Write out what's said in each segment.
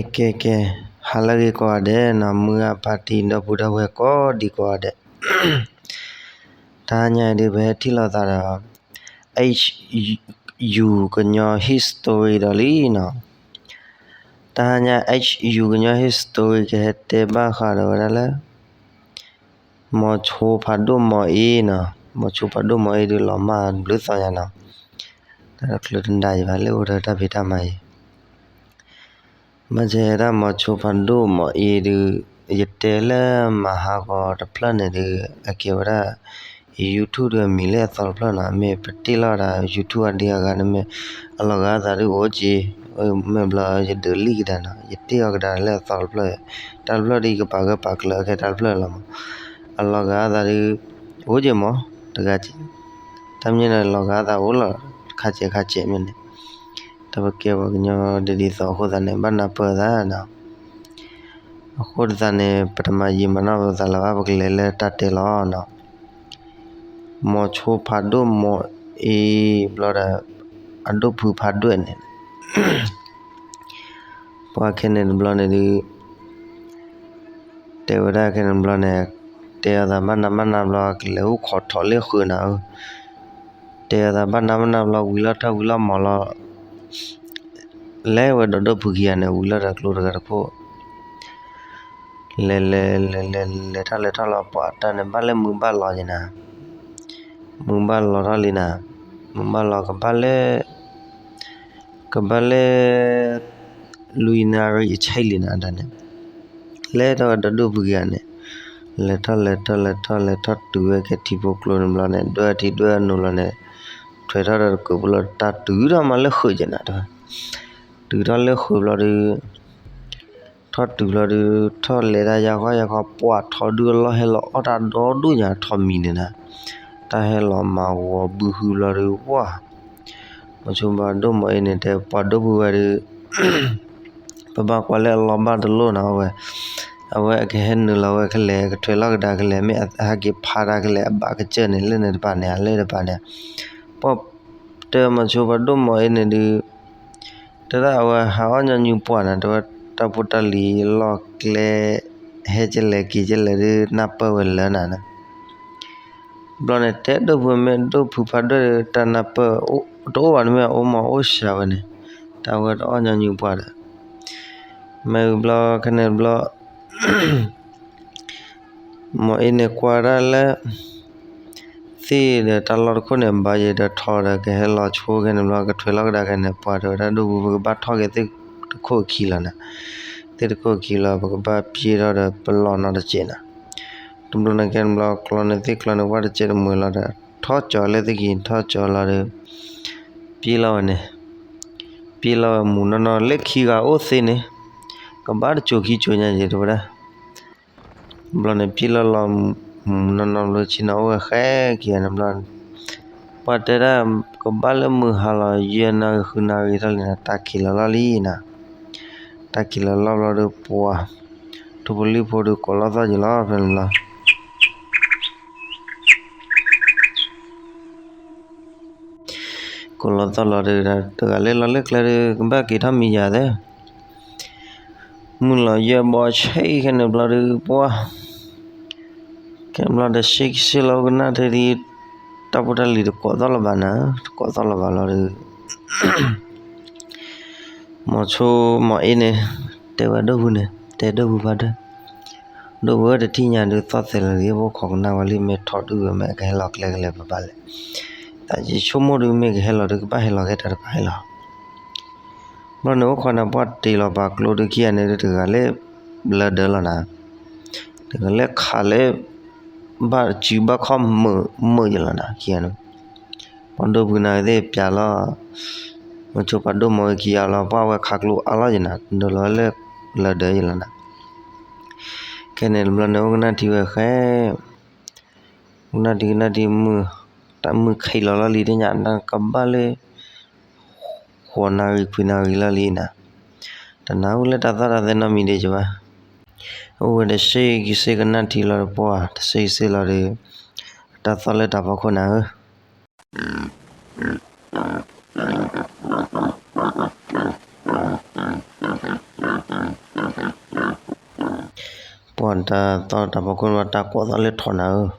ကဲ ကဲ ကဲ, ဟါလၢအဂ့ၤကိးဂၤဒဲးနီၤ, မုၢ်ဂၢ်ဖါတံၢ် ဒီပုၢ်ဒီဝဲၢ်ကိးဒံးကိးဂၤဒဲး, တဟါညါအံၤဒုး ပဟဲထံၣ်လိာ်သးဒီး H U ကညီ history ဒီးလံနီၤ. တဟါညါ H U ကညီ history ကဟဲတဲဘၣ်ဃးဒီးဝဲဒၣ်လၢ မိၤဆိဖးဒိၣ်မိၤအ့နီၤ, မိၤဆိဖးဒိၣ်မိၤအ့ဒုး လီၤမၢ်ဘျုးသီညါနီၤ, တၢ်တချုးတနဒါယံၤဘၣ် လၢအိၣ်ဒီးတၢ်ဖံးတၢ်မၤအံၤ ဘၣ်ဆၣ်ဒၣ်မိၤဆိဖးဒိၣ်မိၤအ့ဒုး ယတဲလၢမဟါဂီၤတဖျၢၣ်န့ၣ်ဒုး အကဲဝဲဒၣ် YouTube ဒုးအမံၤလၢအသီတဖျၢၣ်နီၤ, မ့ၢ်ပတ့ၢ်လီၤဒၣ် YouTube အဒံးအဂၤန့ၣ်မ့ၢ် အလီၤဂာ်အသးဒုးအိၣ်က့ၤ, မ့ၢ်ဘျီယဒုးလံကဒါနီၤ, ယတ့ၢ်အီၤကဒါလၢအသီတဖျၢၣ်, တၢ်တဖျၢၣ်ဒုးယကပာ်ဂၢၢ်ပာ်ကျၢၤအခဲတၢ်တဖျၢၣ်လီၤမး, အလီၤဂာ်အသးဒုး အိၣ်က့ၤမး, တဂၤက့ၤ, တၢ်မ့ၢ်န့ၣ်လီၤဂာ်အသးအိၣ်လီၤ, ခါကဲးခါကဲးမ့ၢ်န့ၣ်, တၢ်ပကဲပှၤကညီဒ်ဒ်သိးအဃိသတးန့ၣ် ဘၣ်နၢ်ပၢၢ်သးနီၤ. အဃိသတးန့ၣ် ပတမၤယံာ်မၤနီၢ်ပသးလၢၤဘၣ်, ပကလဲၤလၢတၢ်တဲလီၤနီၤ. မိၤဆိဖးဒိၣ်မိၤအ့ဘျီဒီး အဒိၣ်ဖုဖးဒိၣ်န့ၣ် ပှၤခဲန့ၣ်တဘျီန့ၣ်ဒုး တဲဝဲဒၣ်ခဲန့ၣ်တဘျီန့ၣ် တဲအသးဘၣ်နးဘၣ်နးဘျီ ကလဲၤအိၣ်ခိးထီၣ်လၢဃုာ်နၤဧၢ, တဲအသးဘၣ်နးဘၣ်နးဘျီ ဝံၤလီၤထီၣ်ဝံၤလီၤမီၤလီၤ လဲၤဝဲဒီးဒိၣ်ဖုခံဂၤန့ၣ် ဝံၤလီၤဒီးကျိတဂၤတခိၣ်, လဲၤလဲၤလဲၤလဲၤလဲၤထီၣ်လဲၤထီၣ်လီၤ ပှၤတၢ်န့ၣ် ဘၣ်လၢမုၢ်ဘၣ်လီၤက့ၤနၤ, မုၢ်ဘၣ်လီၤထီၣ်လံနၤ, မုၢ်ဘၣ်လီၤကဘၣ်လၢ ကဘၣ်လၢ လွံၢ်နၣ်ရံၣ်အဆံးလံနၤတၢ်န့ၣ်, လဲၤထီၣ်ဝဲဒီးဒိၣ်ဖုခံဂၤန့ၣ်, လဲၤထီၣ်လဲၤထီၣ်လဲၤထီၣ်လဲၤထီၣ်တုၤဝဲကဲထံဖိကျိန့ၣ်ဘျီန့ၣ် ဒွဲၣ်ထံဒွဲၣ်နိလီၤန့ၣ်, ထွဲထီၣ်ဒီးတကုးပူၤလီၤ တၢ်တုၤထီၣ်မးလၢဃုာ်က့ၤနၤတၢ်, တုၤထီၣ်လၢဃုာ်ဘျီဒုး ထီၣ်တုၤလီၤဒုး ထီၣ်လဲၤတၢ်ယါဃီယါဃီ ပှၤထီဒုအလီၢ်ဟဲလီၤအီၣ်တၢ်ဒီဒိၣ်ညါထီၣ်မံၤန့ၣ်နၤ, တၢ်ဟဲလီၤမၤဂီၤဘုဟုဘျီဒုး ပှၤ မိၤဆိဖးဒိၣ်မိၤအ့န့ၣ် တဲပှၤဒိၣ်ဖုဝဲဒုး ပဘၣ်ကွၢ်လၢအလီၢ်ဘၣ်တလိၣ်နီၤဝဲ, အဝဲအကဟဲနုာ်လီၤဝဲခဲလဲၣ် ကထွဲလီၤကဒါခဲလဲၣ် မ့ၢ်အဟဲက့ၤဖးတၢ်ခဲလဲၣ် အဘၣ်ကစၢၢ်န့ၣ် လၢန့ၣ်တပၤန့ၣ် အလၢတပၤန့ၣ်, ပှၤတဲမိၤဆိဖးဒိၣ်မိၤအ့န့ၣ်ဒုး တဲဒၣ်အဝဲဟးအီၣ်ညီနုၢ်ပှၢ်နၤ တဲဝဲတၢ်ဖိတၢ်လံၤလီၢ်ကျဲ ဟဲကလဲၤက့ၤကလဲၤဒုးနၢ်ပၢၢ်ဝဲလၢနၤန့ၣ်, ဘျီန့ၣ် တဲဒိၣ်ဖုမ့ၢ်ဒိၣ်ဖုဖးဒိၣ် တၢ်နၢ်ပၢၢ် တအိၣ်ဘၣ်န့ၣ်မ့ၢ်အအိၣ်မၤအိၣ်စှၤဝဲန့ၣ်, တၢ်ဝဲတအီၣ်ညီနုၢ်ပှၢ်ဒီး မ့ၢ်ဘျီခဲန့ၣ်ဘျီ မိၤအ့န့ၣ်ကွၢ်ဒၣ်လၢ သ့ၣ်ဒီးတၢ်လီၢ်တခိၣ်န့ၣ် ဘါယဲဒီးထီဒီး ကဟဲလီၤဆိခဲန့ၣ်ဘျီ ကထွဲလီၤကဒါခဲန့ၣ် ပှၤတဲဝဲဒၣ်ဒိၣ်ဖု ပကဘၣ်ထီၣ်က့ၤသ့ၣ်တခိၣ်ခံလီၤနၤ, သ့ၣ်တခိၣ်ခံလီၤ ပကဘၣ်ပျ့ၢ်ထီၣ်ဒီးပလီၢ်နီတစဲးနၤ, တဘျီန့ၣ်ခဲန့ၣ်ဘျီ ကျီန့ၣ်သ့ၣ်ကျီန့ၣ် ဝဲတစဲးတမှဲၤလီၤဒီး ထီၣ်ကၠီၤလၢသ့ၣ်ခံ ထီၣ်ကၠီၤလီၤဒီး ပျ့ၢ်လီၤဝဲန့ၣ်, ပျ့ၢ်လီၤဝဲမုၢ်နီၢ်နီၢ်လၢခံဂၤအိၣ်သ့န့ၣ်, ကဘၣ်တစိၤခံစိၤညါယဲတဲဝဲဒၣ် ဘျီန့ၣ် ပျ့ၢ်လီၤလီၤမုၢ်နီၢ်နီၢ်ဘျီ ဆ့ၣ်နီၤအိၣ်ဝဲဃဲခံဂၤန့ၣ်ဘျီန့ၣ်, ပှၤတဲဒၣ် ကဘၣ်လၢမုၢ်ဟါလီၤ ယဲၢ်နၣ်ရံၣ်ဃုနၣ်ရံၣ်ထီၣ်လံနၤ တၢ်က့ၤလီၤလီၢ်လံနၤ, တၢ်က့ၤလီၤလီၢ်ဘျီဒီးပှၤ ထိၣ်ဖိလံၣ်ဖိဒီးကိးလီၤသီၣ်က့ၤလီၤဖဲန့ၣ်ဘျီ ကိးလီၤသီၣ်လီၤဒီး တဂၤလၢလီၤလၢကျဲဒီး ကဘၣ်က့ၤထီၣ်မံၤယၤသ့ မုၢ်လီၤယဲၢ်ဘီဆံးခဲန့ၣ်ဘျီဒီး ပှၤ ခဲဘျီဒီး ဆ့ကဆ့လီၤအိၣ်ကနၣ်ထဲဒ် တၢ်ဖိတၢ်လံၤတကိးသီၣ်လၢၤဘၣ်နၤ, တကိးသီၣ်လၢၤဘၣ်လီၤဒီး မိၤဆိမိၤအ့န့ၣ် တဲဝဲဒိၣ်ဖုန့ၣ် တဲဒိၣ်ဖုဖးဒိၣ်, ဒိၣ်ဖုဧၢ တထံၣ်ညါဒုးသီၣ်သဲးလီၤလံ ဖိခိးကနၣ်ဝဲလံ မ့ၢ်ထီဒုဝဲမ့ၢ်အကဟဲလီၤကျဲကလဲၤပဘၣ်လဲၣ်, တၢ်ယဆိကမိၣ်ဒုးမ့ၢ်ကဟဲလီၤဒုးကဘၣ်ဟဲလီၤကဲတၢ်တကးဟဲလီၤ ဘျီန့ၣ်အိၣ်ခိးနၤ ပှၤတ့ၢ်လီၤပာ်ကျိဒုးခံဂၤန့ၣ် တဂၤလၢ လၢဒၢးလီၤနၤ, တဂၤလၢခးလၢ ဘၣ်စုဘၣ်ခီၣ်မုာ်မုာ်ယလီၤနၤ ခံဂၤန့ၣ်, ပှၤဒိၣ်ဖုနၤသ့ၣ်ပျးလီၤ, မိၤဆိဖးဒိၣ်မိၤအ့ခံဂၤလီၤ ပှၤဝဲခးကျိအါလီၤယနၤ ဒိးလီၤလၢ လၢဒၢးယလီၤနၤ, ခဲန့ၣ်တဘျီန့ၣ်အိၣ်ကနၣ်ထံဝဲဃဲ ကနၣ်ထံကနၣ်ထံမုၢ် တၢ်မုၢ်ခံးလီၤလီၤလံတညါ ကဘၣ်လၢ ဃိးနၣ်ရံၣ်ခွံနၣ်ရံၣ်လီၤလံနၤ, တနၢ်ဟူလၢတၢ်သီၣ်တၢ်သဲနီတမံၤဒံးကဘၣ်, အိၣ်ဝဲတဆ့ကဆ့ကနၣ်ထံလီၤတပှၢ် တဆ့ကဆ့လီၤဒီး တၢ်သီၣ်လၢတၢ်ဖီခိၣ်နၤဧၢ. ပှၤတၢ်သီတၢ်ဖီခိၣ်န့ၣ် တၢ်ကိးသီလၢထိးနၤဧၢ,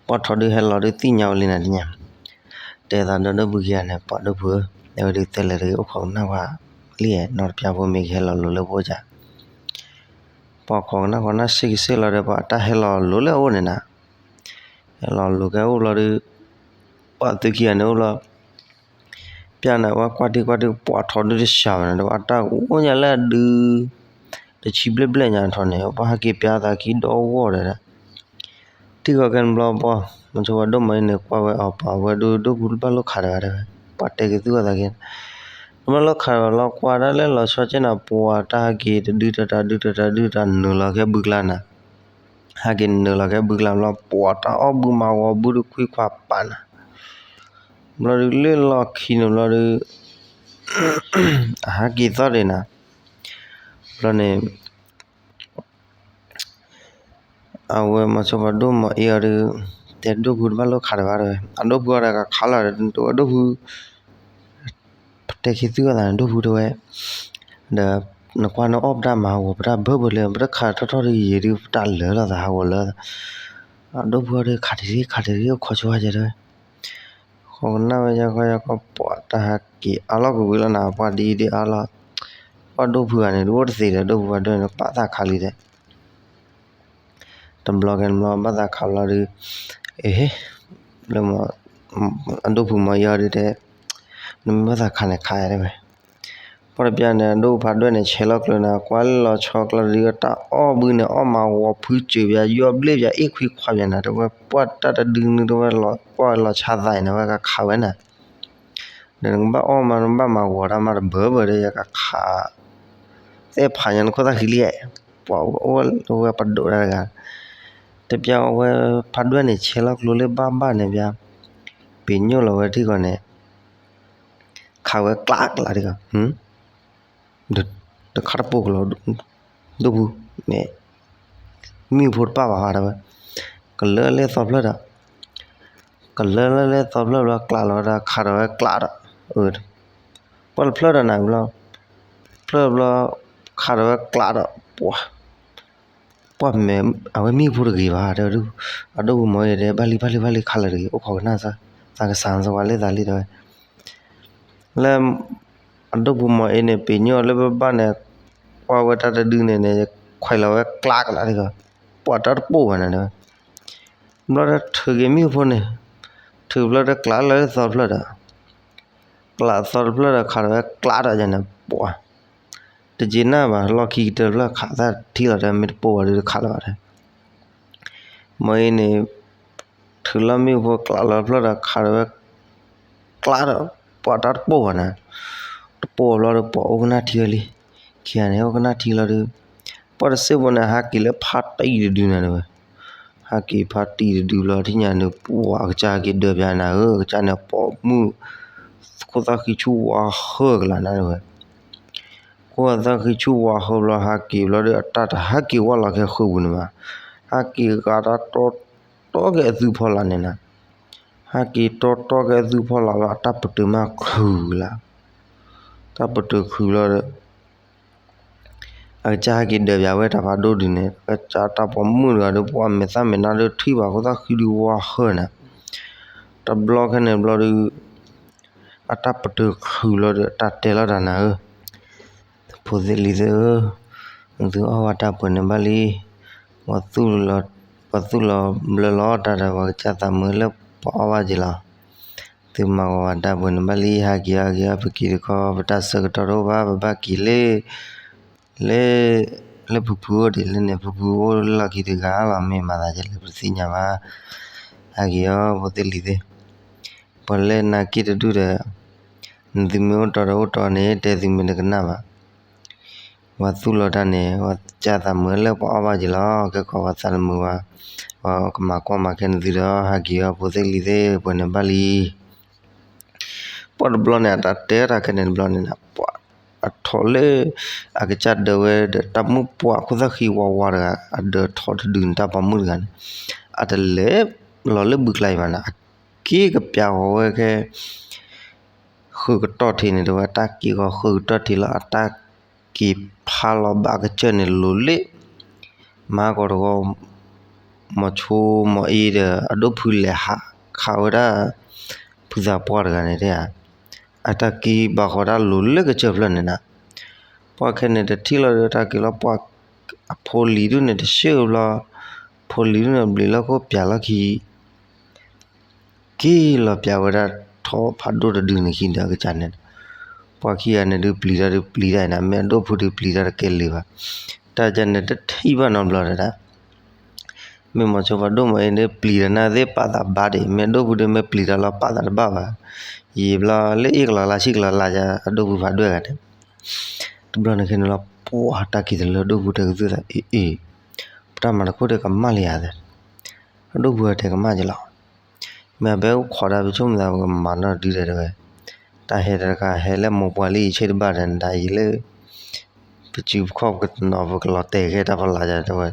ပှၤထိးဒုးဟဲလီၤဒုးသ့ၣ်ညါဝဲလံနၤတညါ, တဲသးဒီဒိၣ်ဘုခံဂၤန့ၣ် ပှၤဒိၣ်ဖုဧၢ, တဲဝဲဒုးတဲလဲၤတဂ့ၤ အိၣ်ခိးကနၣ်ကွၢ်လံ, နီတပျၢ်ဖိမ့ၢ်ကဟဲလီၤလိၤလၢပအိၣ်ကၢ်, ပှၤခိးကနၣ်ဃီနၢ်စ့ၢ်ကီးစ့ၢ်လီၤဒီး ပှၤတၢ်ဟဲလီၤလိၤလၢအအိၣ်န့ၣ်နၤ, ဟဲလီၤလိၤကဲအိၣ်ဘျီဒုး ပှၤသုခံဂၤန့ၣ်အိၣ်ဘျီ ပျၢ်န့ၣ် ဝဲကွၢ်ထံကွၢ်ထံ ပှၤထိးဒုးတစှၤဘၣ်န့ၣ် ဒီးအတၢ်အိၣ်ညါလၢအဒုး တဆံဘျဲၣ်ဘျဲၣ်ညါထီၣ်န့ၣ် ပှၤဟဲက့ၤပျၢ်သးခံဒီဂီၢ်ဒီး ထံၣ်ဃီကဲန့ၣ်ဘျီပှၤ မၤဆိပှၤဒိၣ်မးအံၤန့ၣ် ကွၢ်ဝဲအီၤပာ်ဝဲဒုး ဒိၣ်ဖုတဘၣ်လိၣ်ခးတဂၤတဲဝဲ, ပှၤတဲက့ၤသူၣ်အသးက့ၤ, တဘၣ်လိၣ်ခးတဂၤလီၤ ကွၢ်ဒၣ်လၢလီၤဆီကဲန့ၣ် ပှၤတၢ်ဟဲက့ၤတဒုတတၢ်ဒုတတၢ်ဒုတတၢ်နုာ်လီၤကဲဘုကျါနၤ ဟဲက့ၤနုာ်လီၤကဲဘုကျါဘျီ ပှၤတၢ်အီၣ်ဘုမၤဂီၤဘုတခွံခွါပာ်နၤ, ဘျီဒုးလၢလီၢ်ခံန့ၣ်ဘျီဒုး အဟဲက့ၤသီၣ်ဒံးနၤ, ဘျီန့ၣ် အဝဲမၤဆိပှၤဒိၣ်မးအံၤအီၤဒုး တဲဒိၣ်ဖုတဘၣ်လိၣ်ခးတဂၤတဲဝဲ အဒိၣ်ဖုအီၤဒီးကခးလီၤ တဲဝဲဒိၣ်ဖု ပတဲခံသူၣ်အသးန့ၣ် ဒိၣ်ဖုတဲဝဲ, ဒီးနကွၢ်နအီၣ်ပတၢ်မၤဟးဂီၤပတၢ်ဘၢဘၢလၢ ပတခးထီၣ်ထီၣ်ဒ်ယံာ်ဒုး ပတၢ်လၢာ်လိာ်သးဟးဂီၤလၢ, အဒိၣ်ဖုအီၤဒီး ခးတရံးခးတရံး အိၣ်ခိးဆိဝဲကဲတဲဝဲ, ဃီကနၣ်ဝဲယါခီယါခီ ပှၤတၢ်ဟဲက့ၤအါလီၢ်ကွ့ၢ်ကွ့ၢ်လီၤနၤ ပှၤဒ်အံၤဒ်အါလီၢ်, ပှၤဒိၣ်ဖုဂၤန့ၣ် ဒုးအိၣ်တသ့ဒီး ဒိၣ်ဖုပှၤဒိၣ်န့ၣ် ပာ်သးခးလံဒီး တဘျီကဲန့ၣ်ဘျီ ဘၣ်သးခးဘျီဒုး, အ့ဟ့, လၢ အဒိၣ်ဖုမၤအံၤအီၤဒုးတဲ, နမ့ၢ်ဘၣ်သးခးန့ၣ်ခးယါတဲဝဲ, ပှၤတပျၢ်န့ၣ် အဒိၣ်ဖုဖးဒွဲၣ်န့ၣ် ဆဲးလီၤကျိၤန့ၣ် ကွၢ်လၢလီၤဆီကျါဒုး တၢ်အီၣ်ဘုန့ၣ် အီၣ်မၤဝီၤဖုစၢၤပၠး ယီၣ်ဘျ့ၣ်ပၠး အ့ၣ်ခွံခွါပၠးနၤ တဲဝဲ ပှၤတၢ်တဒုနုၤတဲဝဲ ပှၤလီၤဆါသးအံၤန့ၣ် ဝဲကခးဝဲန့ၣ် ဒီးနကဘၣ်အီၣ်မး နဘၣ်မၤဝီၤတၢ်မးတဘၢဘၢဒီး ယကခး သဲဖးညါနခိၣ်သၣ်ဃံလံ, ပှၤအိၣ်ဝဲပဒိးတၢ်တဂၤ, တပျၢ်ဝဲဖးဒွဲၣ်န့ၣ် ဆဲးလီၤကျိၤလၢဘၣ်ဘၣ်န့ၣ်ပၠး, ပညိၣ်လီၤဝဲထံၣ်ဃီန့ၣ် ခးဝဲကျးကျးတဂၤ တခါတပိာ်ကလီၤ, ဒိၣ်ဖု, မ့ၢ် မံၣ်ဖိတပၣ်ဘၣ်တဲဝဲ, ကလၢလၢသီဖျၢၣ်ဒီး, ကလၢလၢလၢသီဖျၢၣ်ဘျီ ကျးလီၤဝဲဒၣ် ခးထီၣ်ဝဲကျးဒီး, ပှၤတဖျၢၣ်ဒီးနၤဘျီ, ဖျၢၣ်ဘျီ, ခးထီၣ်ဝဲကျးဒီး, ပှၤ ပှၤမ့ၢ် အဝဲမံၣ်ဖိတဂ့ၤဘၣ်တဲဝဲ, အဒိၣ်ပူၤမီၤအံၤတဲ ဘၣ်လံဘၣ်လံဘၣ်လံခးလၢာ်တဂ့ၤ အိၣ်ခိးကနၣ်စၢ်, သးကစၢ်စၢ်ဝဲလၢသးလံတဲဝဲ, လၢ အဒိၣ်ပူၤမီၤအံၤန့ၣ် ပညိၣ်လၢပဘၣ်န့ၣ်, ကွၢ်ဝဲတၢ်တဒုန့ၣ်န့ၣ် ခွဲးလီၤဝဲကျးကလးတဂၤ, ပှၤတၢ်တပိာ်ဘၣ်န့ၣ်တဲဝဲ, ဘျီဒီးထုးက့ၤမံၣ်ဖိန့ၣ်, ထုးဘျီဒီးကျးလၢသီတဖျၢၣ်ဒီး ကျးသီတဖျၢၣ်ဒီးခးထီၣ်ဝဲကျးဒီးယန့ၣ် ပှၤ တက့ၤနၢ်ဘၣ် လီၢ်ခံကတၢၢ်တဖျၢၣ်ခးသၣ်ထံလီၤတဲ မ့ၢ်တပိာ်ဘၣ်ဒီးတခးလၢၤဘၣ်တဲ, မ့ၢ်အံၤန့ၣ် ထုးလီၤမံၣ်ဖိကျးလီၤတဖျၢၣ်ဒီးခးထီၣ်ဝဲ ကျးဒီး ပှၤတၢ်တပိာ်ဘၣ်န့ၣ်, တပိာ်ဘၣ်ဘျီဒီးပှၤအိၣ်ကနၣ်ထံဝဲလံ, ခံဂၤန့ၣ် အိၣ်ကနၣ်ထံလီၤဒီး ပှၤတစဲးဖိန့ၣ် ဟးက့ၤလၢဖါတံၢ်တဒုန့ၣ်တဲဝဲ ဟဲက့ၤဖါတံၢ်တဒုဘျီ ထံၣ်ညါန့ၣ် ပှၤအကစၢ်ဟဲက့ၤဒၢးပၠးနၤဧၢ, အကစၢ်န့ၣ်ပိာ်မုၣ် ခိၣ်သၣ်ဃံဆူၣ်ဝါဃၢကလးနၤတဲဝဲ, ခိၣ်သၣ်ဃံဆူၣ်ဝါဃၢဘျီ ဟးက့ၤဘျီဒီး အတၢ်တဟဲက့ၤဝဲလီၤခဲဃုာ်ပူၤန့ၣ်ဘၣ်, ဟဲက့ၤဂၤတၢ်တီတီက့ၤအသုဖီလာ်န့ၣ်နၤ, ဟဲက့ၤတီတီက့ၤအသုဖီလာ်ဘျီ အတၢ်ပတုာ်မးခုၣ်လၢ တၢ်ပတုာ်ခုၣ်လီၤဒီး အကစၢ်ဟဲက့ၤဒၢးပၠးဝဲတၢ်ဖးဒိၣ်ဒုန့ၣ် အကစၢ်တၢ်ပိာ်မုၣ်တဂၤဒီး ပှၤမဲာ်သၣ်မဲာ်နါဒီးထံၣ်ဘၣ်ခိၣ်သၣ်ဃံဒုဝါဃၢန့ၣ်, တဘျီခဲန့ၣ်ဘျီဒီး အတၢ်ပတုာ်ခုၣ်လီၤဒီး အတၢ်တဲလီၤတၢ်နၤဧၢ, ဖိသ့ၣ်လံၤသ့ၣ်ဧၢ, သုအီၣ်ဝဲတၢ်ပှဲၤန့ၣ်ဘၣ်လံ, ပှၤသူၣ်လီၤဘျၢလီၤတၢ်ဒီး ပှၤကစၢ်သးမုာ်လၢပှၤအီၣ်ဘၣ်က့ၤလီၤ, သုမၤဂီၤဝဲတၢ်ပှဲၤန့ၣ်ဘၣ်လံ, ဟးက့ၤအီၤက့ၤအီၤ ပက့ၤတခီ ပတၢ်ဆၢကတီၢ်တအိၣ်ဘၣ် ပဘၣ်က့ၤလၢ လၢ လၢဖုဖုအိၣ်ဒံးလၢန့ၣ် ဖုဖုအိၣ်လၢလီၢ်ခံတဂၤလီၤ မ့ၢ်မၤသးဒ်လဲၣ် ပတသ့ၣ်ညါဘၣ်, ဟဲက့ၤအီၤ ဖိသ့ၣ်လံၤသ့ၣ်, ပှၤလၢနာ်က့တဒူၣ်ဒီး နသုမ့ၢ်အိၣ်တီဒီးအိၣ်တီန့ၣ် တဲသုမ့ၢ်တကနၣ်ဘၣ်, ပှၤသူၣ်လီၤတၢ်န့ၣ် ပှၤကစၢ်သးမုာ်လၢပှၤအီၣ်ဘၣ်က့ၤလီၤ, ကဲကီးပှၤသးတမုာ်ဘၣ်, ပှၤကမၤကွၢ်မၤခဲနသုဒီး ဟဲက့ၤအီၤ ဖိသ့ၣ်လံၤသ့ၣ် ပှဲၤန့ၣ်ဘၣ်လံ ပှၤတဘျီန့ၣ် အတၢ်တဲတၢ်ခဲန့ၣ်တဘျီန့ၣ် ပှၤအထီၣ်လၢ အကစၢ်ဒၢးဝဲဒီး တၢ်မုၣ်ပှၢ်ခိၣ်သၣ်ဃံဝါဝါတဂၤ အဒၢးထီၣ်တဒုန့ၣ် တၢ်ပိာ်မုၣ်တဂၤန့ၣ် အတလဲၤလီၤလၢဘုကျါအံၤဘၣ်န့ၣ် အက့ၤကပျးဃီၤဝဲခဲ ဃုာ်ကတီၢ်ထံးန့ၣ် တဲဝဲ တၢ်က့ၤဃီၤဃုာ်ကတီၢ်ထံးလီၤ အတၢ် က့ၤဖးလီၤဘၣ်ကစၢၢ်န့ၣ်လိၤလၢ မၤကီးတဂီၤ မီၤဆိမီၤအ့ဒီး အဒိၣ်ဖုလဲၤဟးခးဝဲဒၣ် ဖုသးပှၢ်တဂၤန့ၣ်တဲဧါ, အတၢ်က့ၤဘၣ်ဃီတၢ်လိၤလၢကစၢၢ်ဖျၢၣ်န့ၣ်နၤ, ပှၤခဲန့ၣ်တထံၣ်လီၤဒီးတၢ်က့ၤလီၤ ပှၤအဖိလံၤဒုန့ၣ်တဆၢဘျီ, ဖိလံၤဒုန့ၣ်ဘျံးလီၢ်ခိၣ်ပၠးလီၢ်ခံ က့ၤလီၤပၠးဝဲဒၣ်ထီၣ်ဖးဒိၣ်တဒုန့ၣ်ခံဒီးအကစၢ်န့ၣ်, ပှၤခံဂၤန့ၣ်ဒုးပျံၤတၢ်ဒုးပျံၤတၢ်အံၤနၤ မ့ၢ်အဒိၣ်ဖုဒုးပျံၤတၢ်တကဲလၢၤဘၣ်, တၢ်ကန့ၣ်တထံၣ်ဘၣ်နီတဘျီဒီးဒၣ်, မ့ၢ်မီၤဆိဖးဒိၣ်မီၤအ့န့ၣ်ပျံၤတၢ်နၢ်သ့ၣ်ပာ်သးဘၣ်ဒံး မ့ၢ်အဒိၣ်ဖုဒုးမ့ၢ်ပျံၤတၢ်လီၤပာ်သးတဘၣ်ဘၣ်, ယံာ်ဘျီလၢအ့ၣ်ကလီၤလါဆံကလီၤလါယါ အဒိၣ်ဖုဖးဒိၣ်ဂၤန့ၣ် တဘျီန့ၣ်ခဲန့ၣ်လီၤ ပှၤတၢ်က့ၤတလၢဒိၣ်ဖုတဲကသုၣ်သး အ့ၣ်အ့ၣ်, ပတၢ်မၤတခိၣ်ဒီးကမၣ်လံဧါသၢ, အဒိၣ်ဖုတဲကမၣ်က့ၤလီၤ, မ့ၢ်အဘဲအိၣ်ခိးဒၣ်ပဆိကမိၣ်သးပကမၤနီတဒုဒီးတဲဝဲ, တၢ်ဟဲတခါဟဲလၢမိၢ်ပှၢ်လံယဆ့ၣ်တဘၣ်ဒီးနဒၣ်ယံာ်လၢ ပစုပခီၣ်ပကနီၤပကလီၤတဲာ်ခဲတၢ်ဖီလာ်ယါတဲဝဲ,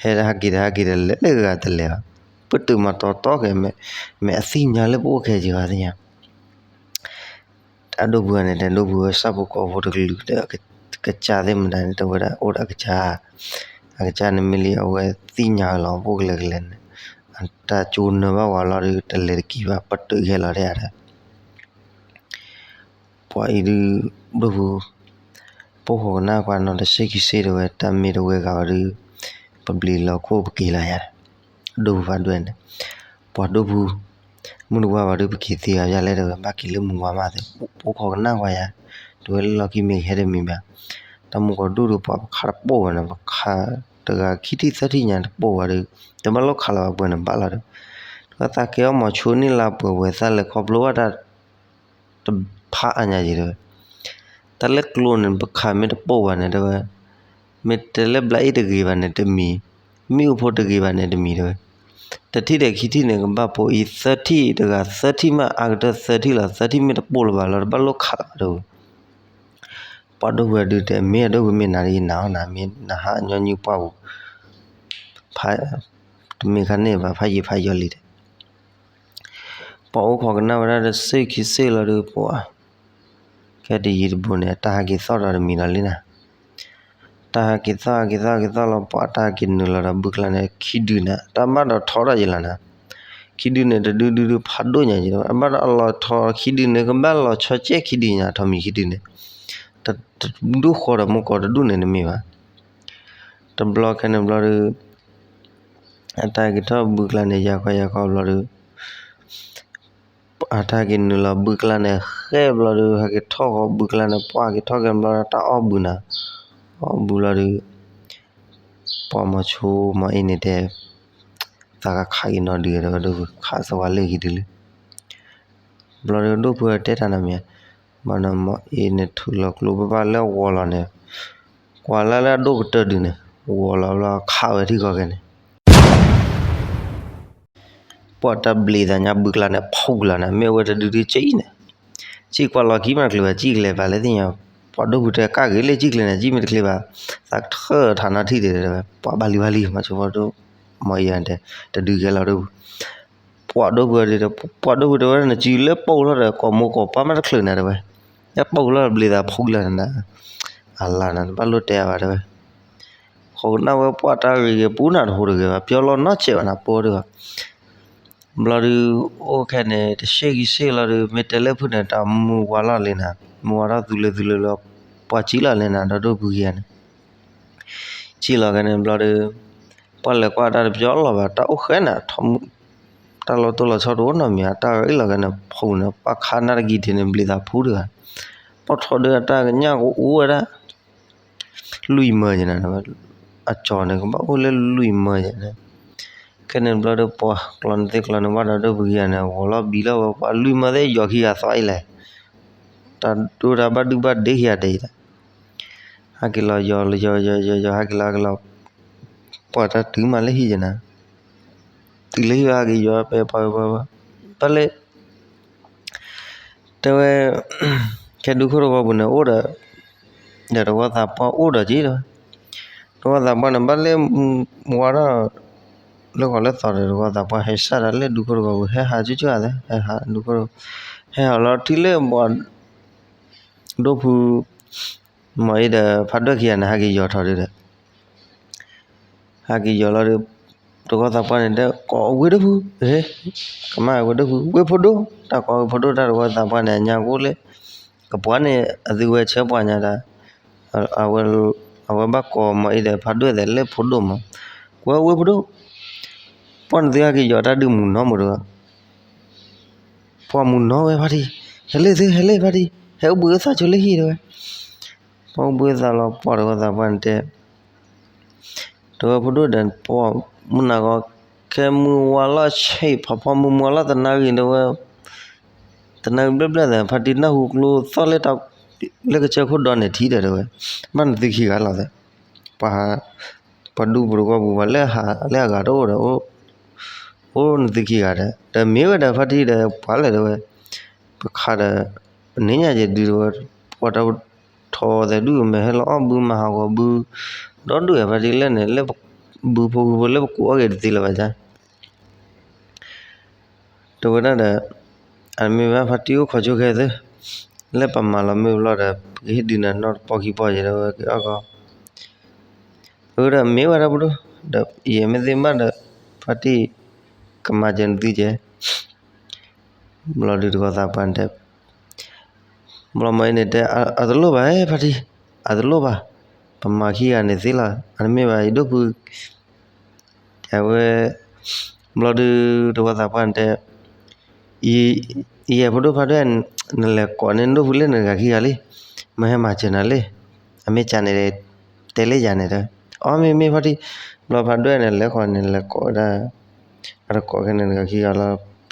ဟဲတဟးက့ၤတဟးက့ၤဒီးလဲၤလၢဂၤတလဲၤဘၣ်, ပတုာ်မၤတီတီက့ၤ, မ့ၢ်အသ့ၣ်ညါလၢပအိၣ်ခဲက့ၤဘၣ်သ့ၣ်ညါ အဒိၣ်ဖုန့ၣ်တဲဒိၣ်ဖုဝဲဆၣ်ဖိကီၢ်ဖိတကလုာ်ဒီး ကစၢ်သ့ၣ်မတၤန့ၣ် တဲဝဲဒၣ်အိၣ်ဒီးကစၢ်, အကစၢ်န့ၣ်မ့ၢ်လံအဝဲသ့ၣ်ညါလီၤ ပအိၣ်ကလဲာ်ကလဲာ်န့ၣ်, အတၢ်ကၠိနၢဘၣ်ဝဲလီၤဒီး တလဲၤတက့ၤဘၣ် ပတုာ်ခဲလီၤဒၣ်ဒီး ပှၤအံၤဒုး ဒိၣ်ဖု ပအိၣ်ခိးကနၣ်ကွၢ်နီၤတစ့ၢ်ခံစ့ၢ်တဲဝဲ တၢ်မ့ၢ်တဝဲဂၤဝဲဒုး ပဘျံးလီၤခိၣ်ပက့ၤလီၤယါ, ဒိၣ်ဖုဖးဒိၣ်န့ၣ်, ပှၤဒိၣ်ဖု မုၢ်တဝါဘၣ်ဒုး ပက့ၤသ့အီၤယါလဲၣ်တဲဝဲ ဘၣ်က့ၤလၢမုၢ်ဝါမးသ့ ပအိၣ်ခိးကနၣ်ကွၢ်ယါ, တဲဝဲလၢလီၢ်ခံမ့ၢ်ကဟဲတမံၤဘၣ်, တၢ်မူကီၢ်ဒိၣ်ဒုးပှၤပခးတပိာ်ဝဲန့ၣ် ပခးတဂၤခံထံၣ်သၢထံၣ်ညါတပိာ်ဝဲဒီး တဘၣ်လိၣ်ခးလီၤဘၣ်ပှဲၤန့ၣ်ဘၣ်လီၤဒီး, တဝဲသးကဲအီၣ်မီၤဆိနံၣ်လါပှဲၤဝဲသးလဲၤခီဖျိဘၣ်တၢ် တဖးအါညါက့ၤတဲဝဲ, တၢ်လၢကျိန့ၣ် ပခးမ့ၢ်တပိာ်ဘၣ်န့ၣ်တဲဝဲ, မ့ၢ်တဲလၢဘျးအ့ၣ်တဂ့ၤဘၣ်န့ၣ်တမံၤ, မ့ၣ်အူဖိတဂ့ၤဘၣ်န့ၣ်တမံၤတဲဝဲ, တထံၣ်ဒီးခံထံၣ်န့ၣ် ကဘၣ်ပိာ်အံၤသၢထံၣ်တဂၤသၢထံၣ်မး အါကတၢၢ်သၢထံၣ်လီၤ သၢထံၣ်မ့ၢ်တပိာ်လၢၤဘၣ်လီၤ တဘၣ်လိၣ်ခးလီၤဘၣ်တဲဝဲ, ပှၤဒိၣ်ဖုဒုးတဲ မ့ၢ်အဒိၣ်ဖုမ့ၢ်နၤဒ်ယနၤအီၤနၤ မ့ၢ်နဟးညီနုၢ်ပှၢ်ပူၤ တမ့ၢ်ခါန့ၣ်ဘၣ် ဖးယံာ်ဖးယီၤလံဒီး ပှၤအိၣ်ခိးကနၣ်ဝဲဒၣ်တစ့ၢ်ခံစ့ၢ်လီၤဒီးပှၤ, ခဲတယံာ်တဘူးန့ၣ် တၢ်ဟးက့ၤသီၣ်ဒီးတမံၤလီၤလံနၤ, တၢ်ဟးက့ၤသီၣ်ဟးက့ၤသီၣ်ဟးက့ၤသီၣ်လီၤ ပှၤတၢ်ဟးက့ၤနုာ်လီၤဒီးဘုကျါန့ၣ် ခံဒုန့ၣ် တၢ်ဘၣ်ဒီးထီထီၣ်ယံာ်လီၤနၤ, ခံဒုန့ၣ် တဒုဒုဒုဖးဒိၣ်ညါယံာ် အဘၣ်ဒီးအလီၤထီခံဒုန့ၣ် ကဘၣ်လီၤဆီကဲခံဒုညါ ထီမံၤခံဒုန့ၣ်, တဒူၣ်ဃီဒီးမုၢ်ကီၢ်တဒူၣ်န့ၣ်တမ့ၢ်ဘၣ် တဘျီခဲန့ၣ်ဘျီဒီး အတၢ်ဟဲက့ၤထီၣ်ဘုကျါန့ၣ် ယၤခီယၤခီဘျီဒီး အတၢ်ဟဲက့ၤနုာ်လီၤဘုကျါန့ၣ် ဃဲဘျီဒီး ဟဲက့ၤထီၣ်ဃီဘုကျါန့ၣ် ပှၤဟဲက့ၤထီၣ်က့ၤဘျီဒီး တၢ်အီၣ်ဘုနၤ, အီၣ်ဘုလီၤဒီး ပှၤမီၤဆိမီၤအ့န့ၣ်တဲ သးကခးက့ၤနီၤဒုးဒီး ခးစဝါလၢခံဒုလံ ဘျီဒီးဒိၣ်ဖုတဲတၢ်နီတမံၤ, ဘၣ်နီၤမီၤအ့န့ၣ်ထုးလီၤကျိဘၣ်ဘၣ်လၢအဂီၤလီၤန့ၣ်, ကွၢ်လၢလၢအဒိၣ်ကတၢၢ်ဒုန့ၣ်, ဂီၤလီၤဘျီခးဝဲထံကီၢ်ခဲန့ၣ်, ပှၤတၢ်ဘျံးသးညါဘုကျါန့ၣ် ဖူလီၤန့ၣ် မ့ၢ်အဝဲတဒုဒုကၠံၣ်န့ၣ်, ကၠံၣ်ကွၢ်လီၤခံမးတချုးဘၣ် ကၠံၣ်ကလဲၤဘၣ်လၢသ့ၣ်ညါ, ပှၤဒိၣ်ဖုတဲကၢ်ဂ့ၤလၢကၠံၣ်ကလဲၤန့ၣ် ကၠံၣ်မ့ၢ်တချုးဘၣ်, သးကထၢၣ်ထးနီထံၣ်ဒဲးတဲဝဲ ပှၤဘၣ်လံဘၣ်လံ မၤဆိဖီဒိၣ်, မီၤအ့တဲ တဒုကဲလီၤဒိၣ်ဖု ပှၤဒိၣ်ဖုဒုး ပှၤဒိၣ်ဖုတဲဝဲ နစုလၢပှၤလီၤဒီး ကိးမိၢ်ကိးပၢ်မးတချုးနၤတဲဝဲ, လၢပှၤလီၤဘျံးသးဖူလီၤနၤ, အလါနၤ တဘၣ်လိၣ်တဲအဘၣ်တဲဝဲ, ဃိးကနၣ်ဝဲပှၤတၢ်ဂ့ၤဂ့ၤပူၤနၤတဟူးတဂ့ၤဘၣ် ပျီလီၤနီတစဲးဘၣ်နၤ ပှၤဒိၣ်ဖု, ဘျီဒုး အိၣ်ခဲန့ၣ် တဆံခံဆံလီၤဒုး မ့ၢ်တဲလၢဖုန့ၣ် တၢ်မူဝါလီၤလံနၤ, မူဝါထီၣ်သူလၢသူလၢလီၤ, ပှၤစံၣ်လီၤလဲၣ်နၤ ဒီးဒိၣ်ဖုခံဂၤန့ၣ် စံၣ်လီၤခဲန့ၣ်ဘျီဒီး ပှၤလဲၤကွၢ်တၢ်တပျီလီၤဘၣ် တၢ်အိၣ်ဃဲနၤ တၢ်လီၤတိၢ်လီၤဆီတအိၣ်နီတမံၤ တၢ်ဂ့ၢ်လီၤခဲန့ၣ် ဖူန့ၣ် ပှၤခးနၢ်တကံၤဒံးန့ၣ် ဘျံးသးဖူတဂၤ, ပှၤထီၣ်ဒုးအတၢ်ကညၣ်ကအိၣ်ဝဲဒၣ် လွံၢ်မၢယဲနၤ, အကၠီၤန့ၣ် ကဘၣ်အိၣ်လၢလွံၢ်မၢယဲန့ၣ်, ခဲန့ၣ်ဘျီဒီးပှၤကျီန့ၣ်သ့ၣ်ကျီန့ၣ် ဘၣ်ဒီးဒိၣ်ဖုခံဂၤန့ၣ် ဂီၤလီၤဘံလီၤဝဲ ပှၤလွံၢ်မၢသ့ၣ်ယီၤခံဂၤသွါအံၤလဲၣ်, တၢ်ဒိၣ်တၢ်ဘၣ်ဒုၣ်ဘၣ်ဒ့ခံဂၤဒဲးအံၤ ဟဲက့ၤလီၤယီၤလီၤယီၤယီၤယီၤယီၤ ဟဲက့ၤလီၤဟဲက့ၤလီၤ, ပှၤတၢ်တုၤမးလၢဟံၣ်ယဲနၤ, တုၤလၢဟံၣ်ဟဲက့ၤယီၤပဲပှၤပှၤပှၤ, ဘၣ်လၢ တဲဝဲ ခဲဒူခိၣ်တဝီပူၤန့ၣ် အိၣ်ဒီး ဒီးတဝီသးပှၢ်အိၣ်ဒီးက့ၤတဲဝဲ, တဝီသးပှၢ်န့ၣ် ဘၣ်လၢ ဝါထီၣ် လၢဂီၤလၢသီဒီး တဝီသးပှၢ်ဟဲစၢ်တၢ်လၢဒူခိၣ်တဝီပူၤ ဟဲဟးကၠူကၠူအသး ဟဲဟးဒူခိၣ်, ဟဲဟးလီၤထံၣ်လၢပှၤ ဒိၣ်ဖု မ်အ့ဒီးဖးဒွဲၣ်ခံဂၤန့ၣ် ဟဲက့ၤယီၤထီၣ်ဒုဒီး ဟဲက့ၤယီၤလီၤဒီး တဂီၤသးပှၢ်န့ၣ်တဲ ကိးဝ့ၢ်ဒိၣ်ဖု, ကမၣ်ဝ့ၢ်ဒိၣ်ဖု, ဝ့ၢ်ဖိဒိၣ်, တၢ်ကိးဝ့ၢ်ဖိဒိၣ် တၢ်တဂီၤသးပှၢ်န့ၣ် အညါကအိၣ်လၢ ကပှၢ်န့ၣ် အသုဝဲဆၢပှၢ်ညါဒီး အဝဲဘၣ်ကိးမ်အ့ဒီးဖးဒွဲၣ်သဲးလၢဖိဒိၣ်မး, ကွဲဝ့ၢ်ဖိဒိၣ်, ပှၢ်နသုဟဲက့ၤယီၤတၢ်ဒုးမူနီၢ်မးတဲဝဲ ပှၢ်မူနီၢ်ဝဲဖါတံၢ်, ဟဲလၢသု ဟဲလၢဖါတံၢ်, ဟဲအိၣ်ဘှံးအိၣ်သါဆိလၢဟံၣ်တဲဝဲ, ပှၢ်အိၣ်ဘှံးအိၣ်သါလီၤ ပှၢ်တဂီၤသးပှၢ်န့ၣ်တဲ တဲဝဲဖိဒိၣ်ဒီး ပှၢ်မုၢ်နၤဂီၤ ခဲမုၢ်ဝါလီၤဆံး ဖးဖီမုၢ်မွၤလီၤသနာ်ဂ့ၤတဲဝဲ, သနာ်ဂ့ၤဘျဲၣ်ဘျဲၣ်သဲး ဖါတံၢ်နၢ်ဟူကျိသီၣ်လၢ လၢကစၢၢ်ခိၣ်ဒီန့ၣ်ထံဒီးတဲဝဲ, ဘၣ်နသုခံဂၤလီၤသဲး, ပှၤ ပှၤဒူပူၤတဝီပူၤ ပှၤလၢအဟးလၢအဂၤတအိၣ်ဒီး အိၣ်နသုခံဂၤဒီး ဒီးမ့ၢ်ဝဲဒီးဖါတံၢ်ဒီးပှၤလဲၣ်တဲဝဲ, ပခးဒီး ပန့ၢ်ညါက့ၤဒုးတဲဝဲ, ပှၤတၢ်ထီသဲးဒုးမဲာ်ဟဲလီၤအီၣ်ဘုမၤဟးဂီၤဘု, ဒီဒူၣ်ဝဲဖါတံၢ်လၢန့ၣ် လၢဘုဖိဃုဖိလၢပကူးအီၣ်က့ၤတသ့လၢၤဘၣ် တဲဝဲဒၣ်ဒီး အမ့ၢ်ဘၣ်ဖါတံၢ်အိၣ်ခိးဆိခဲသ့, လၢပမၤလီၤမ့ၣ်အူလီၤဒီး ပကဟ့ၣ်ဒုးနၤနီတပီခံပီယဲဒီးဝဲက့ၤအီၣ်ကီ, အဒီးမ့ၢ်ဝဲဒၣ်ပဒိၣ်, ဒီးယဲမ့ၢ်သ့မ့ၢ်ဘၣ်ဒီး ဖါတံၢ်ကမၤစၢၤနသုကဲ, ဘျီဒုးတဂီၤသးပှၢ်န့ၣ်တဲ ဘျီမ့ၢ်အ့န့ၣ်တဲ အတလိၣ်ဘၣ်ဖါတံၢ်, အတလိၣ်ဘၣ်, ပမၤခံဂၤန့ၣ်သ့လီၤ, အတမ့ၢ်ဘၣ် ယဒိၣ်ဖု အဝဲ ဘျီဒုးတဂီၤသးပှၢ်န့ၣ်တဲ ယဲဖိဒိၣ်ဖါဒွဲၣ် နလဲၤကိးန့ၢ်နဒိၣ်ဖုလၢန့ၣ်တဂၤခံဂၤလံ, မ့ၢ်ဟဲမၤစၢၤနၤလံ, အမ့ၢ်ကန့ၣ် တဲလၢယၤန့ၣ်ဒီး အီမ့ၢ်မ့ၢ်ဖါတံၢ်, ဘျီဖါဒွဲၣ်န့ၣ် လဲၤဃီန့ၣ် လဲၤကိးဝဲဒၣ်, အတကိးခဲန့ၣ်တဂၤခံဂၤလီၤ,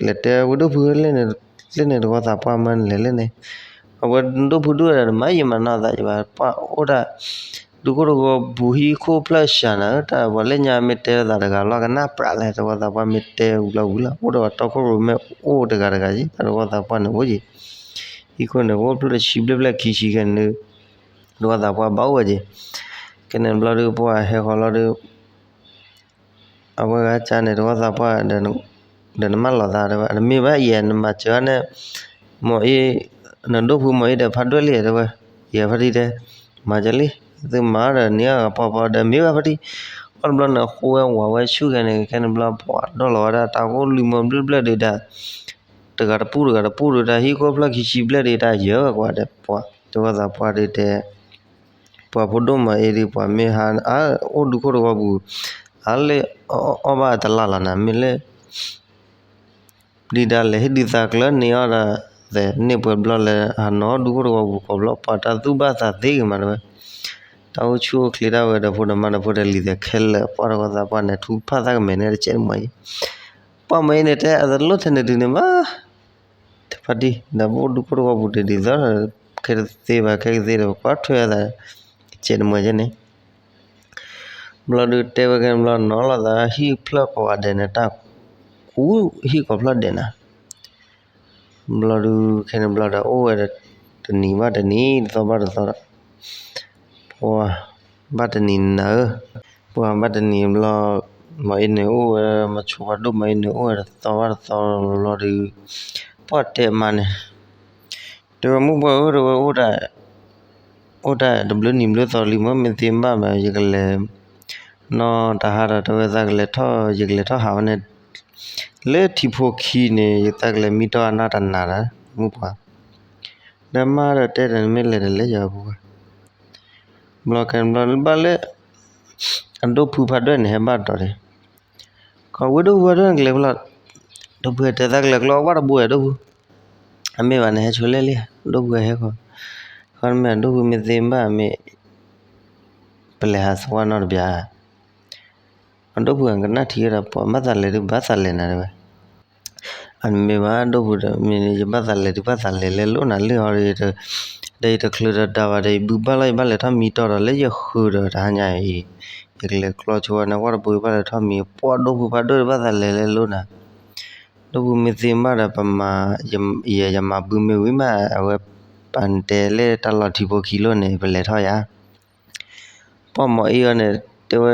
လဲၤတဲဝဲဒိၣ်ဖုလၢန့ၣ်, လၢန့ၣ်တဂီၤသးပှၢ်မၢန့ၣ်လဲၤလၢန့ၣ်, အဝဲဒိၣ်ဖုဒိၣ်ဒီး တမၤယံာ်မၤနီၢ်သးယဘၣ်, ပှၢ်အိၣ်ဒၣ် ဒူခိၣ်တဂီၤပူၤဟံၣ်ခိၣ်ဖျၢၣ်စှၤနၤဧၢ, တၢ်ပှၤလၢညါမ့ၢ်တဲလိာ်သးတဂၤလီၤ ကနၣ်ပြးလဲၣ်, တဂီၤသးပှၢ်မ့ၢ်တဲဝံၤလီၤဝံၤလီၤ, အိၣ်ဒီးတီခိၣ်ရိၣ်မဲအိၣ်တဂၤတဂၤက့ၤ, တၢ်တဂီၤသးပှၢ်န့ၣ်အိၣ်က့ၤ, ဟံၣ်ခိၣ်န့ၣ် အိၣ်ဖျၢၣ်တဆံဘျဲၣ်ဘျဲၣ်ခံဆံခဲန့ၣ်, တဂီၤသးပှၢ်ဘၣ်အိၣ်ဝဲက့ၤ, ခဲန့ၣ်ဘျီဒုးပှၢ်ဟဲဃီၤလီၤဒုး အဝဲဂၤကန့ၣ် တဂီၤသးပှၢ် ဒီးနမၢလီၤသးတဲဝဲ, အတမ့ၢ်ဘၣ်ယဲ နမၤစၢၤန့ၣ် မ့ၢ်အ့ နဒိၣ်ဖုမ့ၢ်အ့ဒီးဖးဒွဲၣ်လံတဲဝဲ, ယဲဖါတံၢ်တဲ မၤစၢၤလံ, သုမၤဒီးန့ၢ်အဂၤပှၤပှၤဒီးမ့ၢ်ဝဲဖါတံၢ်, အီၣ်တဘျီန့ၣ် ဃိဝဲဝးဝဲဆူၣ်ဂဲၤန့ၣ် ခဲန့ၣ်ဘျီပှၤဒီၣ်လီၤဝဲဒၣ် တၢ်ကအိၣ်လုၢ်မီဘျဲၣ်ဘျဲၣ်ဒုးဒၣ် တဂၤတပူၤတဂၤတပူၤဒုးဒၣ် ဟံၣ်ခိၣ်ဖျၢၣ်ခံဆံဘျဲၣ်ဒုးဒၣ် ယဲၢ်ဝဲကွၢ်ဒီးပှၤ တဂီၤသးပှၢ်ဒုးတဲ ပှၤဖိဒိၣ်မ့ၢ်အ့ဒုး ပှၤမ့ၢ်ဟးအအိၣ်ဒူခိၣ်တဝီပူၤ, အလၢအီၣ်ဘၣ်တလၢ်လီၤနၤ မ့ၢ်လၢ ဒုးဒၣ်လဲာ်ဟ့ၣ်ဒုးသးကျၢၤန့ၢ်အီၣ်ဒီး သဲးန့ၢ်ပှဲၤဘျီလဲၤဟးနီၤဒူခိၣ်တဝီပူၤကိးဘျီ ပှၤတၢ်သူၣ်ဘၣ်သးသ့ဂ့ၤမးတဲဝဲ, တၢ်အိၣ်ဆူၣ်အိၣ်ချ့ဒၣ်ဝဲဒီးဖိဒီးမါဒီးဖိဒီးလံၤသဲးခဲလၢာ် ပှၤတဂီၤသးပှၢ်န့ၣ် ထူဖးသးကမဲာ်န့ၣ်တကဲးတမှဲၤယံၤ, ပှၢ်မ့ၢ်အ့န့ၣ်တဲ အတလိၣ်ထဲန့ၣ်ဒုးန့ၣ်ဘၣ် ဖါတံၢ် ဒီးပအိၣ်ဒူခိၣ်တဝီပူၤတဒ်သိးဒီး ခဲတသ့ဘၣ် ခဲကသ့ဒီး ပကွၢ်ထွဲအသး ကစဲးတမှဲၤကဲန့ၣ်, ဘျီဒုးတဲဝဲခဲန့ၣ်ဘျီ နီၤလိာ်သးဟံၣ်ဖျၢၣ်ကိးဂၤဒဲးန့ၣ် တၢ်ကူးဟံၣ်ကိးဖျၢၣ်ဒဲးနၤ, ဘျီဒုးခဲန့ၣ်ဘျီဒီး အိၣ်ဝဲဒီး တနံၤဘၣ်တနံၤ တသီဘၣ်တသီဒီး ပှၤဘၣ်တနံၤနၤဧၢ, ပှၤဘၣ်တနံၤဘျီ မ့ၢ်အ့န့ၣ်အိၣ်ဝဲ မဆိဖးဒိၣ်မ့ၢ်အ့န့ၣ်အိၣ်ဝဲတသီဘၣ်တသီလီၤဒုး ပှၢ်တဲမးန့ၣ် တဲဝဲမုၢ်ပှၢ်ဧၢ တဲဝဲ အိၣ်တၢ်တဘျုးနံၤဘျုးသီလံ မ့ၢ်မ့ၢ်သ့ဘၣ်မး ယကလဲၤ နီၢ်တဟါဒီး တဲဝဲသးကလဲၤထီၣ် ယကလဲၤထီၣ်ဟးဝဲန့ၣ် လၢထံဖိခံန့ၣ် ယသးကလဲၤမံတီၢ်အနၢ်တနၤဒီး မုၢ်ပှၢ် ဒီးမါဒီးတဲဒီး နမ့ၢ်လဲၤဒီးလဲၤယၤပူၤ ဘျီကဲဘျီဘၣ်လၢ အဒိၣ်ဖုဖးဒွဲၣ်န့ၣ် ဟဲဘၣ်တီၤဒံး ကီးဝဲဒိၣ်ဖုဖးဒွဲၣ်န့ၣ်ကလဲၤဖဲလဲၣ် ဒိၣ်ဖုတဲသးကလဲၤကျီဘၣ်တဘိယၤ ဒိၣ်ဖု အမ့ၢ်ဘၣ်န့ၣ် ဟဲဆိလ့ၣ်လံ ဒိၣ်ဖုဟဲဃီ ဃီတမ့ၢ် ဒိၣ်ဖုမ့ၢ်သ့ဘၣ်မ့ၢ် ပလဲၤဟးသဝီနီတဘျီ အဒိၣ်ဖုအကနၣ်ထံၣ်ဝဲဒီး ပှၤဘၣ်သးလဲၤဒုးဘၣ်သးလဲၤနၤတဲဝဲ အမ့ၢ်ဘၣ်ဒိၣ်ဖုဒီး မ့ၢ်ယဘၣ်သးလဲၤဒုးဘၣ်သးလဲၤလဲၤလိၣ်နၤလၢဟီဒီး ဒီးယတချုးဒီးဒါဘၣ်ဒီး ယဘုဘၣ်လီၤ ယဘၣ်လဲၤထီၣ်မံတီၢ်ဒီး လၢယဃုာ်ဒီးတဟါညါအံၤ ယကလဲၤကျီဆိဝဲန့ၣ် ကွၢ်တဘိယဘၣ်လဲၤထီၣ်မံ ပှၢ်ဒိၣ်ဖုဖးဒိၣ်ဒီးဘၣ်သးလဲၤလဲၤလိၣ်နၤ ဒိၣ်ဖုမ့ၢ်သ့ဘၣ်ဒီး ပမၤ ယဲယမၤဘုမ့ၢ်ဝံၤမး အဝဲပၢ်နတဲလၢတၢ်လီၢ်ထံဖိခံလိၣ်န့ၣ် ပလဲၤထီၣ်ယၤ ပှၢ်မ့ၢ်အ့အီၤန့ၣ် တဲဝဲ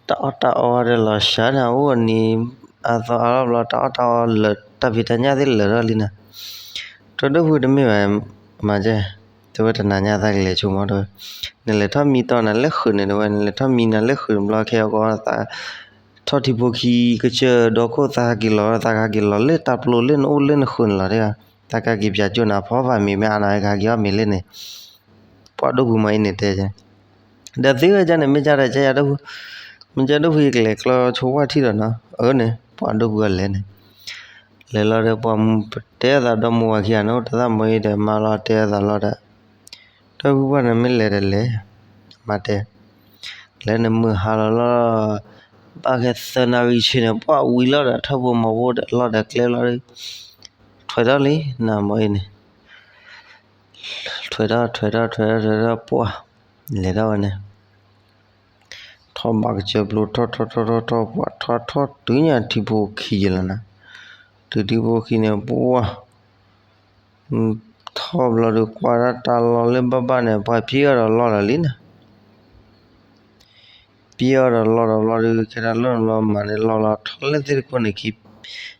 တၢ်အီၣ်တၢ်အီဒီးလီၤစှၤန့ၣ် အအိၣ်အနံၤ အသီအါလီၤဘျီ တၢ်အီၣ်တၢ်အီလၢာ် တၢ်ဖံးတၢ်ညၣ်သ့ၣ်လၢာ်ထီၣ်လံနၤ တဒိၣ်ဖုတမ့ၢ်ဘၣ် မၤကဲ တဲဝဲတနၤညါသးကလဲၤဆိမီၤတဲဝဲ, နလဲၤထီၣ်မံတီၢ်နၤလၢဃုာ်န့ၣ်တဲဝဲ, နလဲၤထီၣ်မံနၤလၢဃုာ်န့ၣ်ဘျီခဲအကီ ထီၣ်ထံဖိခံကစၢၢ်ဒီခိၣ်သးဟးက့ၤလီၤ သးကဟးက့ၤလီၤလၢတၢ်ပျိလၢနအိၣ်လၢနဃုာ်န့ၣ်လီၤတဲ, သးကဟးက့ၤပၠးကၠိနၤဖီဘၣ်မ့ၤမ့ၢ်အါနၤကဟးက့ၤအီၣ်မ့ၤလၢန့ၣ်, ပှၤဒိၣ်ဖုမၤအံၤန့ၣ်တဲ ဒီးသ့ဝဲဒၣ်န့ၣ် မ့ၢ်ကဒီး ကယၤဒိၣ်ဖု, မ့ၢ်ကယၤဒိၣ်ဖု ယကလဲၤကျီဆိဝၣ်ထံၣ်ဒီးနီၤ, အၢန့ၣ် ပှၤဒိၣ်ဖုအလဲၤန့ၣ်, လဲၤလီၤဒီးပှၤတဲအသးဒီမါဝၤခံဂၤန့ၣ် အိၣ်တသၣ်မီၤအံၤဒီး မါလီၤတဲအသးလီၤဒီး, ဒီးဖုပှၢ်န့ၣ်မ့ၢ်လဲၤဒီးလဲၤ, မါတဲ, လဲၤန့ၣ်မုၢ်ဟါလီၤလီၤ, ဘၣ်ခဲသၢနၣ်ရံၣ်ဆ့န့ၣ် ပှၤဝံၤလီၤဒီး ထၢၣ်ဖိမီၤဖိဒီးလီၤဒီးကျဲလီၤဒီး, ထွဲထီၣ်လံ နၤမီၤအံၤန့ၣ် ထွဲထီၣ် ထွဲထီၣ် ထွဲထီၣ် ထွဲထီၣ် ပှၢ်, လဲၤထီၣ်ဝဲန့ၣ်, ထီၣ်ဘၣ်ကစၢၢ်ပျိ ထီၣ်ထီၣ်ထီၣ်ထီၣ်ထီၣ် ပှၢ်ထီၣ်ထီၣ်တုၤညါထံဖိခံယလီၤနၤ, တုၤထံဖိခံန့ၣ် ပှၢ်, ထီၣ်ဘျီဒီးကွၢ်ဒၣ်တၢ်လီၢ်လၢဘၣ်ဘၣ်န့ၣ် ပှၢ်ဖံးအီၤဒီးလီၢ်လီၤလံနၤ ပံအီၤဒီးလီၢ်ဒီးလီၢ်ဒီး ခဲတၢ်လီၢ်န့ၣ်ဘျီ မၤန့ၢ်လီၢ်လီၤ ထီၣ်လၢသ့ၣ်တခိၣ်န့ၣ်ခံ,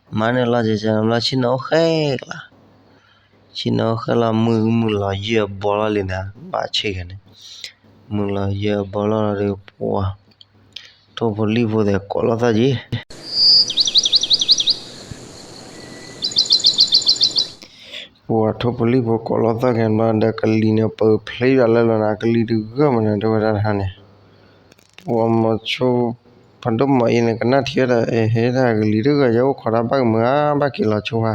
မၤန့ၢ်လီၢ်ကကန့ၣ်ဘျီ ဆ့ၣ်နီၤအိၣ်ဃဲကလါ, ဆ့ၣ်နီၤအိၣ်ဃဲလီၤ မုၢ်မုၢ်လီၤယဲၢ်အဘီလီၤလံနၤ ဘၣ်ဆ့ၣ်ဂ့ၤန့ၣ်, မုၢ်လီၤယဲၢ်အဘီလီၤဒီး ပှၢ်, ထိၣ်ဖိလံၣ်ဖိသ့ၣ်ကိးလီၤသီၣ်က့ၤ ပှၢ်ထိၣ်ဖိလံၣ်ဖိကိးလီၤသီၣ်က့ၤဘျီ ဒီးကလံၤန့ၣ်ပၢၢ်ဖျ့ယွၤလၢလီၤနၤ ကလံၤတဂၢၢ်မးန့ၣ် တဲဝဲဒၣ်တဟါန့ၣ်, ပှၢ်မီၤဆိ ပှၤဒိၣ်မီၤအံၤန့ၣ် ကနၣ်ထံဝဲဒၣ် အ့ ဟ့ၣ်တၢ်ကလံၤတဂၢၢ် ယအိၣ်ခိးတၢ်ဘၣ်ကမုာ်ဧါ ဘၣ်က့ၤလီၤဆိဧါ,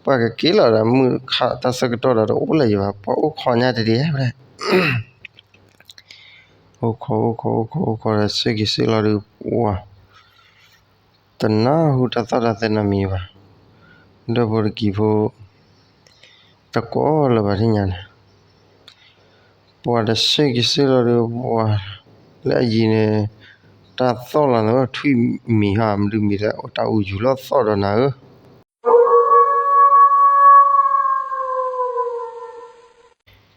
ပှၢ်ကက့ၤလီၤဒီး မုၢ်ခးတၢ်ဆၢကတီၢ်ဒီးတအိၣ်လၢၤယဘၣ် ပှၢ်အိၣ်ခိးညါတဒံးဝဲဒၣ် အိၣ်ခိး အိၣ်ခိး အိၣ်ခိး အိၣ်ခိးဒီး ဆ့ၣ်က့ၤဆ့ၣ်လီၤဒီး ပှၢ် တနၢ်ဟူတၢ်သီၣ်တၢ်သဲနီတမံၤဘၣ်. ဒီဖိတကံၤဖိ တကိးလၢၤဘၣ်ထံၣ်ညါန့ၣ်, ပှၢ်တဆ့ၣ်က့ၤဆ့ၣ်လီၤဒီး ပှၢ်လၢအယံၤန့ၣ် တၢ်သီၣ်လီၤန့ၣ် ထွံၣ်မံၤဟါ မဒုမံၤလၢ တၢ်အူယူၤလီၤသီၣ်ဒီးနၤဧၢ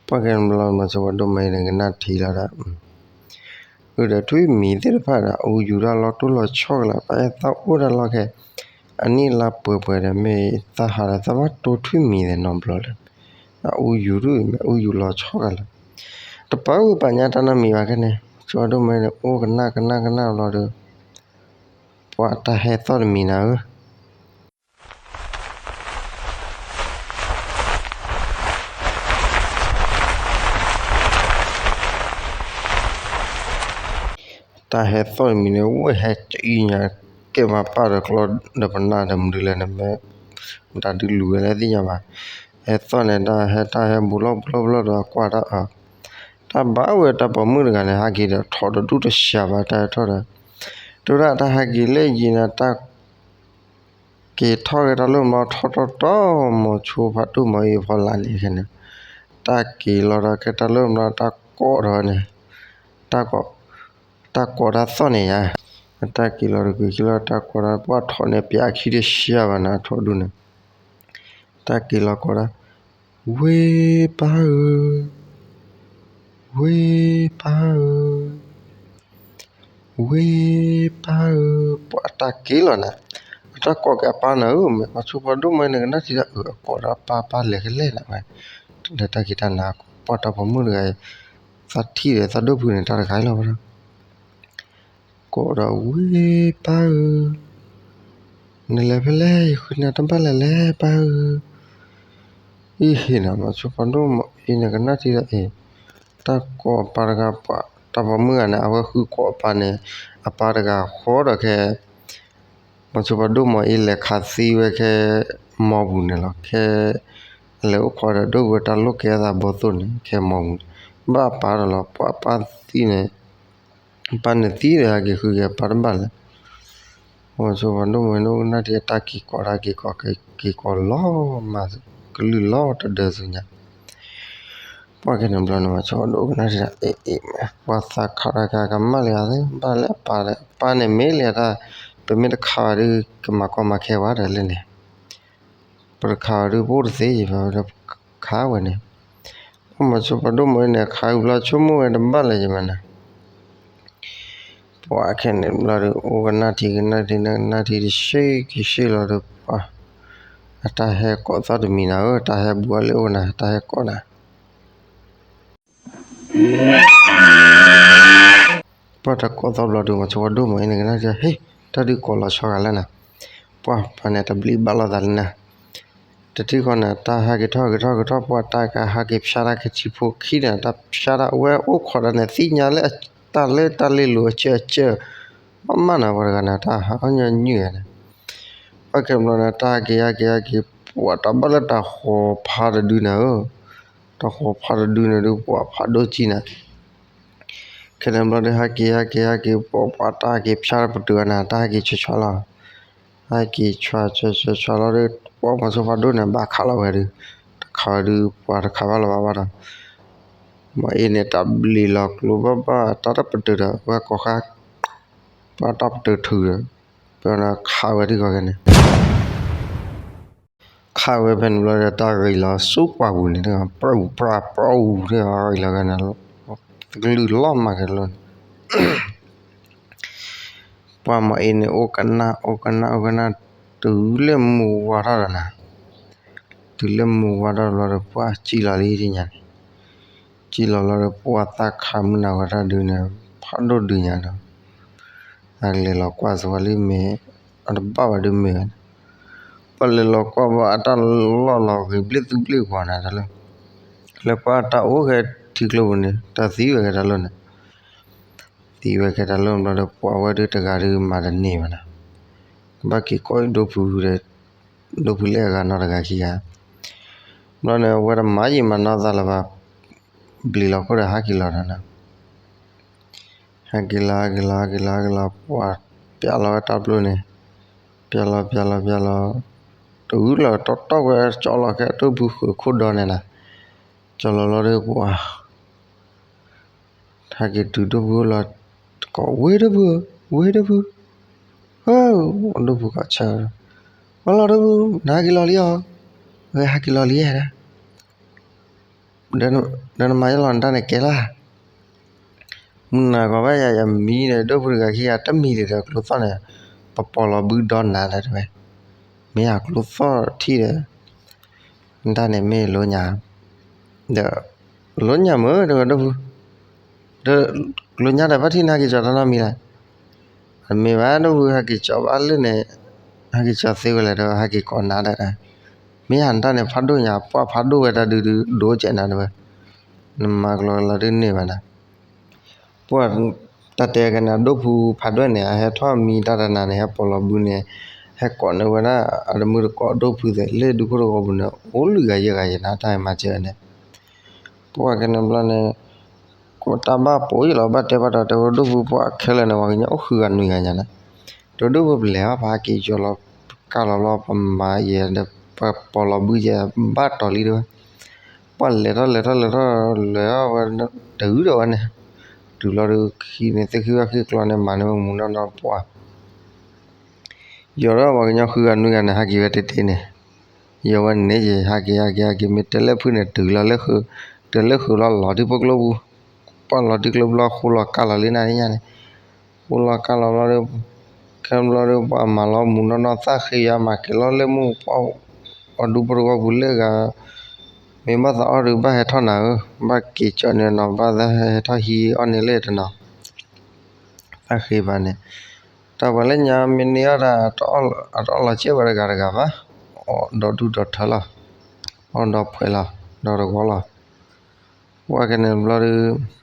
ပှၢ်ကဲန့ၣ်ဘျီ မီၤဆိပှၤဒိၣ်မးအံၤန့ၣ် ကနၣ်ထံလီၤဒီး အုဒီးထွံၣ်မံၤသ့ၣ်တဖၣ်ဒီး အူယူၤတၢ်လီၤတိၢ်လီၤဆီၣ်ကလာ် ပှၤအဲၣ်သးအိၣ်တၢ်လီၢ်ခဲ အနံၣ်လါပှဲၤပှဲၤဒီး မ့ၢ်သးဟးဒီးသးဘၣ်တိၢ်ထွံၣ်မံၤသ့ၣ်နီတဘျီလၢ အူယူၤဒုးမ့ၢ်အူယူၤလီၤဆီၣ်ကလာ် တပာ်ဝံၤပာ်ညါတၢ်နီတမံၤဘၣ်ခဲန့ၣ် ဆိပှၤဒိၣ်မးအံၤန့ၣ် အိၣ်ကနၣ်ကနၣ်ကနၣ်ဘျီဒီး ပှၤတၢ်ဟဲသီၣ်တမံၤနၤဧၢ တၢ်ဟဲသီၣ်တမံၤန့ၣ် ဝဲဟဲကအံၤညါ ကဲမၤပာ်ဒီးကျီဒီးပနၢ်ဒီးမနုၤလဲၣ်န့ၣ် မ့ၢ်တၢ်ဒုးလူၤဝဲလၢသ့ၣ်ညါဘၣ်. ဟဲသီၣ်န့ၣ် တၢ်ဟဲတၢ်ဟဲဘူးလီၤဘူးလီၤဘူးလီၤဒီးကွၢ်တၢ် တၢ်ဘၣ်ဝဲတၢ်ပိာ်မုၣ်တဂၤန့ၣ် ဟးက့ၤဒီးထီၣ်တဒူၣ်တစှၤဘၣ်တၢ်ဟဲထီၣ်ဒီး တုၤဒၣ်တၢ်ဟဲက့ၤလၢယံၤန့ၣ် တၢ် က့ၤထီၣ်က့ၤတၢ်လၢမးထီၣ်ထီၣ်တီၢ် မီၤဆိဖးဒိၣ်မးအံၤဖီလာ်န့ၣ်ခဲန့ၣ် တၢ်က့ၤလီၤဒီးကဲတၢ်လၢမးတၢ်ကိးထီၣ်ဝဲန့ၣ် တၢ်ကိး တၢ်ကိးတၢ်သီၣ်န့ၣ်ယါ တၢ်က့ၤလီၤတကွံာ်ခံလီၤ တၢ်ကိးတၢ်ပှၢ်ထီၣ်န့ၣ် ပျးခံတစှၤဘၣ်န့ၣ် ထီၣ်ဒူၣ်န့ၣ် တၢ်က့ၤလီၤကိးတၢ် ဝ့ၢ်ပၢ်ဧၢ ဝ့ၢ်ပၢ်ဧၢ ဝ့ၢ်ပၢ်ဧၢ ပှၤအတၢ်က့ၤလီၤနၤ အတၢ်ကိးက့ၤအပၢ်နၤဧၢ မ့ၢ်ပှၤဆိပှၤဒိၣ်မးန့ၣ် ကနၣ်ထံဒီး အကိးဒီးပၢ်ပၢ်လဲၤကလဲၣ်နၤဝဲ ဒီးတၢ်က့ၤတၢ်နၤ ပှၤတၢ်ပိာ်မုၣ်တဂၤအံၤ သးထံၣ်ဒီးသးဒိၣ်ဖုန့ၣ် တၢ်တခါအံၤလီၤဝဲဒၣ် ကိးဒီးဝ့ၢ်ပၢ်ဧၢ နလဲၤဖဲလဲၣ် ယဃုနၤတဘၣ်လဲၣ်လဲၣ်ပၢ်ဧၢ အံၤဟ့ၣ်နၤ မီၤဆိပှၤဒိၣ်မးအံၤန့ၣ် ကနၣ်ထံဒီးအံၤ တၢ်ကိးအပၢ်တဂၤပှၤ တၢ်ပိာ်မုၣ်ဂၤန့ၣ် အဝဲဃုကိးအပၢ်န့ၣ် အပၢ်တဂၤဃီဒီးခဲ မီၤဆိပှၤဒိၣ်မးအံၤလဲၤခးသံဝဲခဲ မီၢ်ပူၤန့ၣ်လီၤ ခဲ လဲၤအိၣ်ခိးဒီးဒိၣ်ဝဲတၢ်လိၣ်ကဲအသးဘီသိၣ်န့ၣ် ခဲမီၢ်ပူၤန့ၣ် ဘၣ်အပၢ်ဒီးလီၤ ပှၤအပၢ်သံန့ၣ် ပၢ်န့ၣ်သံဒီးဟဲက့ၤဃုက့ၤအပၢ်တဘၣ်လဲၣ် မီၤဆိပှၤဒိၣ်မးအံၤန့ၣ် ကနၣ်ထံတၢ်က့ၤကိးတၢ်က့ၤကိး က့ၤကိးလီၤမး ကလုၢ်လီၤတဒၢသုညါ ပှၢ်ကဲန့ၣ်ဘျီန့ၣ် မီၤဆိပှၤဒိၣ်ကနၣ်ထံဒီး အ့ၣ်အ့ၣ် ပှၤသးခးတၢ်ကကမၣ်လၢအသး ဘၣ်လၢအပၢ်ဒီး ပၢ်န့ၣ်မ့ၢ်လၢတၢ် ပမ့ၢ်တခးဘၣ်ဒီး ကမၤကီမၤခဲဝဲဒီးလဲၣ်န့ၣ် ပတခးဘၣ်ဒီး ပအိၣ်တသ့ယဘၣ်ဝဲဒီးခးဝဲန့ၣ် မီၤဆိပှၤဒိၣ်မးအံၤန့ၣ် ခးဝံၤဘျီဆိကမိၣ်ဝဲတဘၣ်လၢၤယမၤန့ၣ် ပှၤခဲန့ၣ်ဘျီဒီး အိၣ်ကနၣ်ထံကနၣ်ထံ နကနၣ်ထံတဆ့က့ၤဆ့လီၤဒီး ပှၤ အတၢ်ဟဲကိးသီၣ်တမံၤနၤဧၢ တၢ်ဟဲဘူးအီၤလၢအိၣ်နၤ တၢ်ဟဲကိးနၤ ပှၢ်တၢ်ကိးသီဘျီဒုး မီၤစိဖးဒိၣ်မၤအ့န့ၣ်ကနၣ် ဟ့ၣ်, တၢ်ဒုးကိးလီၤဆီဂၤလၢနၤ, ပှၢ်ဖဲန့ၣ်တဘျ့ဘၣ်လိာ်သးလၢနၤ, တထံၣ်ဃီန့ၣ် တၢ်ဟးက့ၤထီၣ်က့ၤထီၣ်က့ၤထီၣ် ပှၢ်တၢ်ကဟးက့ၤဖၠါတၢ်ကထံဖိခံန့ၣ် တၢ်ဖၠါတၢ်ဝဲအိၣ်ခိးတၢ်န့ၣ် သ့ၣ်ညါလၢတၢ်လၢတၢ်လ့လိၤအစၢၢ်အစၢၢ်, ဘၣ်မၣ်နၤပှၤတဂၤန့ၣ် တၢ်ဟးအီၣ်ညီနုၢ်ဂၤန့ၣ်, ပှၢ်ခဲဘျီန့ၣ် တၢ်ဟးက့ၤဟးက့ၤဟးက့ၤ ပှၢ်တၢ်ဘၣ်လၢတၢ်ဃီၤဖးတဒုန့ၣ်ဧၢ, တၢ်ဃီၤဖးတဒုန့ၣ်ဒုး ပှၢ်ဖးဒိၣ်ကံန့ၣ် ခဲန့ၣ်ဘျီဒီး ဟဲက့ၤ ဟဲက့ၤ ဟဲက့ၤ ပှၤ ပှၤတၢ်ဟဲက့ၤဖၠါပတုာ်အနၤ တၢ်ဟဲက့ၤဆွဲဆွဲလီၤ. ဟဲက့ၤဆွဲဆွဲဆွဲဆွဲလီၤဒီး ပှၢ်မီၤစိဖးဒိၣ်န့ၣ် ဘၣ်ခးလီၤဝဲဒုး, တခးဝဲဒုး ပှၤတခးဘၣ်လီၤဘၣ်ဘၣ်ဒီး မ့ၢ်အ့န့ၣ် တၢ်ဘျံးလီၤကျိဘၣ်ဘၣ် တၢ်တပတုာ်ဒီး ဝဲကိးဃါ ပှၤတၢ်ပတုာ်ထုးဒီး ပှၤခးဝဲဒုးဂီၤခဲန့ၣ် ခးဝဲဖဲန့ၣ်ဘျီဒီး တၢ်ဂ့ၤလီၤဆူပှၢ်ပူၤန့ၣ် ပှၢ်ပှၢ်ပှၢ် ဂ့ၤလီၤခဲန့ၣ် သကလုာ်လီၤမၤက့ၤလီၤန့ၣ် ပှၢ်မၤအ့န့ၣ် အိၣ်ကနၣ် အိၣ်ကနၣ် အိၣ်ကနၣ် တုၤလၢမုၢ်ဝါထီၣ်ဒီးနၤ, တုၤလၢမုၢ်ဝါထီၣ်ဘျီဒီး ပှၢ်စံၣ်လီၤလံတညါန့ၣ်, စံၣ်လီၤလီၤဒီး ပှၢ်သၣ်ခးမုၢ်နၤဝဲတၢ်ဒုးန့ၣ် ဖးဒိၣ်ဒုးညါဒီး အလဲၤလီၤကွၢ်စ့ၢ်ကီးလံမ့ၢ် အတဘၣ်ဘၣ်ဒုးမ့ၢ်ဝဲန့ၣ်, ပှၢ်လဲၤလီၤကွၢ်ဘၣ်အတၢ်လီၢ်လီၤဂ့ၤဘျ့ၣ်သူဘျ့ၣ်ကွီၤနၤတၢ်လၢ လၢပှၢ်တၢ်အိၣ်ခဲထံကျိပူၤန့ၣ် တၢ်သံဝဲကဲတၢ်လီၢ်န့ၣ်, သံဝဲကဲတၢ်လီၢ်ဘျီဒီး ပှၢ်ဝဲဒုးတဂၤဒုးမၤတန့ၢ်ဘၣ်နၤ, ဘၣ်က့ၤကိးဒိၣ်ဖုဒီး ဒိၣ်ဖုလၢအဂၤနီတဂၤခံဂၤ, ဘျီန့ၣ် အဝဲတမၤယံာ်မၤနီၢ်သးလၢၤဘၣ်, ဘျံးလီၤခိၣ်ဒီးဟးက့ၤလီၤဒီးနၤ ဟဲက့ၤလီၤ ဟဲက့ၤလီၤ ဟဲက့ၤလီၤ ဟဲက့ၤလီၤ ပှၢ်ပျၢ်လီၤဝဲတၢ်ပျိန့ၣ်, ပျၢ်လီၤ ပျၢ်လီၤ ပျၢ်လီၤ, တဂုာ်လီၤတီတီဝဲ ကၠီလီၤခဲဒိၣ်ဖုဃုာ်ခိၣ်ဒီန့ၣ်နၤ, ကၠီလီၤလီၤဒီးပှၢ် ဟဲက့ၤတုၤဒိၣ်ဖုလီၤ, ကိးဝ့ၢ်ဒိၣ်ဖု, ဝ့ၢ်ဒိၣ်ဖု, ဟၢ, ဒိၣ်ဖုကိးဆၢ, ဝဲလီၤဒိၣ်ဖု, နဟဲက့ၤလီၤလံဧါ, ဝဲဟဲက့ၤလီၤလံဧါ ဒီးနမၤယလီၤနတၢ်န့ၣ်ကဲလီၤ, မုၢ်နၤဂီၤဘၣ်ယၤ ယမံဒီး ဒိၣ်ဖုတဂၤခံဂၤ တမံၤဒံးဒီးကျိသီၣ်န့ၣ်, ပပီၤလီၤဘုဒီနၤဒီးတဲဝဲ, မ့ၢ်ယၤကျိသီၣ်ထံၣ်ဒီး နတၢ်န့ၣ်မ့ၢ်လိညါ, ဒီး လိညါမ့ၢ် တဲဝဲဒိၣ်ဖု, ဒီး လိညါဒီးဘၣ်ထံၣ်နဟဲက့ၤကၠီတၢ်နီတမံၤလဲၣ်, အမ့ၢ်ဘၣ်ဒိၣ်ဖု ဟဲက့ၤကၠီဘၣ်လၢန့ၣ်, ဟဲက့ၤကၠီသ့ဝဲလဲၣ်ဒီး ဟဲက့ၤကိးနၤဒီး, မ့ၢ်ယၤနတၢ်န့ၣ်ဖးဒိၣ်ညါ ပှၢ်ဖးဒိၣ်ဝဲတၢ်ဒုးဒုး ဒိကဲးနၤတဲဝဲ, နမၤကျိၤလီၤဒုးန့ၢ်ဘၣ်နၤ ပှၢ်တၢ်တဲကနၤ ဒိၣ်ဖုဖးဒိၣ်န့ၣ် အဟဲထီၣ်မံတၢ်တနၤန့ၣ် ဟဲပီၤလီၤဘုန့ၣ်, ဟဲကိးန့ၢ်ဝဲဒၣ် အတမုၢ်တကိးဒိၣ်ဖုသ့ၣ် လၢဒူခိၣ်တဂီၤပူၤန့ၣ် အိၣ်လွံၢ်ဂၤယဲၢ်ဂၤယဲၢ်နၤ တၢ်ဟဲမၤစၢၤန့ၣ်, ပှၢ်ကနၤဘျီန့ၣ်, ကိးတၢ်ဘၣ်ပိာ်ယံာ်လီၤ ဘၣ်တဲဘၣ်ဒီး တဲဝဲဒိၣ်ဖုပှၢ်ခဲလၢာ်န့ၣ် ပှၤကညီအိၣ်ဃုဂၤနွံဂၤညါန့ၣ်, ဒီးဒိၣ်ဖုပလဲၤဘၣ် ပဟဲက့ၤယီၤလီၤ ပကၢ်လီၤလီၤ ပမၤယဲၢ်ဒီး ပပီၤလီၤဘုယဲၢ် ဘၣ်တီၤလံတဲဝဲ ပှၢ်လဲၤထီၣ်လဲၤထီၣ်လဲၤထီၣ်လဲၤထီၣ်ဝဲ တဂုာ်ဒီးဝဲန့ၣ်, တုၤလီၤဒီးခံန့ၣ် သ့ၣ်ဃံဘၣ်ဃံကျီန့ၣ် မၤန့ၢ်ဝဲမူနီၢ်နီၢ်ပှၢ်, ယီၤဒီးပှၤကညီဃုဂၤနွံဂၤန့ၣ် ဟးက့ၤဝဲတ့ၢ်တ့ၢ်န့ၣ်, ယီၤဝဲန့ၣ် ယဟးက့ၤဟးက့ၤဟးက့ၤ မ့ၢ်တဲလၢဖုန့ၣ် တုၤလီၤလၢ, တုၤလၢဃုာ်လီၤလီၤထံဖိကျိပူၤ, ပှၢ်လီၤထံကျိပူၤလီၤ ဃိလီၤကၢ်လီၤလံနၤညါန့ၣ်, ဃိလီၤကၢ်လီၤလီၤဒီး ခဲဘျီဒီး ပှၤမၤလီၤမူနီၢ်နီၢ်သၣ်ဃ့ယါ မၤက့ၤလီၤလၢမူပှၢ်, အဒူဖိတဂီၤပူၤလၢဂၤ, မ့ၢ်ဘၣ်သးအီၣ်ဒုးဘၣ်ဟဲထီၣ်နၤဧၢ, ဘၣ်က့ၤကၠီန့ၣ်နီၤ ဘၣ်သးဟဲထီၣ်ဟံးအီၣ်န့ၣ်လၢတနီၤ, သၣ်ဃ့ဘၣ်န့ၣ်, တၢ်ပှၤလၢညါမ့ၢ်န့ၢ်အီၣ်တၢ် အတအီၣ်လီၤကဲပှၤတဂၤတဂၤဘၣ်, အီၣ်ဒီးဒူၣ်ဒီးထၢလီၤ, အီၣ်ဒီးဖှဲးလီၤ, ဒီးတဂီၤလီၤ ပှၢ်ကန့ၣ်ဘျီဒီး,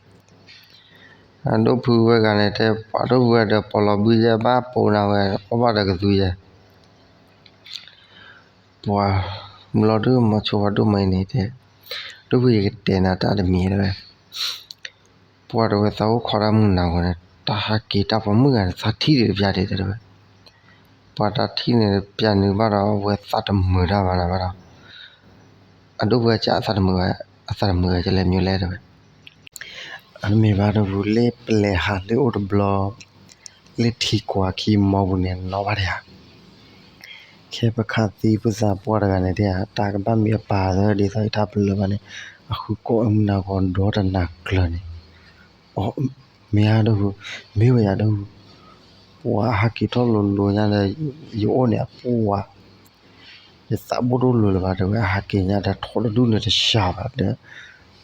အဒိၣ်ဖုဝဲဂၤန့ၣ် တဲပှၤဒိၣ်ဖုဝဲဒီး ပီၤလီၤဘုယဲၢ်ဘၣ်ပိာ်နၤဝဲ အီၣ်ဘၣ်ဒီးကသူယဲၢ်, ပှၢ်ဘျီဒိၣ်မီၤဆိဖးဒိၣ်မးအံၤန့ၣ်တဲ, ဒိၣ်ဖုယကတဲနၤတၢ်တမံၤတဲဝဲ ပှၢ်တဲဝဲသးအိၣ်ခိးတၢ်မုၢ်နၤဂီၤန့ၣ် တၢ်ဟးက့ၤတၢ်ပှၤမုၣ်ဂၤန့ၣ် သးထံၣ်ဒံးတပျၢ်ဒံးတဲဝဲ, ပှၢ်တၢ်ထံၣ်န့ၣ်တပျၢ်န့ၣ်ဘၣ်ဒီး အဝဲသးတမုာ်တၢ်ဘၣ်နၤဘၣ်ဒီး, အဒိၣ်ဖုဝဲက အသးတမုာ်ဝဲ, အသးတမုာ်ဝဲကလဲၤမံၤလဲၣ်တဲဝဲ, အမ့ၢ်ဘၣ်ဒိၣ်ဖုလၢပလဲၤဟးလၢအိၣ်တဘျီ လၢထံကွၢ်ခံမီပူၤန့ၣ် နီၣ်ဘၣ်တယၤ ခဲပခးသံပသးပှၢ်တဂၤန့ၣ်တဲ တၢ်ကဘၣ်မ့ၢ်အပၢ်သၢဒ်သိးယထါပလၢၢ်ဘၣ်န့ၣ် အဃုကိးမုၢ်နၤဂီၤဒီတနၤကျၢၤန့ၣ်, မ့ၢ်ဧါဒိၣ်ဖု, မ့ၢ်ဝဲယၤဒိၣ်ဖု, ပှၤအဟးက့ၤထီၣ်လိၤလိၤညါဒီး ယအိၣ်န့ၣ်အပူၤဝဲ ယသးဘိၣ်တအိၣ်လိၤလၢၤဘၣ် တဲဝဲ အဟးက့ၤညါဒီးထိးတဒူၣ်န့ၣ်တစှၤဘၣ်ဒီး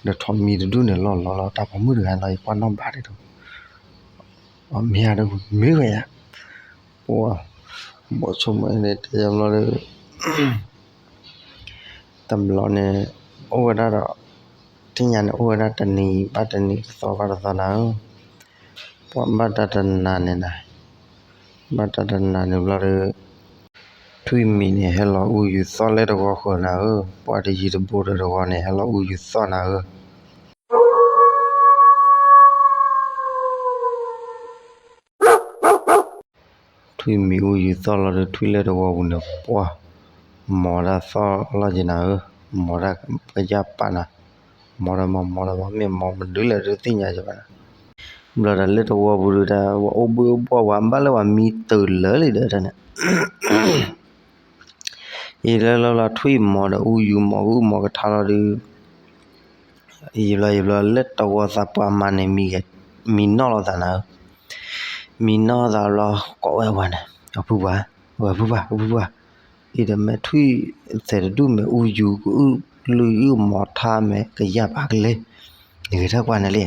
ဒီးထိးမံၤတဒူၣ်န့ၣ်လီၤလီၤလီၤ တၢ်ပိာ်မုၣ်တဂၤလီၤ ယကွၢ်နီၣ်ဘၣ်ဒ်သိး အမ့ၢ်ဧါဒီးမ့ၢ်ဝဲယၤ, ပှၤ ဘီၣ်ဆိကမိၣ်န့ၣ်တဲယၤဘျီဒီး တဘျီန့ၣ် အိၣ်ဝဲဒၣ်ဒီး ထံၣ်ညါန့ၣ် အိၣ်ဝဲဒၣ်တနံၤဘၣ်တနံၤ တသီဘၣ်တသီနၤဧၢ, ပှၤဘၣ်တၢ်တနၤန့ၣ်နၤ, ဘၣ်တၢ်တနၤန့ၣ်ဘျီဒီး ထွံၣ်မံၤန့ၣ် ဟဲလီၤအူယူၤသီၣ်လၢတဝီဃၢၤနၤဧၢ, ပှၤတယံၤတဘူးဒီးတဝီန့ၣ် ဟဲလီၤအူယူၤသီၣ်နၤဧၢ. ထွံၣ်မံၤအူယူၤသီၣ်လီၤဒီး ထွံၣ်လၢတဝီပူၤန့ၣ် ပှၤ မီၤတၢ်သီၣ်လီၤက့ၤနၤဧၢ, မီၤတၢ်ကယၢ်ပာ်နၤ, မီၤဒီးမီၤ မီၤဒီးမီၤ မ့ၢ်မီၤမနုၤလဲၣ်တသ့ၣ်ညါကဘၣ်နၤ, ဘျီဒီးလၢတဝီပူၤဒီး ဝဲအိၣ်ဘှ့ၣ်အိၣ်ဘှီၣ်ဝဲ ဘၣ်လၢပှၤမံတၢၤလၢာ်လံဒီးတၢ်န့ၣ် ယလၢလၢလီၤထွံၣ်မီၤဒီးအူယူၤမီၤအူမီၤကထါလီၤဒီး ယဘျီယဘျီလၢတဝီသးပှၢ်မၤန့ၣ် မံနီၣ်လိာ်သးနၤဧၢ, မံနီၣ်သးဘျီကိးဝဲပှၤန့ၣ် အဖုပှၢ်, ဝဲဖုပှၢ် ဖုပှၢ်, အံၤဒီးမ့ၢ်ထွံၣ်သဲးတဒူၣ်မ့ၢ်အူယူၤကအုၣ်လုၢ်အုၣ်မီၤထါမ့ၢ်ကယၢ်ပာ်ကလဲ, နဂဲၤထၢၣ်ကွၢ်န့ၣ်လံ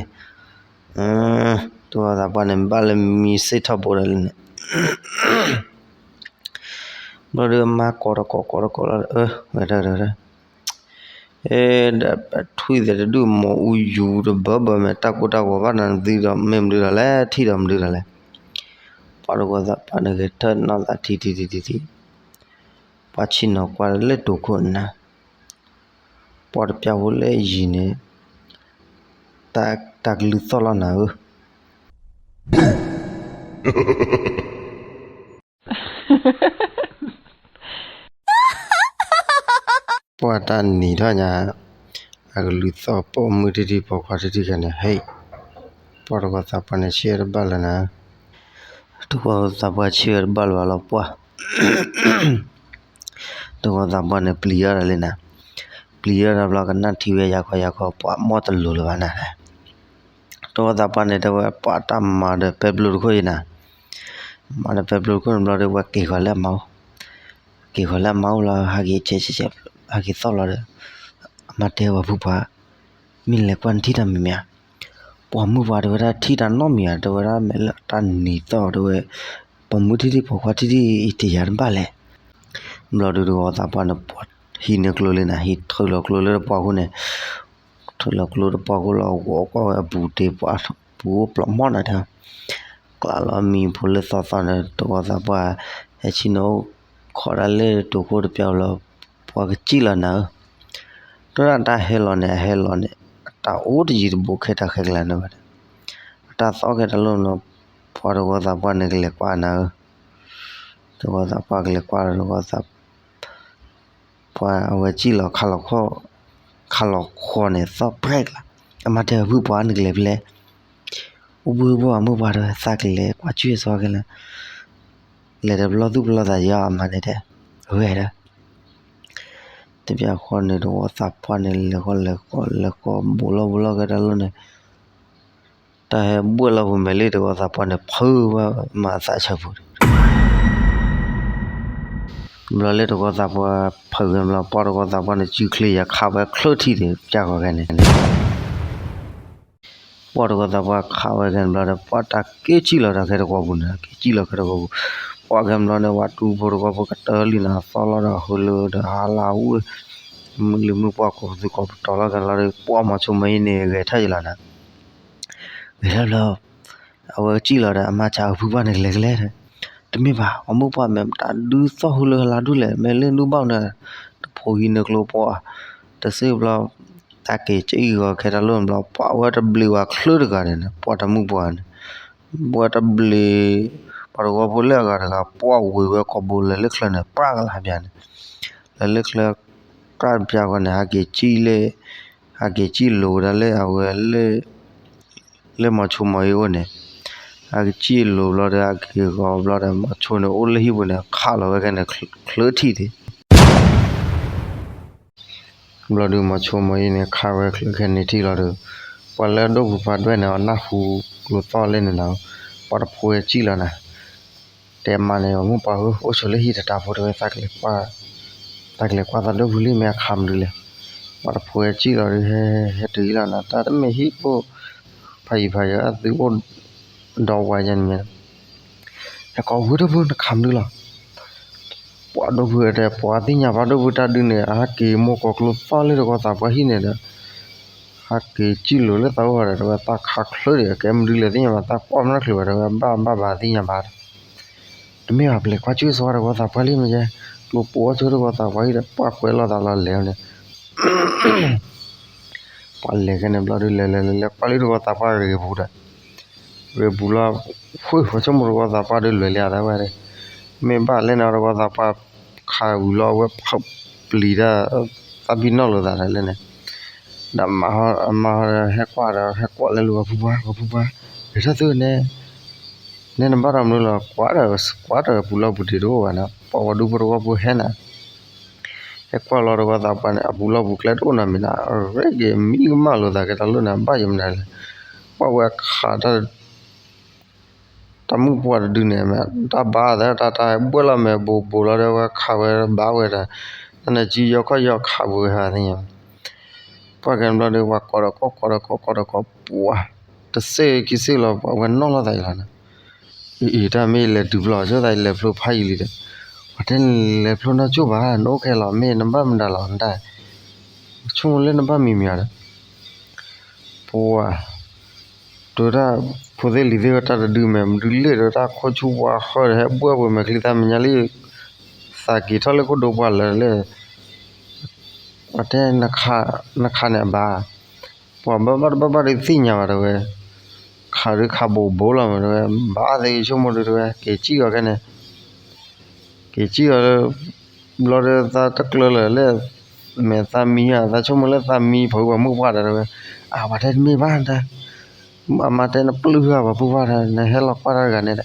တဝီသးပှၢ်န့ၣ် ဘၣ်လၢမံစ့ၢ်ထီဘိဒီးလံန့ၣ် ဘျီဒီးမါကိးတကိးကိးတကိးလီၤ အၢ ဝဲဒၣ်ဒီး အဲဒီးထွံၣ်သဲးတဒူၣ်မီၤအူယူၤတဘၢဘၢမ့ၢ်တၢ်ကိၢ်တၢ်ဂီၤဘၣ်နၤ နသုဒီးမ့ၢ်မနုၤဒီးလဲၣ် ထံၣ်ဒီးမနုၤဒီးလဲၣ်, ပှၤတဝီသးပှၢ်န့ၣ်ဂဲၤထၢၣ်နီၢ်သးထံထံထံထံထံ, ပှၤဆ့ၣ်နီၤကွၢ်လၢတိာ်ခိၣ်နၤ ပှၤတပျၢ်ဖိလၢယံၤန့ၣ် တၢ်ကလုၢ်သီၣ်လီၤနၤဧၢ, ပှၤတၢ်နံၤထီၣ်ညါ အကလုၢ်သီၣ်ပိာ်မုၣ်ထံထံပိာ်ခွါထံထံခဲန့ၣ် ဟဲ ပှၤတဝီသးပှၢ်န့ၣ်ဆ့ၣ်ဝဲတဘၣ်လၢၤနၤ, တဝီသးပှၢ်ဆ့ၣ်ဝဲတဘၣ်လၢၤဘၣ်လီၤ ပှၤ တဝီသးပှၢ်န့ၣ်ပျံၤအီၤဒီးလံနၤ, ပျံၤအီၤဒီးဘျီကနၣ်ထံဝဲယၤခီယၤခီ ပှၤမီၢ်တလိၤလၢၤဘၣ်နၤ, တဝီသးပှၢ်န့ၣ်တဲဝဲ ပှၤတၢ်မၤဒီးပဲဘျိတခိၣ်အံၤနၤ, မၤဒီးပဲဘျိတခိၣ်န့ၣ်ဘျီဒီး ပှၤက့ၤဃီၤလၢအမါအိၣ်, က့ၤဃီၤလၢအမါအိၣ်လီၤ ဟးက့ၤဆဲးဆဲးဆဲး ဟးက့ၤသီၣ်လီၤဒီး အမါတဲဝဲဖုပှၢ် မ့ၢ်လဲၤကွၢ်နထံၣ်တၢ်မံၤမံၤဧါ, ပှၤမုၣ်ပှၢ်တဲဝဲဒၣ်ထံၣ်တၢ်နီတမံၤဧါ တဲဝဲဒၣ်မ့ၢ်လၢတၢ်နံၤသီၣ်တဲဝဲ, ပိာ်မုၣ်ထံထံပိာ်ခွါထံထံအံၤတယၤတဘၣ်လဲၣ်, ဘျီဒုးတဝီသးပှၢ်န့ၣ် ပှၤဟံးန့ၢ်ကျိလံနၤ ဟံးထုးလီၤကျိလၢတပှၢ်ခိၣ်န့ၣ်, ထုးလီၤကျိတပှၢ်ခိၣ်လီၤ ဂီၤကွၢ်ဝဲအပူၤတ့ၢ်ပှၤ ပူၤအိၣ်ပျီမီၢ်နၤတဲ ကျးလီၤမံၤဖိလၢသီသီန့ၣ် တဝီသးပှၢ် ဟဲဆ့ၣ်နီၤအိၣ်ခိးဒၣ်လၢတိာ်ခိၣ်တပျၢ်လီၤ, ပှၤကစံၣ်လီၤနၤဧၢ, တၢ်တၢ်ဟဲလီၤန့ၣ် အဟဲလီၤန့ၣ် အတၢ်အိၣ်တယံၤတဘူးခဲတၢ်ခဲကလၤန့ၣ်ဝဲ, အတၢ်သီၣ်ခဲတၢ်လီၢ်န့ၣ် ပှၤတဝီသးပှၢ်န့ၣ်ကလဲၤကွၢ်နၤဧၢ, တဝီသးပှၢ်ကလဲၤကွၢ်လီၤတဝီသး ပှၤအဝဲစံၣ်လီၤခါလီၤခီ, ခါလီၤခီန့ၣ် သီၣ်ပြဲၢ်ကလၤ, အမါတဲဝဲဖုပှၢ်နကလဲၤဖဲလဲၣ်, အိၣ်ဘှ့ၣ်ဘှီၣ်အမုၣ်ပှၢ်တဲဝဲ သးကလဲၤကွၢ်စံၣ်ဝဲစီခဲလၢာ်, လဲၤဒီးပလီၢ်သူၣ်ပလီၢ်သးယါအမါန့ၣ်တဲ, ဝဲဒီး တပျၢ်ဃီန့ၣ် တဝီသးပှၢ်န့ၣ် လဲၤဃီလဲၤဃီ လဲၤဃီဘူးလီၤဘူးလီၤကဲတၢ်လီၢ်န့ၣ် တၢ်ဟဲဘှဲၣ်လီၤပူၤမဲာ်လံ တဝီသးပှၢ်န့ၣ် ဖုးဝဲမၤသးဆၢပူၤန့ၣ် ဘျီလၢတဝီသးပှၢ်ဖုးဝဲဘျီ ပှၤတဝီသးပှၢ်န့ၣ် စုချ့ယၤခးဝဲချၢထံၣ်န့ၣ် ပျၢ်ဃီခဲန့ၣ် ပှၤတဝီသးပှၢ်ခးဝဲခဲန့ၣ်ဘျီဒီး ပှၤတၢ်က့ၤစံၣ်လီၤတၢ်ခဲတဝီပူၤန့ၣ် က့ၤစံၣ်လီၤခဲတဝီပူၤ ပှၤခဲဘျီန့ၣ် ဝဲတူဖိတဝီဖိကတၢၢ်လံနၤ သီၣ်လီၤဒီးဟူလၢဒီးဟါလၢဝဲ မုၢ်လံမုၢ်ပှၢ်ကိးပသူကိးပတီၤလီၤခဲလီၤဒီး ပှၤမီၤဆိမီၤအံၤန့ၣ် ဂဲၤထၢၣ်ယလီၤနၤ ဂဲၤထၢၣ်ဘျီ အဝဲကစံၣ်လီၤဒီး အမါစံး ဖုပှၢ်န့ၣ်ကလဲၤကလဲၤ တမ့ၢ်ဘၣ် ပှၤမုၣ်ပှၢ်မဲာ်တၢ်ဒုးသီၣ်ဟူလၢဟလါဒူၣ်လဲၣ် မ့ၢ်လၢနုၢ်ဘၣ်န့ၣ် တဖိးဟံးန့ၢ်ကျိပှၢ် တစ့ၢ်ဘျီ တၢ်က့ၤစံၣ်ဂီၤခဲတၢ်လီၢ်ဘျီ ပှၤဝဲတဘျီးဝဲချၢတဂၤန့ၣ် ပှၤတမုၣ်ပှၢ်န့ၣ် ဝဲတဘျီး ပှၤတဝီဖိလၢအဂၤတဂၤ ပှၤဝံၤဝဲကိာ်ဘိလဲၤလၢချၢန့ၣ် ပြၢ်ကလါဘျီန့ၣ် လဲၤလၢချၢ ပြၢ်တဘျီဃီန့ၣ် ဟဲက့ၤစံၣ်လၢ ဟဲက့ၤစံၣ်လိၤဝဲဒၣ်လၢအဝဲလၢ လၢမီၤဆိမီၤအံၤအိၣ်န့ၣ် ဟဲက့ၤစံၣ်လိၤဘျီဒီး ဟဲက့ၤဂီၤဘျီဒီး မီၤဆိန့ၣ် အိၣ်လၢဟံၣ်ပူၤန့ၣ် ခးလီၤဝဲခဲန့ၣ် ချၢထံၣ်ဒံး ဘျီဒုး မီၤဆိမီၤအံၤန့ၣ် ခးဝဲချၢခဲန့ၣ်ထံၣ်လီၤဒီး ပှၤလၢအဒိၣ်ပူၤဖးဒွဲၣ်န့ၣ် အနၢ်ဟူကျိသီၣ်လဲၣ်န့ၣ်လီၤ. ပှၤတဖိဝဲစံၣ်လီၤနၤ တဲမါန့ၣ် ပှၤမုၣ်ပှၢ်ဧၢ အိၣ်ဆိးလၢဟံၣ်တတၤဖိတဲဝဲ သးကလဲၤကွၢ်သးဒိၣ်ဖုလံ မ့ၢ်အခါမနုၤလဲၣ်. ပှၤတဖိဟဲစံၣ်လီၤဒီး ဟဲ ဟဲတုၤလီၤနီၤ, တၢ်တမ့ၢ်ဟံၣ်အိၣ် ဖးယံၤဖးယၤ အသုအိၣ်ဒီးဝါယဲန့ၣ်မ့ၢ် ဟဲကိးဝဲဒၣ်ဖိ နခးမနုၤလီၤ. ပှၤဒိၣ်ဖုတဲ ပှၤသ့ၣ်ညါဘၣ်ဒိၣ်ဖုတၢ်ဒုးန့ၣ် အဟးက့ၤမိၢ်ကီၤကျိသီၣ်လၢတကီၢ်သးပှၢ်ဟံၣ်န့ၣ်ဒီး ဟးက့ၤစံၣ်လိၤလၢသးအိၣ်ဒီး တဝဲသးခးချၢဒံး အကဲမနုၤလဲၣ်သ့ၣ်ညါဘၣ် သးကွၢ်မနုၤချုးဘၣ် တဝဲဘၣ်ဘၣ်ဘၣ်သ့ၣ်ညါဘၣ် တမ့ၢ်ဘၣ် ပလဲၤကွၢ်စၢၢ်ဆိတကီၢ်သးပှၢ်လံမ့ၢ်ယဲ, ကျိပိာ်အီၣ်ဆိတကီၢ်သးပှၢ်ဟံၣ်ဒီး ပှၤကွဲးလီၤသးလီၤလဲၤန့ၣ် ပှၤလဲၤခဲန့ၣ်ဘျီဒုး လဲၤလဲၤလဲၤလဲၤ ကွၢ်လံတကီၢ်သးပှၢ်ဂ့ၤပူၤဒီး ဂ့ၤပူၤလီၤ, ဃုာ် ပှၤဆိကမိၣ်တကီၢ်သးပှၢ်ဒုးလွဲၢ်လံအသးဝဲဒၣ်, မ့ၢ်ဘၣ်လဲၣ်န့ၣ်တကီၢ်သးပှၢ် ခးဝံၤလီၤ အဝဲဖးပျံၤတၢ် သးပ့ၤနီၣ်လိာ်သးဒီးလဲၣ်န့ၣ်, ဒီးမၤဟီဒီးဟဲကွၢ်ဒီး ဟဲကွၢ်လၢလူၤ ပှၤဖိပှၢ် ပှၤဖိပှၢ် ဂဲၤထီၣ်သုန့ၣ် နဲနဘၣ်ဒီးမနုၤလီၤ ကွၢ်ဒီး ကွၢ်ဒီးပူၤလီၢ်ပူၤတ့ၢ်တအိၣ်ဘၣ်န့ၣ် ပှၤဝဲဒူဖိတဝီဖိဟဲန့ၣ် ဟဲကွၢ်လီၤတကီၢ်သးပှၢ်န့ၣ် အပူၤလီၢ်ပူၤကျဲတအိၣ်နီတမံၤန့ၣ် ရဲၣ်က့ၤမံကမၣ်လိာ်သးကဲတၢ်လီၢ်န့ၣ် ဘၣ်ယမနုၤလဲၣ်, ကွၢ်ဝဲခးတၢ် တၢ်မုၣ်ပှၢ်တဒုန့ၣ် တၢ်ဘါသးတၢ်တၢ်ဘှဲၣ်လီၤမဲာ်ဘိးဘိးလီၤဒီး ဝဲခးဝဲဘါဝဲဒီး တၢ်နစုယီၤခီၣ်ယီၤခးဝဲဟးသ့ၣ်ညါ ပှၢ်ကဲဘျီဒီး ပှၤကိးဒီးကိး ကိးဒီးကိး ကိးဒီးကိး ပှၤ တစ့ၢ်ကီးစ့ၢ်လီၤ ပှၤဝဲနီၣ်လီၤသးအံၤလီၤန့ၣ်, အံၤ တၢ်မ့ၢ်လဲၤတုၤဖျိးဆိသး လဲၤဖျိဖးယံၤလံဒီး ပှၤတဲလဲၤဖျိနီၢ်ကၠိၣ်ဘၣ် နအိၣ်ခဲလီၤ မ့ၢ်နဘၣ်မတၤလီၤ နတၢ် ဆိကမိၣ်လၢနဘၣ်မံၤမံၤအီၤဒီး ပှၤ တဲဒၣ် ဖိသ့ၣ်လံၤသ့ၣ်ဝဲတၢ်တဒုမဲာ် မဒုလ့ၣ်ဒီးတၢ်ခိၣ်ဆူပှၤဃၢၤဒီး ဟဲဘှဲၣ်ပှဲၤမဲာ်ချံသးမံၤညါလံ, သးက့ၤထီၣ်လၢခိၣ်ဒိပှၢ်လၢာ်လၢ ပှၤတဲ နခးန့ၣ်အဘၣ်, ပှၤဘၣ်ဘၣ်တဘၣ်ဘၣ်ဒီးသ့ၣ်ညါဘၣ်တဲဝဲ, ခးဒုးခးဘိးဘိးလီၤမးတဲဝဲ, ဘၣ်သ့ၣ်ဆိကမိၣ်ဒုးတဲဝဲ က့ၤစံၣ်အီၤခဲန့ၣ် က့ၤစံၣ်အီၤလၢ ဘျီဒီးသးတကျၢၤလၢာ်လၢ မဲာ်သးမံဧါ သးဆိကမိၣ်လၢသးမံဖီၣ်ပှၤမုၣ်ပှၢ်ဒီးတဲဝဲ, အဝဲတဲတမ့ၢ်ဘၣ်တၢ်, အမါတဲနပျုၢ်ဧါပှၤမုၣ်ပှၢ်ဒီး နဟဲလီၤကွၢ်တၢ်တဂၤန့ၣ်ဒီး တဲ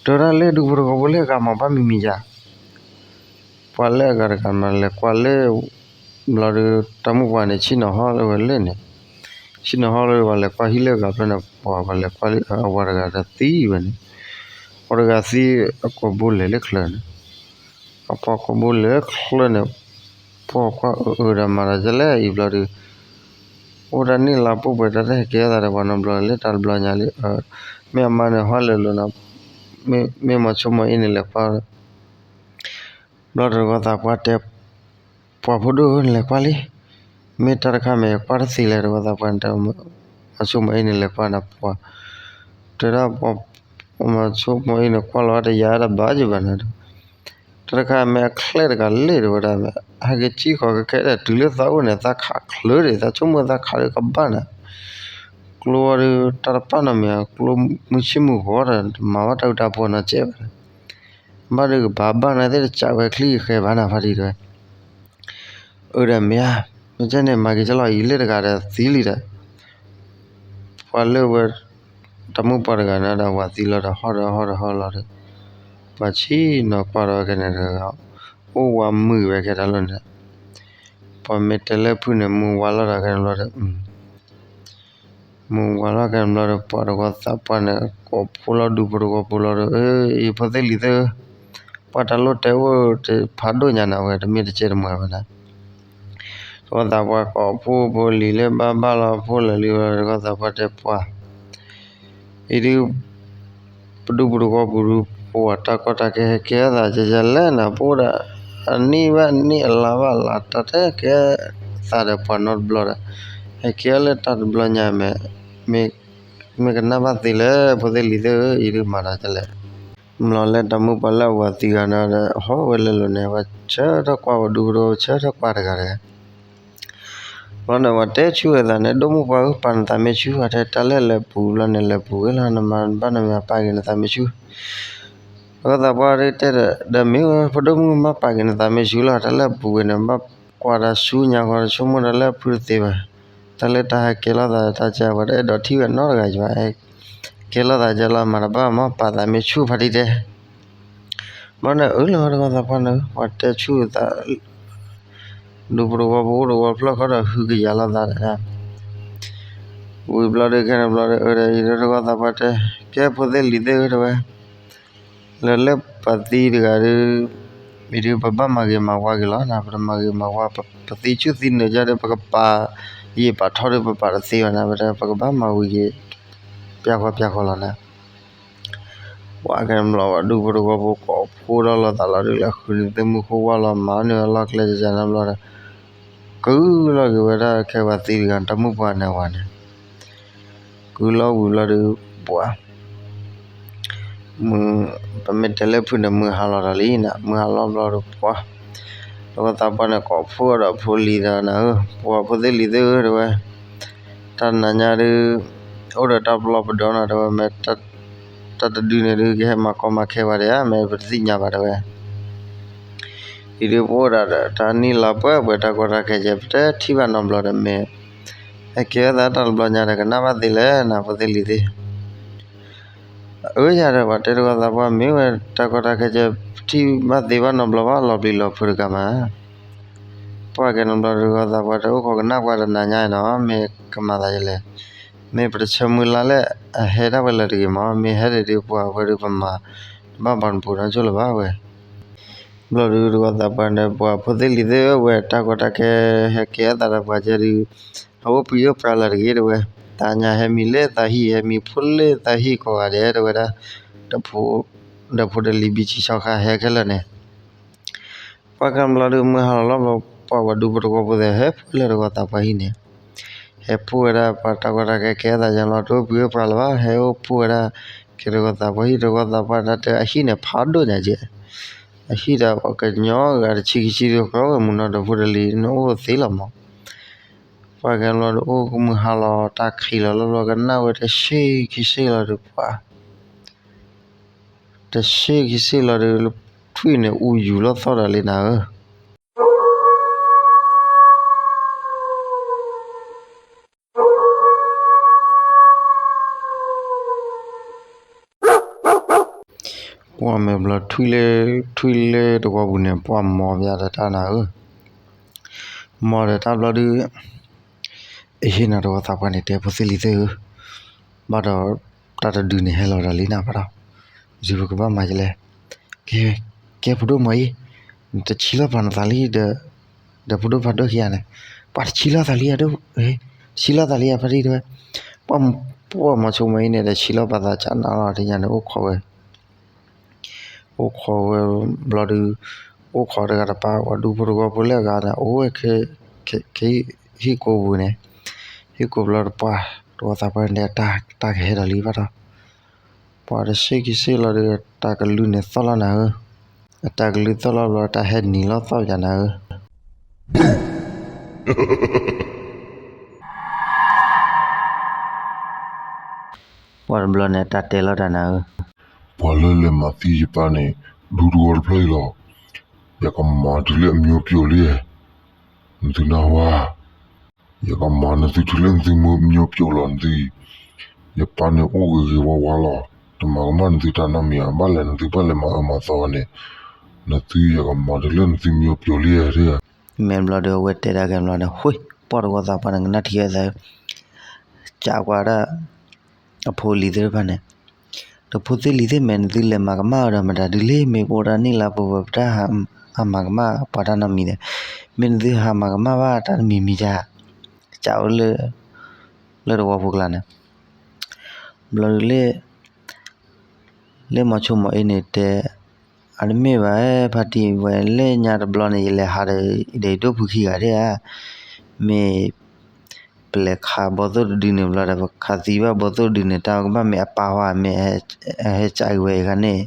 ဒၣ်လၢဒူဖိတဝီဖိလၢအဂၤမၤဘၣ်မံၤမံၤယၤ ပှၤလၢအဂၤတဂၤမၤလဲၤကွၢ်လၢ ဘျီဒီးတၢ်မုၣ်ပှၢ်န့ၣ် ဆ့ၣ်နီၤဟီၣ်လၢဝဲလၢန့ၣ်, ဆ့ၣ်နီၤဟီၣ်လၢ ပှၤလဲၤကွၢ်ဟံၣ်လၢအဂၤဖျၢၣ်န့ၣ် ပှၤ ပှၤလဲၤကွၢ်လၢအဝၤတဂၤဒီးသံဝဲန့ၣ်, ပှၤတဂၤသံ အကိာ်ဘိလဲၤလၢချၢန့ၣ်, အပှၤကိာ်ဘိလဲၤချၢန့ၣ်, ပှၤကွၢ်အၢအၢဒီးမၤဒီးကလဲၣ်အံၤဘျီဒီး အိၣ်တၢ်န့ၢ်လါပူၤပှဲၤတၢ်တဟဲကဲထီၣ်သးဒီးပှၤနီတဘျီလၢတၢ်တဘျီညါလံ, မ့ၢ်အမါန့ၣ်ဟီၣ်လဲၤလိာ်နီၤ, မ့ၢ်မၤဆိကမိၣ်အ့ၣ်န့ၣ်လဲၤကွၢ်, ဘျီတကီၢ်သးပှၢ်တဲ, ပှၤဖိဒိၣ်ဧၢ နလဲၤကွၢ်လံ, မ့ၢ်တၢ်တခါမ့ၢ်ကွၢ်တသ့လဲၣ်တကီၢ်သးပှၢ်တဲ, မၤဆိကမိၣ်အ့ၣ်န့ၣ်လဲၤကွၢ်န့ၣ်ပှၤ, တဲဒၣ်ပှၤ, မၤဆိကမိၣ်အ့ၣ်န့ၣ်ကွၢ်လီၤတယၤတဘၣ်ယဘၣ်န့ၣ်ဒီး တၢ်တခါမ့ၢ်အချဲၣ်တဂၤလ့ၣ်တဝဲဒၣ်မ့ၢ် ဟဲက့ၤစံၣ်ဃီၤကခဲဒီးတုၤလၢသးအိၣ်န့ၣ် သးခးချၢဒံး သးဆိကမိၣ်သးခးဒံးကဘၣ်န့ၣ်, ကျိဝဲဒီးတၢ်တပာ်နီတမံၤ ကျိမုၢ်ဆ့ၣ်မုၢ်ဂီၤဒီး မၤဘၣ်တၢ်အုၣ်တၢ်ပီၢ်နီတစဲးဘၣ်, ဘၣ်ဒီးကဘၣ်ဘၣ်န့ၣ်သ့ၣ်တစးဝဲချံကဃဲဘၣ်န့ၣ်ဖါတံၢ်တဲဝဲ, အၢဒီးမ့ၢ်ဧါ, မ့ၢ်ကဲန့ၣ် မၤက့ၤကလီၤအံၤလ့ၣ်တဂၤဒီးသံလံဒီး ပှၤလၢဝဲ တၢ်မုၣ်ပှၢ်တဂၤန့ၣ်ဒီး ဝၤသံလီၤဒီးဟီၣ်ဒီးဟီၣ်ဒီးဟီၣ်လီၤဒီး ပှၤဆ့ၣ်နီၤကွၢ်ဒီးဝဲခဲန့ၣ်တဂၤ အိၣ်ဝၤမုာ်ဝဲခဲတၢ်လီၤန့ၣ်, ပှၤမ့ၢ်တဲလၢဖုၣ်န့ၣ် မုၢ်ဝါလီၤဒီးခဲန့ၣ်ဘျီဒီး မုၢ်ဝါလီၤခဲန့ၣ်ဘျီဒီး ပှၤတကီၢ်သးပှၢ်န့ၣ် ကိးဖိလီၤဒူဖိတကီၢ်ဖိလီၤဒီး အၢ ယဖိသ့ၣ်လံၤသ့ၣ်ဧၢ, ပှၤတၢ်လိၣ်တဲအိၣ်တဖးဒိၣ်ညါန့ၣ် အဝဲတမ့ၢ်တကဲတမံၤဘၣ်န့ၣ် တကီၢ်သးပှၢ်ကိးဖိဖိလံၤလၢဘၣ်ဘၣ်လီၤဖိလၢာ်လံ တကီၢ်သးပှၢ်တဲပှၤ အံၤဒုး ပဒူပတကီၢ်ပူၤဒုး ပှၤတၢ်ကီတၢ်ခဲဟဲကဲထီၣ်သးကဲကဲလဲၣ်န့ၣ် ပအိၣ်ဒီး အနံၣ်ဘၣ်နံၣ်အလါဘၣ်လါ တၢ်တဟဲကဲသးဒီးပှၤနီတဘျီဒီး ဟဲကဲလၢတၢ်တဘျီညါမ့ၢ် မ့ၢ်ကနၣ်ဘၣ်သ့လၢ ဖိသ့ၣ်လံၤသ့ၣ်ဧၢ အံၤဒုးမၤဒီးကလဲၣ် မ့ၢ်လီၤလၢတၢ်မုၣ်ပှၢ်လၢအဝၤသံဂၤန့ၣ်ဒီး ဟီၣ်ဝဲလဲၤလိာ်န့ၣ် ပှၤဆၢထၢၣ်ကွၢ်ပှၤဒူပဒိ ဆၢထၢၣ်ကွၢ်တဂၤတဂၤ ဘျီန့ၣ် ပှၤတဲဆူအသးန့ၣ် ဒိၣ်မုၣ်ပှၢ်ဧၢ ပာ်နသးမ့ၢ်ဆူ ပှၤတဲတၢ်လၢလဲၤပူၤဘျီန့ၣ် လဲၤပူၤဝဲလီၤ နမၤဘၣ်နမံၤပာ်က့ၤနသးမ့ၢ်ဆူ တကီၢ်သးပှၢ်တဲဒီး ဒီးမ့ၢ်ဝဲ ဖိဒိၣ်မုၣ်မ့ၢ်ပာ်က့ၤနသးမ့ၢ်ဆူလီၤ တၢ်လၢပူၤဝဲန့ၣ် ဘၣ်ကွၢ်တၢ်ဆူညါဃီ ဆိကမိၣ်တၢ်လၢအဖုတသ့ဘၣ် တၢ်လၢတၢ်ဟဲကဲလီၤသးတၢ်ကဲ ပှၤတအဲၣ်ဒိးထံၣ်ဝဲနီတဂၤဘၣ် ကဲလီၤသးကဲလီၤ မၤတဘၣ်မ့ၢ်ပာ်သးမ့ၢ်ဆူဖါတံၢ်တဲ ဘျီန့ၣ် အၢၣ်လီၤတကီၢ်သးပှၢ်န့ၣ် ပှၤတဲဆူအသး ဒူပတဝီပအိၣ်တဝီဖျၢၣ်ဃီဒီး ဟုကယၤလိာ်သးဒီး ဝံၤဘျီဒီးခဲန့ၣ်ဘျီဒီး အၢဒီးအံၤဒီးတကီၢ်သးပှၢ်တဲ ကဲဖိသ့ၣ်လံၤသ့ၣ်ဧၢ တဲဝဲ လၢလၢပှၤသံတဂၤဒီး မ့ၢ်ဒုးပဘၣ်မၤဂ့ၤမၤဝါက့ၤလီၤနၤ, ပတမၤဂ့ၤမၤဝါ ပသံဆူၣ်သံနၢၤကဒီး ပကပာ်ယံာ်ပာ်ထီၣ်ဒီး ပပာ်တသ့ဘၣ်နၤ, ပတဲ ပကဘၣ်မၤဝံၤက့ၤ ပျၢ်ကွၢ်ပျၢ်ကွၢ်လီၤနၤ. ပှၤကဲတဘျီ ပှၤဒူဖိတဝီဖိကိးဖှိၣ်ထီၣ်လိာ်သးလီၤဒုး လဲၤဃုန့ၢ်သုးမုၢ်ခိၣ်ဝါလီၤ မၤန့ၢ်အလီၢ်ကျဲ ကကနဘျီဒီး ကုၢ်လီၤက့ၤဝဲဒၣ်ခဲပှၤသံတဂၤ တၢ်မုၣ်ပှၢ်န့ၣ်ဝဲန့ၣ် ကုၢ်လီၤဝံၤဘျီဒီး ပှၤ မုၢ် ပမ့ၢ်တဲလၢဖုၣ်န့ၣ် မုၢ်ဟါလီၤဒီးလံနၤ, မုၢ်ဟါလီၤဘျီဒီးပှၤ တဝီသးပှၢ်န့ၣ် ကိးဖှိၣ်ဒီးဖိလံၤဒီးနၤဧၢ, ပှၤဖိသ့ၣ်လံၤသ့ၣ်ဧၢ တဲဝဲ, တၢ်နၤညါဒုး အိၣ်ဒီးတၢ်ပလီၢ်ပဒီနီၤ တဲဝဲ, မ့ၢ်တၢ်တဒုန့ၣ်ဒုး ကဟဲမၤကီမၤခဲဝဲဒၣ်ဧါ, မ့ၢ်ပတသ့ၣ်ညါဘၣ် တဲဝဲ အံၤဒုးပအိၣ်ဒၣ်ဒီး တၢ်နံၣ်လါပှဲၤပှဲၤ တၢ်ကီတၢ်ခဲကဲ ပတထံၣ်ဘၣ်နီတဘျီဒီး မ့ၢ် ဟဲကဲအသးတၢ်တဘျီညါဒီး ကနၣ်ဘၣ်သ့လဲၣ်နၤ ဖိသ့ၣ်လံၤသ့ၣ်. အၢ ယၤဒီး ပှၤတဲတဝီသးပှၢ် မ့ၢ်ဝဲတၢ်ကီတၢ်ခဲကဲ ပထံၣ်ဘၣ်သ့ဘၣ်နီတဘျီဘၣ် လီၤပျံၤလီၤဖုးတကးမး. ပှၤကဲနီတဘျီဒီး တဝီသးပှၢ် တအိၣ်ခိးကနၣ်ကွၢ်တနၤညါအံၤနီၤ မ့ၢ်ကမၤသးဒ်လဲၣ်, မ့ၢ်ပတဆၢမုၢ်လၢ်လၢအဟဲဒၣ်ဝဲလၢတဂ့ၤမး, မ့ၢ်ဟဲဒၣ်ဒီးပှၤဝဲဒီးပမၤ တဘၣ်ဘၣ်နပူၤနီတစိၢ်လၢၤဘၣ်ဝဲ ဘျီဒုးတဝီသးပှၢ်န့ၣ် ပှၤဖိသ့ၣ်လံၤသ့ၣ်ဧၢ ဝဲတၢ်ကီတၢ်ခဲ ဟဲကဲအသးဒီးပှၤကဲဒုး အအိၣ်ပှံၤအိၣ်ပြၤလၢၤတဂ့ၤ တဲဝဲ, သးညါဟဲမံၤလၢသးဟံၣ် ဟဲမံၤဖိလၢသးဟံၣ်ကိးဂၤဒဲး တဲဝဲဒၣ်, ဒီးဖိတလံၤဘံဆံဆီခါ ဟဲခဲလၢာ်န့ၣ် ပှၤကဲဘျီဒုး မုၢ်ဟါလီၤလီၤဘျီ ပှၤပှၤဒူဖိတဝီဖိသ့ၣ် ဟဲဖှိၣ်လၢတဝီသးပှၢ်ဟံၣ်န့ၣ်, ဟဲဖှိၣ်ဝဲဒၣ်ပှၤတၢ်ကီတၢ်ခဲကဲအသးယါလီၤ တအိၣ်ပှံၤအိၣ်ပြၤလၢၤဘၣ် ဟဲအိၣ်ဖှိၣ်ဝဲဒၣ် ကဲတဝီသးပှၢ်ဟံၣ် တဝီသးပှၢ်တၢ်တဲအဟံၣ်န့ၣ် ဖးဒိၣ်ညါကဲ, အဟံၣ်ဒီးပှၤကညီဂၤတဆံခံဆံဒီး ကျီဝဲမုၢ်နီၤ ဒီးဖိတလံၤ နအိၣ်သ့လီၤမး. ပှၤကဲဘျီဒုး အိၣ်ကမုၢ်ဟါလီၤ တၢ်ခံးလီၤလီၤဘျီ ကနၣ်ဝဲတဆ့ခံဆ့လီၤဒီးပှၤ တဆ့ခံဆ့လီၤဒီး ထွံၣ်န့ၣ် အူယူၤလီၤသီၣ်ဒီးလံနၤဧၢ ပှၤမဲာ်ဘျီ ထွံၣ်လၢတဝီပူၤန့ၣ် ပှၤမီၤပယါဒီးတၢ်နၤဧၢ, မီၤဒီးတၢ်ဘျီဒုး အဟ့ၣ်နၤတဝီသးပှၢ်န့ၣ် တဲဖိသ့ၣ်လံၤသ့ၣ်ဧၢ, ဘၣ်ဒီး တၢ်တဒုန့ၣ်ဟဲလီၤဒီးလံနၤဘၣ်ဒီး, ယုပကဘၣ်မၤယလဲၣ်, ကဲ ကဲဖိဒိၣ်မီၤအံၤ, နတဆံလီၤပာ်နသးလံဒီး, ဒီးဖိဒိၣ်ဖးဒိၣ်ခံဂၤန့ၣ်, ပှၤတဆံလီၤသးလံဧါဒိၣ်, တဆံလီၤသးလံဧါဖါတံၢ်တဲဝဲ, ပှၤမီၤဆိကမိၣ်အံၤန့ၣ် တဆံလီၤပာ်သးကနၣ်လီၤ တညါန့ၣ် အိၣ်ခိးဝဲ အိၣ်ခိးဝဲဘျီဒုး, အိၣ်ခိးတဂၤတပၤ ပှၤဒူဖိတဝီဖိလၢအဂၤန့ၣ် အိၣ်ဝဲ ဟံၣ်ကိးပူၤန့ၣ်, ဟံၣ်ကိးဘျီတပှၢ် တဝီသးပှၢ်န့ၣ် တၢ်ကဟဲဒီးလံဘၣ်ဒီး, ပှၤတဆ့ခံဆ့လီၤဒီး တၢ်ကလုၢ်န့ၣ်သီၣ်လီၤနၤဧၢ, အတၢ်ကလုၢ်သီၣ်လီၤဘျီ တၢ်ဟဲနံၤလီၤသီၣ်ယၤနၤဧၢ ပှၤတဘျီန့ၣ် တၢ်တဲလီၤတၢ်နၤဧၢ, ပှၤလၢလဲၤမၤသံယပၢ်န့ၣ် ဒူတဝီတဖျၢၣ်အံၤလီၤ, ယကမၤတုၤလၢအမျိုးပြုတ်လံ, နသုနၢ်ဟူဧါ, ယကမၤနသုတုၤလၢနသုမျိုးပြုတ်လီၤနသု, ယပၢ်န့ၣ်အိၣ်ဂ့ၤဂ့ၤဝါဝါလီၤ, တမၤကမၣ်နသုတၢ်နီတမံၤဧါ, ဘၣ်လဲၣ်နသုဘၣ်လဲၤမၤအၢမၤသီန့ၣ်, နသုယကမၤတုၤလၢနသုမျိုးပြုတ်လံဧါ, မ့ၢ်ဘျီဒီးအဝဲတဲဒၣ်ကဲဘျီန့ၣ် ဃ့ ပှၤတဝီသးပှၢ်န့ၣ် ကနၣ်ထံၣ်အသး ကးကွၢ်ဒၣ် အဖိလံၤသ့ၣ်တဖၣ်န့ၣ်, ဒီးဖိသ့ၣ်လံၤသ့ၣ် မ့ၢ်နသုလဲၤမၤကမၣ်အီၤဒီးမတၤဒုးလဲၣ်, မ့ၢ်ပအိၣ်တၢ်နံၣ်လါပူၤ ပတၢ်ဟးမၤကမၣ်ပှၤတၢ်နီတမံၤဒီး, မ့ၢ်နသုဟးမၤကမၣ်ဘၣ်တၢ်တမံၤမံၤဧါ, ကးဝဲလၢ လၢတဝီဖိကျါန့ၣ်, ဘျီဒုးလၢ လၢမီၤဆိကမိၣ်အံၤန့ၣ်တဲ, အတမ့ၢ်ဘၣ် ဖါတံၢ်ဝဲ လၢညါတဘျီန့ၣ် ယလဲၤဟးဒီး ဒီးယဒိၣ်ဖုခံဂၤဒၣ်ဧါ, မ့ၢ် ပလဲၤခးဘီသိၣ်တဒုန့ၣ်ဘျီဒီး ပခးသံဘၣ်ဘီသိၣ်တဒုန့ၣ် တၢ်ကဘၣ်မ့ၢ်အပၢ်ဝဲ မ့ၢ်အဟဲကးက့ၤဝဲအံၤခါန့ၣ်,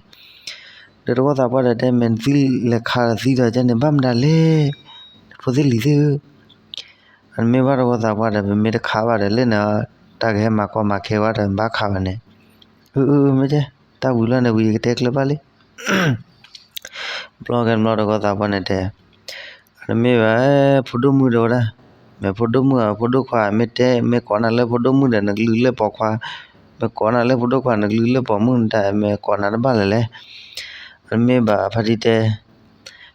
ဒီးတဝီသးပှၢ်ဒီးတဲ မ့ၢ်နသုလဲၤခးသံဒီးကန့ၣ် ဘၣ်မတၤလဲၣ်, ဖိသ့ၣ်လံၤသ့ၣ်ဧၢ အတမ့ၢ်ဘၣ်တဝီသးပှၢ်ဒီး ပမ့ၢ်တခးဘၣ်ဒီး လၢနတၢ်ကဟဲမၤကီမၤခဲဝဲဒီး ဘၣ်ခးဝဲန့ၣ်, အၢ အၢ မ့ၢ်ကဲ တၢ်ဝံၤလီၤန့ၣ်ဝံၤ ယကတဲကျၢၤဘၣ်လံ. ဘျီကဲဘျီတဝီသးပှၢ်န့ၣ်တဲ, အတမ့ၢ်ဘၣ် ဖိဒိၣ်မုၣ်တဲဝဲဒၣ်, မ့ၢ်ဖိဒိၣ်မုၣ်ဧါ ဖိဒိၣ်ခွါ မ့ၢ်တဲ မ့ၢ်ကိးနၤလၢဖိဒိၣ်မုၣ်ဒီး နကလုၢ်လၢပိာ်ခွါ, မ့ၢ်ကိးနၤလၢဖိဒိၣ်ခွါ နကလုၢ်လၢပိာ်မုၣ်နတၢ် မ့ၢ်ကိးနၤတဘၣ်လဲၣ်လဲၣ်. အတမ့ၢ်ဘၣ် ဖါတံၢ်တဲ,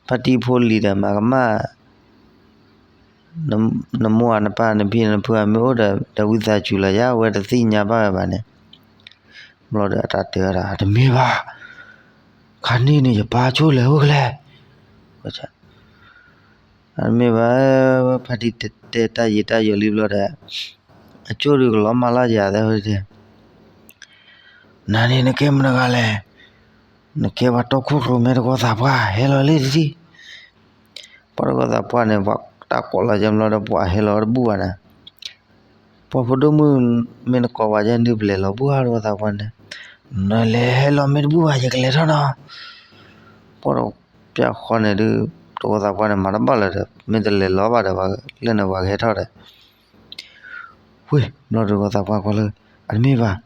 ဖါတံၢ်ဖိလံၤဒီးမၤကမၣ် နမိၢ်ဧါနပၢ်နဖံနဖုဧါ မ့ၢ်အိၣ်ဒီး ဒီးဝံသးစူၤလီၤယါ အဝဲတသ့ၣ်ညါဘၣ်ဝဲဘၣ်န့ၣ်, ဘျီဒီးအတၢ်တဲဝဲဒၣ် အတမ့ၢ်ဘၣ်, ခါန့ၣ်န့ၣ် ယပၢ်ဆိလဲၤအိၣ်ကလဲၣ်, အမ့ၢ်ဘၣ်, ဖါတံၢ်တဲတၢ်ယံာ်တၢ်ယီၤလံဘျီဒီး, အကၠိၣ်ဒုးကလီၤမၢ်လီၤယၤသဲဝဲတဲ, နၤန့ၣ်နကဲမတဂၤလဲၣ်, နကဲပှၤတီခိၣ်ရိၣ်မဲတကီသးပှၢ် ဟဲလီၤလံတထံၣ်. ပှၤတကီသးပှၢ်န့ၣ် ပှၤတၢ်ကိးလီၤကဲဘျီဒီး ပှၤဟဲလီၤတဘူၣ်ဘၣ်နၤ. ပှၤဖိဒိၣ်မုၣ် မ့ၢ်နကိးပှၤယဲဒုးပလဲၤလီၤဘူၣ်ဧါ တကီသးပှၢ်န့ၣ်, နလဲၤဟဲလီၤမ့ၢ်တဘူၣ်ဘၣ် ယကလဲၤထီၣ်နီၤ. ပှၤတပျၢ်ဃီန့ၣ်ဒုး တကီသးပှၢ်န့ၣ် မၤတဘၣ်လၢၤဒီး မ့ၢ်တလဲၤလီၤဘၣ်ဒီး လၢန့ၣ်ပှၤကဟဲထီၣ်ဒီး ဝ့ၢ်ဘျီတကီသးပှၢ်ကွၢ်လၢ အတမ့ၢ်ဘၣ်,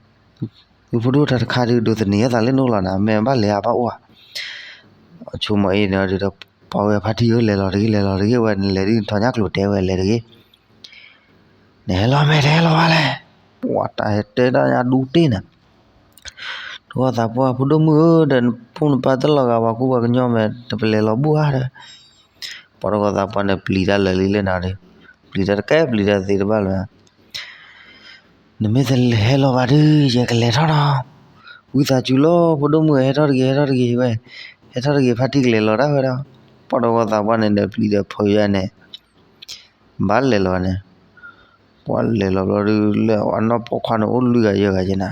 သုဖိဒိၣ်တၢ်တခါဒုး ဒိးသန့ၤအသးလၢနအိၣ်လီၤနၤ မ့ၢ်ဘၣ်လဲၤအဘၣ်အိၣ်ဧါ. ဆိမိၣ်အ့န့ၣ်ဒီး ပှၤဝဲဖါတံၢ်ဧၢ လဲၤလီၤတဂ့ၤ လဲၤလီၤတဂ့ၤ ဝဲနလဲၤဒုးထီၣ်ညါကျိၤတဲဝဲလဲၤတဂ့ၤ နဟဲလီၤမ့ၢ်တဟဲလီၤဘၣ်လဲၣ်. ပှၤတၢ်ဟဲတဲတၢ်ညါဒူတ့ၢ်န့ၣ် တကီသးပှၢ် ဖိဒိၣ်မုၣ်ဧၢ ဒီးနဖိနပၢ်တလီၤဂာ်ပှၤကူပှၤကညီမဲာ် တပလဲၤလီၤဘူၣ်ဧါဒီး ပှၤတကီသးပှၢ်န့ၣ် ပျံၤတၢ်လၢာ်လံလၢနၤဒီး ပျံၤတၢ်တကဲ ပျံၤတၢ်သ့တဘၣ်လၢၤ. နမ့ၢ်တဟဲလီၤဘၣ်ဒီး ယကလဲၤထီၣ်နီၤ. ဝံသးစူၤလီၤ ဖိဒိၣ်မုၣ်ဧၢ ဟဲထီၣ်တဂ့ၤ ဟဲထီၣ်တဂ့ၤဝဲ, ဟဲထီၣ်တဂ့ၤ ဖါတံၢ်ကလဲၤလီၤဒၣ်ဝဲဒီး ပှၤတကီသးပှၢ်န့ၣ်ဒီး ပျံၤဒီးဖုးယါန့ၣ် ဘၣ်လဲၤလီၤန့ၣ် ပှၤလဲၤလီၤဘျီဒုး လၢအနီၢ်ပိာ်ခွါန့ၣ် အိၣ်လွံၢ်ဂၤယဲၢ်ဂၤက့နၤ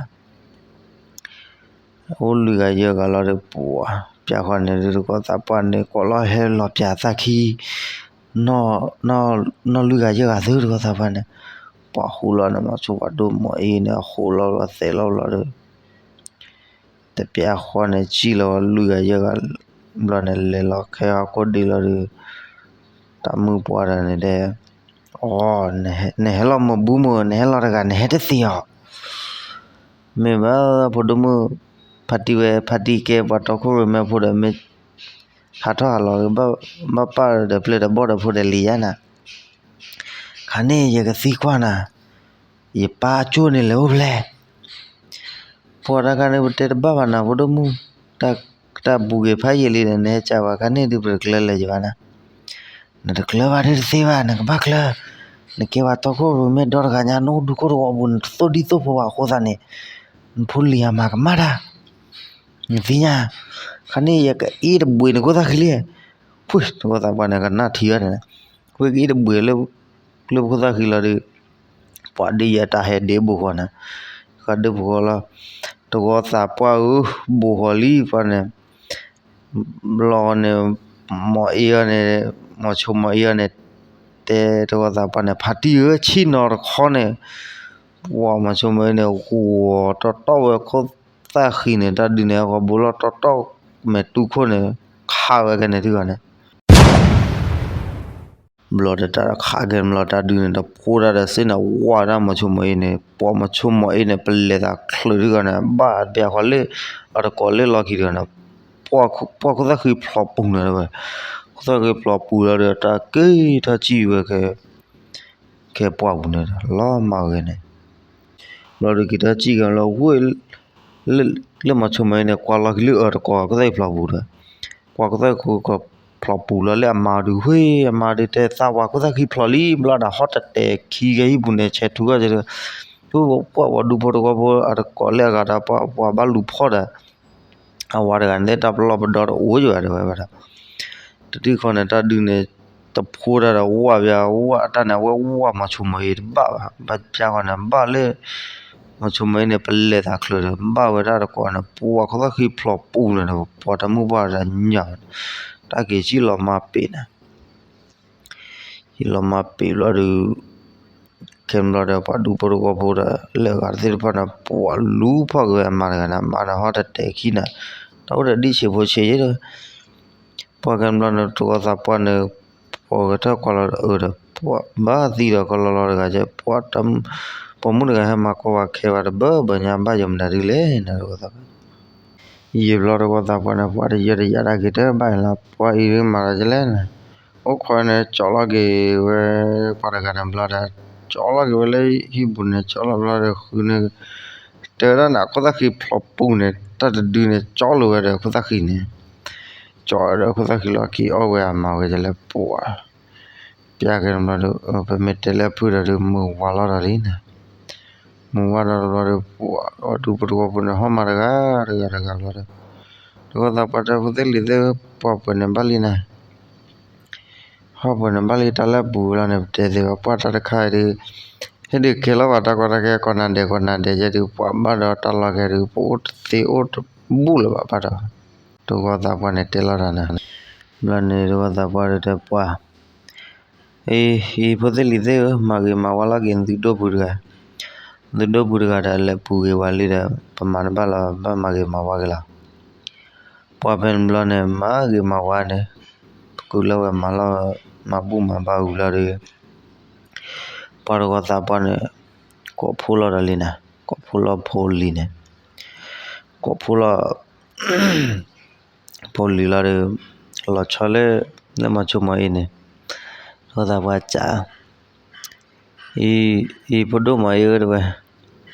အိၣ်လွံၢ်ဂၤယဲၢ်ဂၤလီၤဒီး ပှၤပျၢ်ဃီန့ၣ်ဒုး တကီသးပှၢ်န့ၣ် ကိးလီၤဟဲလီၤပျၢ်သၣ်ခံ နီၢ်လွံၢ်ဂၤယဲၢ်ဂၤသုတကီသးပှၢ်န့ၣ် ပှၤဟူးလီၤန့ၣ် မီၤဆိပှၤဒိၣ်မီၤအ့န့ၣ် ဟူးလီၤဘျီသဲးလီၤဘျီဒီး တပျၢ်ဃီန့ၣ် စံၣ်လီၤလွံၢ်ဂၤယဲၢ်ဂၤ ဘျီန့ၣ် လဲၤလီၤခဲဟီၣ်ခိၣ်ဒ့လီၤဒီး တၢ်မုၣ်ပှၢ်တဂၤန့ၣ်တဲ အီ နဟဲလီၤမ့ၢ်ဘူမ့ၢ် နဟဲလီၤတဂၤ နဟဲတသ့အီၤ မ့ၢ်ဘၣ်ဖိဒိၣ်မုၣ် ဖါတံၢ်ဝဲ ဖါတံၢ်ကဲပှၤတီခိၣ်ရိၣ်မဲဖိဒီး မ့ၢ်ဟးထီၣ်ဟးလီၤ ဘၣ်ပၢ်ဒီးပျဲၢ်ဒီးဘီၣ်ဒီးဖိဒီးလံၤယါနၤ ခါန့ၣ်ယကသံကွၢ်နၤ ယပၢ်အကၠိၣ်န့ၣ်လဲၤအိၣ်ဖျဲၣ် ပှၤတၢ်ခါန့ၣ် ပတဲတဘၣ်ဘၣ်နၤ ဖိဒိၣ်မုၣ်, တၢ်ဘူးက့ၤဖးယံာ်လံဒီး နဟဲကးပှၤခါန့ၣ်ဒုး ပတကျၢၤလၢၤယဘၣ်နၤ, နတကျၢၤဘၣ်ဒုးတသ့ဘၣ် နကဘၣ်ကျၢၤ, နကဲပှၤတီခိၣ်ရိၣ်မဲဒီတဂၤညါ နအိၣ်ဒူခိၣ်တဝီပူၤ နတသိၣ်ဒံသိၣ်ဖိဘၣ်အဃိသတးန့ၣ်, နဖိလံၤအမၤကမၣ်တၢ်, နသ့ၣ်ညါ, ခါန့ၣ်ယကအ့ၣ်တဘှံးနခိၣ်သၣ်ဃံလံ, ဖုၣ် တဂီၤသးပှၢ်န့ၣ် ကနၣ်ထံအီၤန့ၣ်, ဝ့ၢ်ကအ့ၣ်တဘှံးလၢ လၢပခိၣ်သၣ်ဃံလီၤဒီး, ပှၤဒုးယဲတၢ်ဟဲဒ့ဘိဃီန့ၣ်, ဃးဒုးပဃီလီၤ, တဂီၤသးပှၢ်ဧၢ, ဘိဃီလံပှၤန့ၣ်, ဘျီန့ၣ်, မီၤအ့အီၤန့ၣ်, မီၤဆိမီၤအ့အီၤန့ၣ်, တဲတဂီၤသးပှၢ်န့ၣ် ဖါတံၢ်ဧၢ, ဆ့ၣ်နီၤတခီန့ၣ်, ပှၤမီၤဆိမီၤအ့န့ၣ် ဂီၤတီတီဝဲခိၣ်သၣ်ဃံန့ၣ် တၢ်ဒုးန့ၣ် အဂီၤဘိလီၤတီတီ မဲာ်တူၢ်ခိၣ်န့ၣ်, ခးဝဲကဲန့ၣ်ထံဂီၤန့ၣ် ဘျီဒီးတၢ်ခးကဲဘျီတၢ်ဒုးန့ၣ် တဖိတၢ်ဒီးစ့ၢ်န့ၣ် ဝးတၢ်မီၤဆိမီၤအ့န့ၣ် ပှၤမီၤဆိမီၤအ့န့ၣ် ပလဲၤသးချုးထံဂီၤန့ၣ် ဘၣ်ပျၢ်ဃီလၢ အတကိးလၢလီၢ်ခံတဂၤန့ၣ်, ပှၤခိၣ်သၣ်ဃံဖျိးပူၤန့ၣ်ဝဲ, ခိၣ်သၣ်ဃံဖျိးပူၤလီၤဒီး တၢ်က့ၤထီၣ်စံၣ်ဝဲကဲ ကဲပှၢ်ပူၤန့ၣ် လီၤမၢ်ဝဲန့ၣ်, ဘျီဒီးက့ၤထီၣ်စံၣ်ကဲလီၤဝ့ၢ် လၢမီၤဆိမီၤအ့န့ၣ် ကွၢ်လီၤက့ၤလၢအတကိးခိၣ်သၣ်ဃံဖျိးပူၤဒီး, ကွၢ်ခိၣ်သၣ်ဃံဖျိးပူၤလီၤလၢအမါဒုး ဝ့ၢ်အမါဒုးတဲသးပှၤခိၣ်သၣ်ဃံဖျိးလံ ဘျီဒီးဟီၣ်တတဲာ်ခံကဲဟံၣ်ပူၤန့ၣ် ဆဲးထူဂီၢ်ကဲဒီး, ပှၤဒူဖိတဝီဖိအတကိးလၢအဂၤဒီးပှၤဘၣ်လူၤဖီၣ်ဒီး အဝၤတဂၤန့ၣ် တၢ်ပလီၢ်ပဒီတအိၣ်ယၤဒၣ်ဝဲဘၣ်ဒီး, တထံၣ်ဃီန့ၣ် တၢ်ဒုးန့ၣ် တဖိတၢ်ဒီးဝးဘၣ် ဝးတၢ်န့ၣ် အဝဲဝးမီၤဆိမီၤအ့တဘၣ်ဘၣ် ဘၣ်ပျၢ်ဃီန့ၣ် ဘၣ်လၢ မီၤဆိမီၤအ့န့ၣ် ပလဲၤသးချုးဒီး ဘၣ်ဝဲဒၣ်တကိးန့ၣ် ပှၤခိၣ်သၣ်ဃံဖျိးပူၤန့ၣ်ဒီး ပှၤတမုၣ်ပှၢ်တညၣ်န့ၣ်, တၢ်က့ၤစံၣ်လီၤမၤပ့ၤန့ၣ် ယလီၤမၤပ့ၤဘျီဒီး, ခဲဘျီဒီး ပှၤဒူဖိတဝီဖိဒီး လၢအဂၤသ့ၣ်တဖၣ်န့ၣ် ပှၤလူၤဖီၣ်က့ၤဝဲအမါတဂၤန့ၣ် အမါဒီးဟီၣ်တတဲာ်ခံန့ၣ်, တၢ်အိၣ်ဒီးဒံၣ်ဆံးဖိဆံးယဲဒီး, ပှၤခဲဘျီန့ၣ် တဂီၤသးပှၢ်န့ၣ်, ပှၤဂဲၤထီၣ်ကွၢ်လီၤဒီးအၢဒီး ပှၤဘၣ်သံဒီးကလီလီၤတဂၤကဲ, ပှၤမုၣ်တဂၤဟဲမၤကွၢ်ဝဲခဲဝဲတဘၣ်ဘၣ်ညါဘၣ်ယမနုၤဒ်လဲၣ်န့ၣ်တဂီၤသးပှၢ် ယံာ်ဘျီတဂီၤသးပှၢ်န့ၣ် ပှၤတယၢတယၤတၢ်က့ၤတဘၣ်အံၤလီၤ ပှၤအံၤဒ်မၤလီၤကလဲၣ်န့ၣ်, အိၣ်ခိးန့ၣ် ကၠီလီၤက့ၤဝဲ ပှၤတဂၤန့ၣ်ဘျီဒီး, ကၠီလီၤက့ၤဝဲလၢဟံၣ်ပူၤန့ၣ် ကၠီလီၤဘျီဒီးဃုန့ၣ်, တဲဝဲဒၣ်န့ၣ် အခိၣ်သၣ်ဃံဖျိးပူၤန့ၣ် တၢ်တဒုန့ၣ် ကၠီလိာ်ဝဲဒီးအခိၣ်သၣ်ဃံန့ၣ်, ကၠီဒီးအခိၣ်သၣ်ဃံလီၤခံအီၣ်ဝဲအမါဝဲကလဲၣ်ပှၤ ပျၢ်ကဲန့ၣ်ဘျီဒီး ပမ့ၢ်တဲလၢအဖုၣ်ဒီး မုၢ်ဝါလီၤဒီးလံန့ၣ်, မုၢ်ဝါဒီးဘျီဒီး ပှၤဒူဖိတဝီဖိန့ၣ် ဟီၣ်မၤတဂၤတဂၤတဂၤဘျီဒီး, တဂီၤသးပှၢ်တဲဖိသ့ၣ်လံၤသ့ၣ် ပှၤပှဲၤန့ၣ်ဘၣ်လံန့ၣ်, ဟီၣ်ပှဲၤန့ၣ်ဘၣ်လံတၢ်လၢအပူၤလီၤန့ၣ် ပတဲသ့ဘၣ် ပှၢ်တၢ်တခါအံၤဒုး ဟ့ၣ်ဒုးကဲလီၤဘၣ်တၢ်ကီတၢ်ခဲ ကိးနၤဒဲးကိးနၤဒဲးယဲဒုး ပှၤဘၣ်ဒီးတၢ်လီၢ်ခဲဒုး ပအိၣ်တသ့အိၣ်တဘူၣ်လၢၤဘၣ်ဘၣ်ဒီး တဂီၤသးပှၢ်န့ၣ်တဲလီၤတၢ်န့ၣ် ဘျီန့ၣ်တဂီၤသးပှၢ်ဒုးတဲပှၢ် အံၤ အံၤဖိသ့ၣ်လံၤသ့ၣ်ဧၢ မၤဂ့ၤမၤဝါလီၤက့ၤသုဒိၣ်ပူၤတဂၤ, သုဒိၣ်ပူၤတဂၤဒီး လဲၤပူၤဂ့ၤဝါလံဒီး ပမၤတဘၣ်လီၤ ဘၣ်မၤဂ့ၤမၤဝါက့ၤလီၤ. ပှၢ်ဖဲန့ၣ်ဘျီန့ၣ် မၤဂ့ၤမၤဝါန့ၣ် ပကုာ်လၢဝဲမၤလီၤ မၤဘူၣ်မၤဘါဝံၤလီၤဒီး ပှၤတဂီၤသးပှၢ်န့ၣ် ကိးဖှိၣ်လီၤဒီးလံနၤ, ကိးဖှိၣ်လီၤဖိလံၤန့ၣ်, ကိးဖှိၣ်လီၤ ဖိလံၤလီၤဒီး လီၤဆီလၢ လၢမီၤဆိမီၤအ့န့ၣ်, တဂီၤသးပှၢ်စံး အံၤ အံၤဖိဒိၣ်မီၤအ့ဧၢ တဲဝဲ,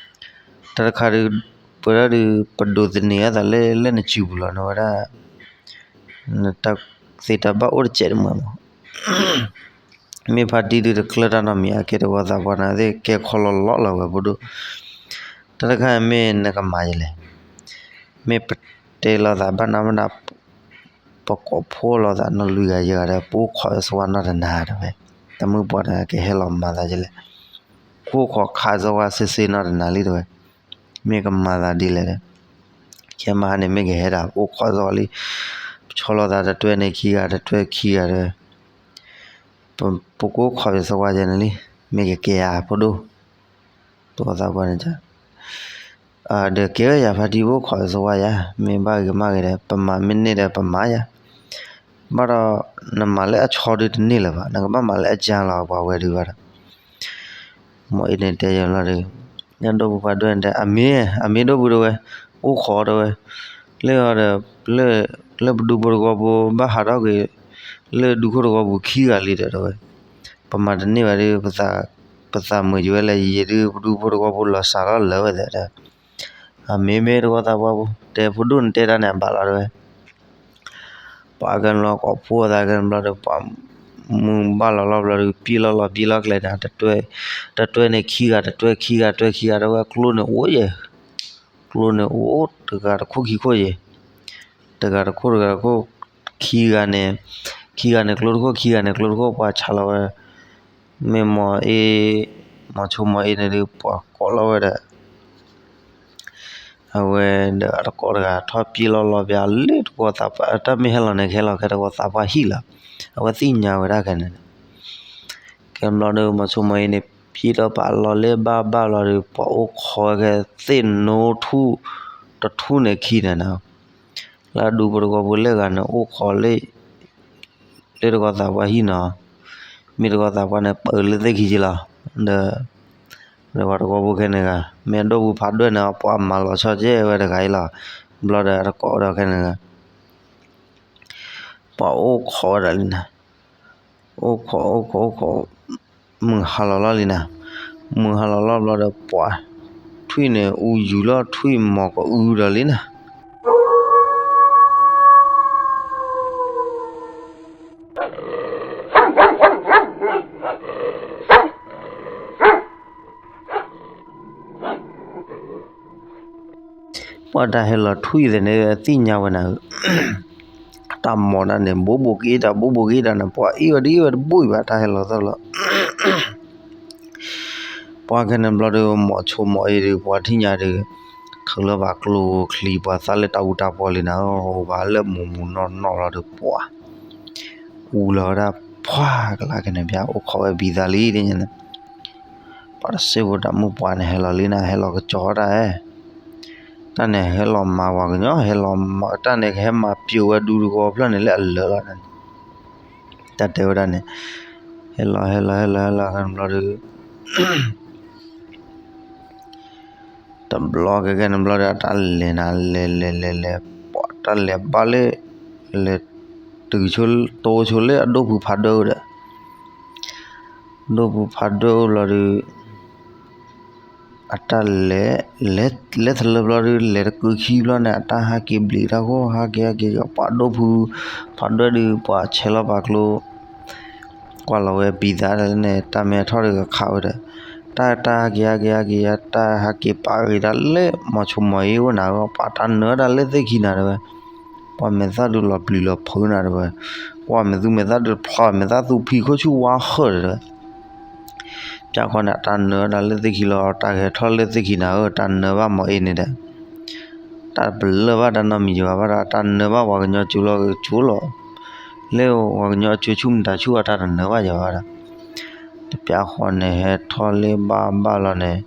တၢ်တခါဒုး ပဝဲဒၣ်ဒုး ပဒိးသန့ၤအသးလၢ လၢနစုပူၤလီၤ နဝဲဒၣ် နတၢ်သ့တၢ်ဘၣ်အိၣ်တစဲးတမှဲၤမး မ့ၢ်ဖါတံၢ်ဒုးတကျၢၢ်တၢ်နီတမံၤ အကဲတဂီၤသးပှၢ်န့ၣ်သ့ၣ် ကဲခီလီၤလီၤလီၤဝဲဖိဒိၣ်, တၢ်တခါမ့ၢ်နကမၤယလဲၣ်, မ့ၢ်ပတဲလိာ်သးဘၣ်နးဘၣ်နး ပကိးဖှိၣ်လိာ်သးနီၢ်လွံၢ်ဂၤယဲၢ်ဂၤဒီး ပအိၣ်ခိးယသဝါနီတနၤတဲဝဲ, တၢ်မုၣ်ပှၢ်န့ၣ် ကဟဲလီၤမၤသးယလဲၣ်, ပအိၣ်ခိးခးယသဝါစ့စ့နီတနၤလံတဲဝဲ, မ့ၢ်ကမၤသးဒ်လဲၣ်ဒီး ခဲမဟါန့ၣ် မ့ၢ်ကဟဲဒၣ် ပအိၣ်ခိးယသဝါလံ, ပဆီလိာ်သးတတွဲန့ၣ်ခံဂၤ တတွဲခံဂၤတဲဝဲ, ပကအိၣ်ခိးယသဝါယဲန့ၣ်လံ, မ့ၢ်ကကဲဧါဖိဒိၣ်, တဂီၤသးပှၢ်န့ၣ် ဒီးကဲဝဲယၤဖါတံၢ် ပအိၣ်ခိးယသဝါယၤ မ့ၢ်ဘၣ်ဂ့ၤမးဂ့ၤဒီး ပမၤမ့ၢ်န့ၢ်ဒီးပမၤယၤ, ဘၣ်ဒီး နမၤလၢအဆီဒုးတန့ၢ်လၢၤဘၣ် နကဘၣ်မၤလၢအကၢလီၤပှၤဝဲဒုးဘၣ်ဒီး မီၤအ့န့ၣ်တဲယၤလီၤဒီး ယဒိၣ်ပူၤဖးဒိၣ်န့ၣ်တဲ အမ့ၢ် အမ့ၢ်ဒိၣ်ပူၤတဲဝဲ, အိၣ်ခိးတဲဝဲ, လၢအီၤဒီး လၢပဒူဖိတဂီၤဖိ ဘၣ်ဟးထီၣ်က့ၤ လၢဒူခိၣ်တဂီၤပူၤခံဂၤလံဒီးတဲဝဲ, ပမၤတန့ၢ်ဘၣ်ဒီး ပသးမုာ်က့ၤဝဲလၢယံာ်ဒုး ပဒူဖိတဂီၤဖိလီၤစှၤလီၤလၢာ်ဝဲသ့ၣ်ဒီး အမ့ၢ်မ့ၢ်တဂီၤသးပှၢ်ပူၤ တဲဖိဒိၣ်န့ၣ်တဲတၢ်န့ၣ် အဘၣ်လီၤတဲဝဲ ပှၤကဲန့ၣ်ဘျီ ကိးဖှိၣ်သးကဲန့ၣ်ဘျီဒီး ပှၤမုၢ်ဘၣ်လီၤလီၤဘျီဒီး ပျံၤလီၤလီၤပျံၤလီၤကျဲန့ၣ် တတွဲန့ၣ်ခံဂၤ တတွဲခံဂၤ တတွဲခံဂၤ တဲဝဲ ကျိန့ၣ်အိၣ်ယဲၢ်, ကျိန့ၣ်အိၣ်တဂၤတခိၣ်ခံခိၣ်ယဲၢ်, တဂၤတခိၣ်တဂၤတခိၣ်, ခံဂၤန့ၣ်, ခံဂၤန့ၣ်ကျိတခိၣ် ခံဂၤန့ၣ်ကျိတခိၣ် ပှၤဆးလီၤဝဲ, မ့ၢ်မီၤအ့, မီၤဆိမီၤအ့န့ၣ်ဒုး ပှၤကိးလီၤဝဲဒီး အဝဲဒီးအတကိးတဂၤ ထီၣ်ပျံၤလီၤလီၤပျံၤလၢတဂီၤသးပှၢ် တၢ်မ့ၢ်ဟဲလီၤန့ၣ် ကဟဲလီၤကဲတဂီၤသးပှၢ်ဟံၣ်လီၤ. အဝဲသ့ၣ်ညါဝဲဒၣ်ခဲန့ၣ်, ကဲဘျီဒီး မီၤဆိမီၤအ့န့ၣ် ပျံၤထီၣ်ပာ်လီၤလၢဘၣ်ဘၣ်လီၤဒီး ပှၤအိၣ်ခိးဝဲခဲသ့ၣ်နိထူၣ် တထူၣ်န့ၣ်ခံန့ၣ်နီၤ, လၢအဒူဖိတဂီၤဖိလၢဂၤန့ၣ် အိၣ်ခိးလၢ လၢတဂီၤသးပှၢ်ဟံၣ်နီၤ, မ့ၢ်တဂီၤသးပှၢ်န့ၣ် ပၢလၢသ့ၣ်ခံက့လီၤ. ဒီး ဒီးပှၤတဂီၤဖိခဲန့ၣ်ဂၤ မ့ၢ်အဒိၣ်ပူၤဖးဒိၣ်န့ၣ် ပှၤမၤလီၤဆီကဲဝဲတဂၤအံၤလီၤ. ဘျီဒီးအတကိးဒီးခဲန့ၣ်ဂၤ ပှၤအိၣ်ခိးဝဲဒၣ်လံနၤ, အိၣ်ခိးအိၣ်ခိးအိၣ်ခိး မုၢ်ဟါလီၤလီၤလံနၤ, မုၢ်ဟါလီၤလီၤဘျီဒီး ပှၤထွံၣ်န့ၣ် အူယူၤလီၤထွံၣ်မီၤကအူဒီးလံနၤ ပှၤတၢ်ဟဲလီၤထွံၣ်သ့ၣ်န့ၣ် သ့ၣ်ညါဝဲနၤဧၢ, တၢ်မီၤဒၣ်န့ၣ် ဘိးဘိးက့ၤတၢ် ဘိးဘိးက့ၤတၢ်န့ၣ် ပှၤအ့ၣ်ဝဲဒ်အ့ၣ်ဝဲတဘိအံၤဘၣ် တၢ်ဟဲလီၤသီၣ်လီၤ. ပှၤခဲန့ၣ်ဘျီဒီး မီၤဆိမီၤအ့ဒီး ပှၤထံၣ်ညါဒီး ထုးလီၤဘၣ်ကျိချံ ပှၤသးလၢတၢ်အူတၢ်ပီလံနၤဧၢ, ဘၣ်လၢမူးမူးနီၢ်နီၢ်လီၤဒီး ပှၤ အူလီၤဝဲဒၣ်ပှၤကလးခဲန့ၣ် ပှၤအိၣ်ခိးဝဲဘံသးလံဒ်န့ၣ် ပှၤတစဲးဖိတၢ်မုၣ်ပှၢ်န့ၣ် ဟဲလီၤလံနၤ ဟဲလီၤကစီၤတၢ်ဧၢ, တၢ်န့ၣ်ဟဲလီၤမၤပှၤကညီ ဟဲလီၤမၤတၢ်န့ၣ် ကဟဲမၤပျိာ်ဝဲဒူတဂီၤဖျၢၣ်န့ၣ်လၢအလၢာ်လီၤန့ၣ်, တၢ်တဲဝဲဒၣ်န့ၣ်, ဟဲလီၤဟဲလီၤဟဲလီၤဟဲလီၤခဲန့ၣ်ဘျီဒီး တဘျီကဲကဲန့ၣ်ဘျီဒီး တၢ်လဲၤနၤ လဲၤလဲၤလဲၤလဲၤ ပှၤတၢ်လဲၤဘၣ်လၢ လဲၤတုၤဆိ တိဆိလၢအဒိၣ်ဖုဖးဒိၣ်ဒီး ဒိၣ်ဖုဖးဒိၣ်ဘျီဒီး အတၢ်လဲၤ လဲၤ လဲၤသလၢဘျီဒီး လဲၤတကုခံဘျီန့ၣ် အတၢ်ဟးက့ၤဘျံးတၢ်ဃိ ဟးက့ၤဟးက့ၤ ပှၤဒိၣ်ဖု ဖးဒိၣ်ဒီး ပှၤဆဲးလီၤပာ်ကျိ ကွၢ်လီၤဝဲဘံသးန့ၣ် တၢ်မ့ၢ်အထီၣ်ဒီးကခးဝဲဒီး တၢ်တၢ်ဟးက့ၤ ဟးက့ၤ ဟးက့ၤ တၢ်ဟးက့ၤပာ်ဂ့ၤဒၣ်လၢ မီၤဆိမီၤအ့အိၣ်နၤဧၢ ပှၤတၢ်နၢၤဒၣ်လၢသ့ၣ်ခံနၤတဲဝဲ, ပှၤမဲာ်သၣ်ဒုးလီၤပျံၤလီၤဖုးနၤတဲဝဲ, ပှၤမဲာ်သူမဲာ်သၣ်ဒုးဖျီ မဲာ်သၣ်သူဖံးခိၣ်ဆူၣ်ဝါဃၢၢ်တဲဝဲ, ပျၢ်ဃီန့ၣ် အတၢ်နၢၤဝဲဒၣ်လၢသ့ၣ်ခံလီၤ တၢ်ဂဲၤထီၣ်လၢသ့ၣ်ခံနၤဧၢ တၢ်နၢၤဘၣ်မီၤအ့န့ၣ်ဒီး တၢ်ပလၢၢ်ဘၣ်တၢ်နီတမံၤယၤဘၣ်ဒီး တၢ်နၢၤဘၣ်ပှၤကညီကၠိလီၤကၠိလီၤ, လၢပှၤကညီအကၠိဆူၣ်မတၤဆူၣ်အတၢ်တ နၢၤဘၣ်ယၤဘၣ်ဒီး တပျၢ်ဃီန့ၣ် ဟဲထီၣ်လၢဘၣ်ဘၣ်လီၤန့ၣ်,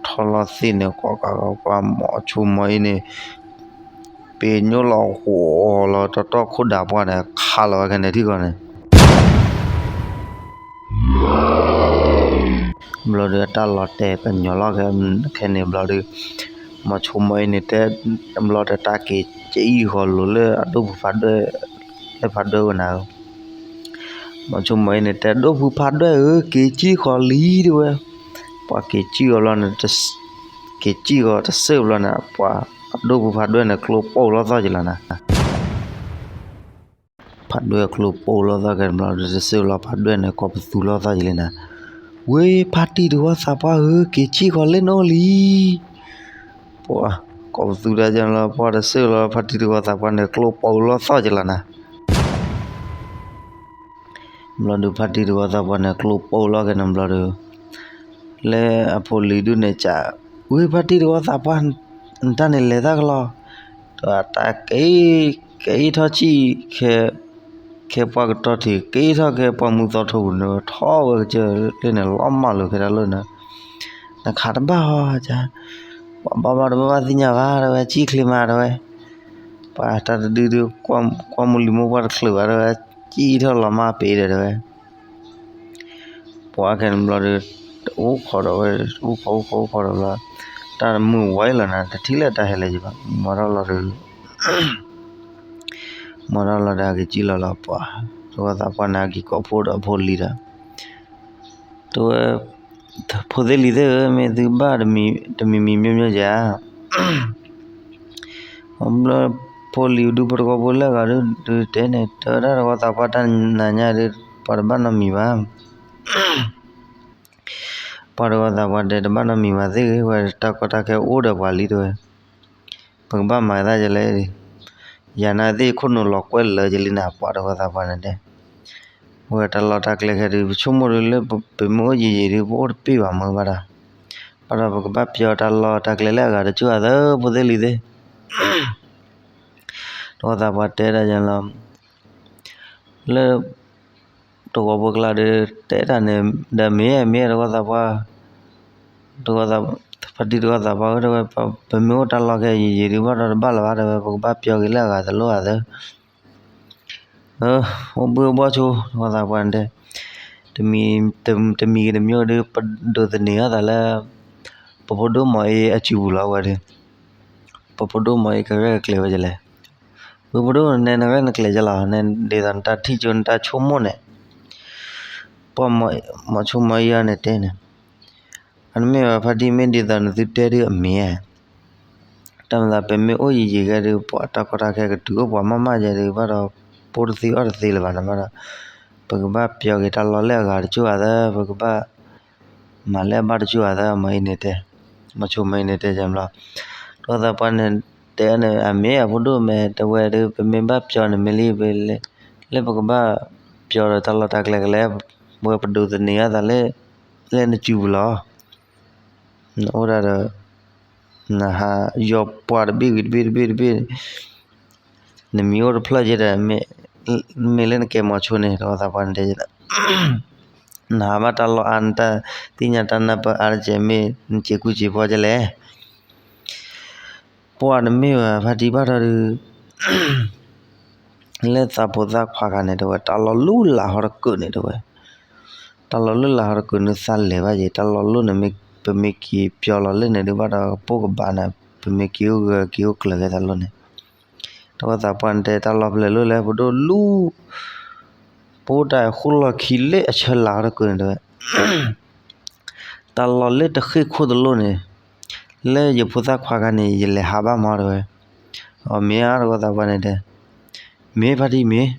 ထီၣ်လီၤသ့ၣ်န့ၣ် ကွၢ်ကွၢ်ကွၢ်ကွၢ် မိၤဆိမိၤအ့န့ၣ် ပ့ၤညိၣ်လီၤဃိးလီၤ တီတီခိၣ်ဒးပှၢ်န့ၣ် ခးလီၤဝဲခဲန့ၣ်ထံၣ်ဃီန့ၣ် ဘျီဒီး တၢ်လီၤတဲာ်ကညီၤလီၤခဲန့ၣ်ဘျီဒီး မိၤဆိမိၤအ့န့ၣ်တဲ ဘျီဒီး တၢ်က့ၤကံၣ်ဃီၤလိၤလၢအဒိၣ်ဖုဖးဒွဲၣ်, လၢဖးဒွဲၣ်ဝဲနၤဧၢ, မိၤဆိမိၤအ့န့ၣ်တဲ ဒိၣ်ဖုဖးဒွဲၣ်ဧၢ က့ၤကံၣ်ဃီၤလံတဲဝဲ, ပှၤက့ၤကံၣ်ဃီၤဘျီန့ၣ် က့ၤကံၣ်ဃီၤတစဲးဘျီန့ၣ် ပှၤအဒိၣ်ဖုဖးဒွဲၣ်န့ၣ် ကျိပိၢ်လီၤသီၣ်က့ၤလီၤနၤ ဖးဒွဲၣ်ကျိပိၢ်လီၤသီၣ်က့ၤဘျီဒီး တစဲးဘျီဖးဒွဲၣ်န့ၣ် ကိးပသူလီၤသီၣ်က့ၤလံနၤ, ဝ့ၢ်ဖါတံၢ်တဝီသးပှၢ်ဧၢ က့ၤကံၣ်ဃီၤလၢနအိၣ်လံ, ပှၤကိးပသူဒ်ကလီၤ ပှၤတစဲးလီၤ ဖါတံၢ်တဝီသးပှၢ်န့ၣ် ကျိပိၢ်လီၤသီၣ်က့ၤလီၤနၤ ဘျီဒီးဖါတံၢ်တဝီသးပှၢ်န့ၣ် ကျိပိၢ်လီၤက့ၤန့ၣ်ဘျီဒီး လၢအဖိလံၤဒုးန့ၣ်ကး, ဝ့ၢ်ဖါတံၢ်တဝီသးပှၢ်, နတၢ်န့ၣ်လဲၤတၢ်ကလီၤ, တၢ်က့ၤ, က့ၤထီၣ်ကံၣ်, ခဲပှၤကတီၢ်ထံး က့ၤထီၣ်ခဲပှၤမူသီထိပူၤန့ၣ် ထီၣ်ဝဲကစၢၢ်လၢန့ၣ် လီၤမၢ်လိာ်ခဲတၢ်လီၢ်န့ၣ်, နခးတဘၣ်ဟီ, ပှၤဘၣ်ဘၣ်တဘၣ်ဘၣ်သ့ၣ်ညါဘၣ်တဲဝဲ ကံၣ်ချ့မးတဲဝဲ, ပှၤတၢ်တဒုဒုး ကွၢ်မူလံၤမိၢ်ပှၢ်တချုးဘၣ်တဲဝဲ, ကံၣ်ထီၣ်လီၤမၢ်ပ့ၤဒီးတဲဝဲ ပှၤခဲန့ၣ်ဘျီဒီး တအိၣ်ခိးဒီးဝဲ, အိၣ်ခိးအိၣ်ခိးအိၣ်ခိးဒီးဘျီ, တၢ်မုာ်ဝဲလီၤနၤ တထံၣ်လၢတၢ်ဟဲလၢၤယဘၣ်, မၤထီၣ်လီၤဒီး, မၤထီၣ်လီၤဒီး အက့ၤကံၣ်လီၤလီၤပှၤ, တဝီသးပှၢ်န့ၣ် အက့ၤကိးဖှိၣ်ဒီးအဖိလံၤဒီး, တဝဲ, ဖိသ့ၣ်လံၤသ့ၣ်ဧၢ မ့ၢ်သုဘၣ်တမံၤမံၤမံၤမံၤဧါ ဘျီ, ဖိလံၤဒုးဖိတဝီဖိလၢအဂၤဒုးတဲန့ၣ် တဲဝဲဒၣ်တဝီသးပှၢ်တၢ်နၤညါဒုး ပှၤတဘၣ်နီတမံၤဘၣ်, ပှၤတဝီသးပှၢ်တဲတဘၣ်နီတမံၤဘၣ်သ့ၣ်ဂ့ၤ ဝဲတၢ်ကီတၢ်ခဲအိၣ်ဒီးပှၤလံတဲဝဲ, ပကဘၣ်မၤသးဒ်လဲၣ်, ယၤနၤသ့ၣ်ခိၣ်နူာ်လီၤကွဲလၢာ်က့ၤလံနၤ ပှၤတဝီသးပှၢ်န့ၣ်တဲ ဝဲတၢ်လီၢ်တၢ်ကျဲခဲဒုး ပဆိကမိၣ်ဒုးလၢပမ့ၢ်အိၣ်ယံာ်ယံာ်ဒုး ပအိၣ်တပ့ၢ်ဘၣ်မ့ၢ်ဘၣ်ဒီး, ဘၣ်ဒီးပကဘၣ်ပျီတၢ်လီၢ်တၢ်ကျဲလၢအဂၤတကၠိၢ်အသး ဖိသ့ၣ်လံၤသ့ၣ်, တဝီသးပှၢ်တဲဒၣ်ယလီၤ, လၢ, တဝီဖိကျါဒုး တဲတၢ်န့ၣ်, ဒီးမ့ၢ်မ့ၢ်တဝီသးပှၢ် တဝီသး, ဖါတံၢ်တဝီသးပှၢ်ဧၢ တဲဝဲ, ပမ့ၢ်အိၣ်တၢ်လီၢ်ခဲအံၤယံာ်ယံာ်ဒုး ဘၣ်ဒီးတဘၣ်လၢၤဘၣ် တဲဝဲ, ပကဘၣ်ပျီက့ၤလၢအဂၤတလိၣ်အသး, အိၣ်ဘှံးအိၣ်ဘှီၣ်ဆိ တဝီသးပှၢ်န့ၣ်တဲ, တမံၤဂ့ၤတမံၤဒုး ပဒိးသန့ၤအသးလၢ ပဖိဒိၣ်မီၤအ့အစုပူၤလီၤဝဲဒီး, ပဖိဒိၣ်မီၤအ့ကရဲၣ်ကကျဲၤဝဲဒ်လဲၣ်, ပဖိဒိၣ် နဲနရဲၣ်နကျဲၤကလီၤ နဲဒ်သိးနတၢ်ထံၣ်ကၠိ နတၢ်ဆိကမိၣ်န့ၣ် ပှၤမီၤဆိမီၤအ့အီၤန့ၣ်တဲန့ၣ်, အန့ၣ်မ့ၢ်ဝဲဖါတံၢ် မ့ၢ်ဒ်သိးနသုတဲဒုးအမ့ၢ်ဧါ, တၢ်မၤသး ပမ့ၢ်အိၣ်ယံာ်ယံာ်ဂဲဒုး ပှၤတၢ်ကီတၢ်ခဲကတုၤအိၣ်ပှၤမးမးယဲဒုး ဘၣ်ဒီး ပိၢ်တသံအီၣ်တသ့လၢၤဘၣ်န့ၣ်ဘၣ်ဒီး, ပကဘၣ်ပျီက့ၤတၢ်လီၢ်လၢအဂၤတကၠိၢ်အသး ပကဘၣ် မၤလၢအဘၣ်တကၠိၢ်အသး မီၤအ့န့ၣ်တဲ, မီၤဆိမီၤအ့န့ၣ်တဲဘျီ, တဝီသးပှၢ်န့ၣ်တဲန့ၣ် အမ့ၢ်အဖိဒိၣ်မ့ၢ်တဲဝဲဒုး ပမ့ၢ်ဘၣ်ပျီန့ၣ်မ့ၢ်လံ လၢပကဘၣ်ပျီဒီးတၢ်လီၢ်တၢ်ကျဲကလဲၣ်, ဝဲပဒိးသန့ၤအသးလၢ, လၢနစုပူၤလီၤ, နအိၣ်ဒၣ်ဒီး, နဟးယီၤပှၤတဘ့ၣ်ဂ့ၤတဘ့ၣ်တဘ့ၣ်တဘ့ၣ် နမံၤအိၣ်တဖျၢၣ်ကဲဒီး, မ့ၢ်လၢနကဲမီၤဆိန့ၣ် တဝီသးပှၢ်န့ၣ်တဲ, နဟးဘၣ်တၢ်လီၢ်အါ နတၢ်သ့ၣ်ညါတၢ်နၢ်ပၢၢ်အါတကဲး မ့ၢ်နစဲးကူစဲးဖီကဲလဲၣ်, ပှၤတမ့ၢ်ဝဲဖါတံၢ်ဘၣ်ထီၣ်ဒုး လၢသးဖိသၣ်ခွါခါန့ၣ်တဲဝဲ တၢ်လီၢ်လူလၢဟီၣ်တကုာ်န့ၣ်တဲဝဲ, တၢ်လီၢ်လူလၢဟီၣ်တကုာ်န့ၣ်သးလဲၤဘၣ်ယဲ တၢ်လီၢ်လူန့ၣ် ပမ့ၢ်က့ၤပျီလီၤလၢန့ၣ်ဒုးဘၣ်ဒီးကပိၢ်ကဘၣ်န့ၣ် ပမ့ၢ်က့ၤအိၣ်ဂၢၢ်က့ၤအိၣ်ကျၢၤကဲတၢ်လီၢ်န့ၣ်, တဝီသးပှၢ်န့ၣ်တဲတၢ်လီၢ်ဖဲလဲၣ်လိၣ်လဲၣ် ပဒိၣ်လူ ပအိၣ်တၢ်ဃိၣ်လီၢ်ခံလၢအဆၢလၢဟီၣ်တကုာ်န့ၣ်တဲဝဲ တၢ်လီၢ်လၢတဃ့ၢ်ခိၣ်တလိၣ်န့ၣ်, လၢယဖိသၣ်ခွါခါန့ၣ် ယလဲၤဟးဘၣ်မးတဲဝဲ, အမ့ၢ်ဧါတဝီသးပှၢ်န့ၣ်တဲ, မ့ၢ်ဖါတံၢ်မ့ၢ်,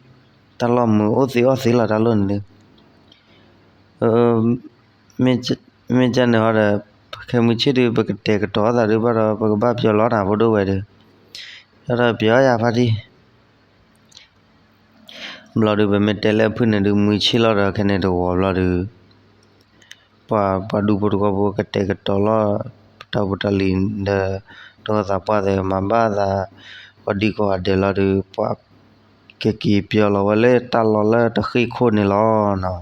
တၢ်လီၢ်မုာ်အိၣ်သ့အီၣ်သ့လီၤတၢ်လီၢ်န့ၣ်ဒုး, မ့ၢ်ကန့ၣ်ဟီဒီး, ခဲမုၢ်ဆ့ၣ်ဒုး ပကတဲာ်ကတီၤသးဒုးဘၣ်ဒီး ပကဘၣ်ပျီလီၤနၤဖိဒိၣ်ဝဲဒုး, ဒီးပျီယၤဖါတံၢ် ဘျီဒုး ပမ့ၢ်တဲလၢအဖုၣ်န့ၣ်ဒုး မှံဆ့ၣ်လီၤဒီး ခဲန့ၣ်တဝီၤဘျီဒုး ပှၤ ပှၤဒူဖိတဝီဖိ ကတဲာ်ကတီၤလီၤ တၢ်ဖိတၢ်လံၤဒီး တၢ်အိၣ်သးပှၢ်သဲး မၤဘၣ်သး ကိးဒံကိးဂၤဒဲးလီၤဒုး ပှၤ ကက့ၤပၠီလီၤဝဲလၢတၢ်လီၢ်လၢတဃ့ၢ်ခိၣ်န့ၣ်လီၤနီၤ.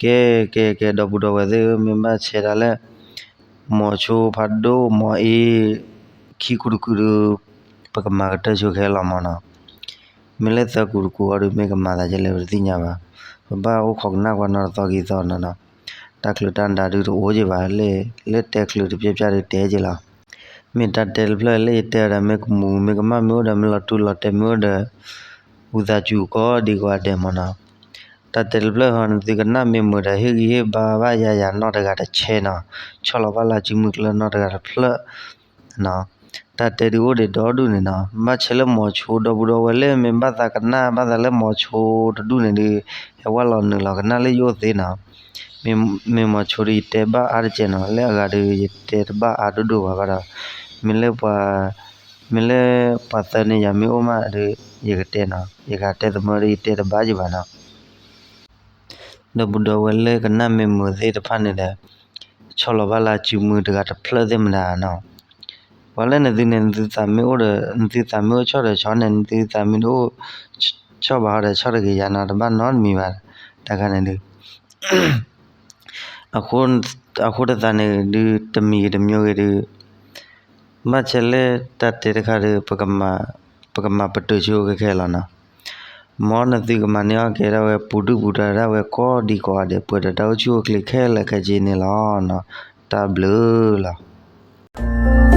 ကဲ ကဲ ကဲ ဒီပုၢ်ဒီဝဲၢ်သ့ၣ်ဧၢ, မ့ၢ်ဘၣ်ဆဲးဒၣ်လၢ မိၤဆိဖးဒိၣ် မိၤအ့ ခံကူတကူဒုး ပကမၤကတၢၢ်ဆိခဲလီၤမၢ်နီၤ. မ့ၢ်လၢသၢကူတကူအံၤဒုး မ့ၢ်ကမၤသးဒ်လဲၣ် ပတသ့ၣ်ညါဘၣ်. ပဘၣ်အိၣ်ခိးကနၣ်ကွၢ်နီတသီခံသီနီၤနီၤ. တၢ်ချုးတၢ်နဒါဒုးတအိၣ်က့ၤဘၣ်, လၢတဲချုးတပျဲၢ်ပျၢ်ဒုးတဲက့ၤလီၤ. မ့ၢ်တၢ်တဲတဖျၢၣ်လၢယတဲဝဲဒၣ် မ့ၢ်ကမူးမ့ၢ်ကမၣ်မ့ၢ်အိၣ်ဒီး မ့ၢ်လီၤတူၢ်လီၤတဲာ်မ့ၢ်အိၣ်ဒီး ဝံသးစူၤကိးဒံကိးဂၤဒဲးမၢ်နီၤ. တၢ်တဲတဖျၢၣ်ဟီ နသုကနၣ်မ့ၢ်မုာ်ဒီး ဟ့ၣ်ဂံၢ်ဟ့ၣ်ဘါဘၣ်ယၤယၤနီတဂၤတဆဲနီၤ, ဆီၣ်လီၤဘၣ်လၢစုမုၢ်ကျၢၢ်နီတဂၤတဖျၢၣ် တၢ်တဲဒုးအိၣ်ဒံးဒီဒူၣ်န့ၣ်နီၤ. ဘၣ်ဆဲးလၢမိၤဆိ ဒီပုၢ်ဒီဝဲၢ်လၢ မ့ၢ်ဘၣ်သးကနၣ်ဘၣ်သးလၢမိၤဆိတဒူၣ်န့ၣ်ဒုး ဟဲဝဲလီၤနုာ်လီၤကနၣ်လၢယအိၣ်သ့နီၤ. မ့ၢ်မိၤဆိဒုး ယတဲဘၣ်အါတကဲနီၤ, လၢအဂၤဒုး ယတဲတဘၣ်အါဒိၣ်ဒိၣ်ဘၣ်ဘၣ်ဒီး မ့ၢ်လၢပှၤ မ့ၢ်လၢပှၤသၢန့ၢ်ယၤမ့ၢ်အိၣ်မးဒီး ယကတဲနီၤ, ယကတဲသမၢဒီး ယတဲတဘၣ်ယဘၣ်နီၤ. ဒီပုၢ်ဒီဝဲၢ်လၢကနၣ်မ့ၢ်မုာ်သ့ၣ်တဖၣ်န့ၣ်ဒီး ဆီၣ်လီၤဘၣ်လၢစုမုၢ်တဂၤတဖျၢၣ်သ့ၣ်မတၤနီၤ. ပှၤလၢနသုန့ၣ် နသုသးမ့ၢ်အိၣ်ဒီး နသုသးမ့ၢ်အိၣ်ဆီၣ်ဒီးဆီၣ်န့ၣ် နသုသးမ့ၢ်တအိၣ် ဆီၣ်ဘၣ်ဃီဒီးဆီၣ်တဂ့ၤယၤနီၤ, တဘၣ်နီတမံၤဘၣ်. တၢ်ခါန့ၣ်ဒုး အဃိတသးန့ၣ်ဒုး တမံၤဂ့ၤတမံၤဂ့ၤဒုး ဘၣ်ဆဲးလၢတၢ်တဲတခါဒီး ပကမၤပတုာ်ဆိခဲခဲလီၤနီၤ. မ်နသုကမၤန့ၢ်အီၣ်ကဲဒၣ်ဝဲ ပူၤဒုၣ်ပူၤဒါဒၣ်ဝဲကိးဒံကိးဂၤဒဲး ပှဲၤဒီးတၢ်အိၣ်ဆူၣ်အိၣ်ချ့ခဲလၢာ်ခဲဆ့န့ၣ်လီၤ. တၢ်ဘျုးလီၤ.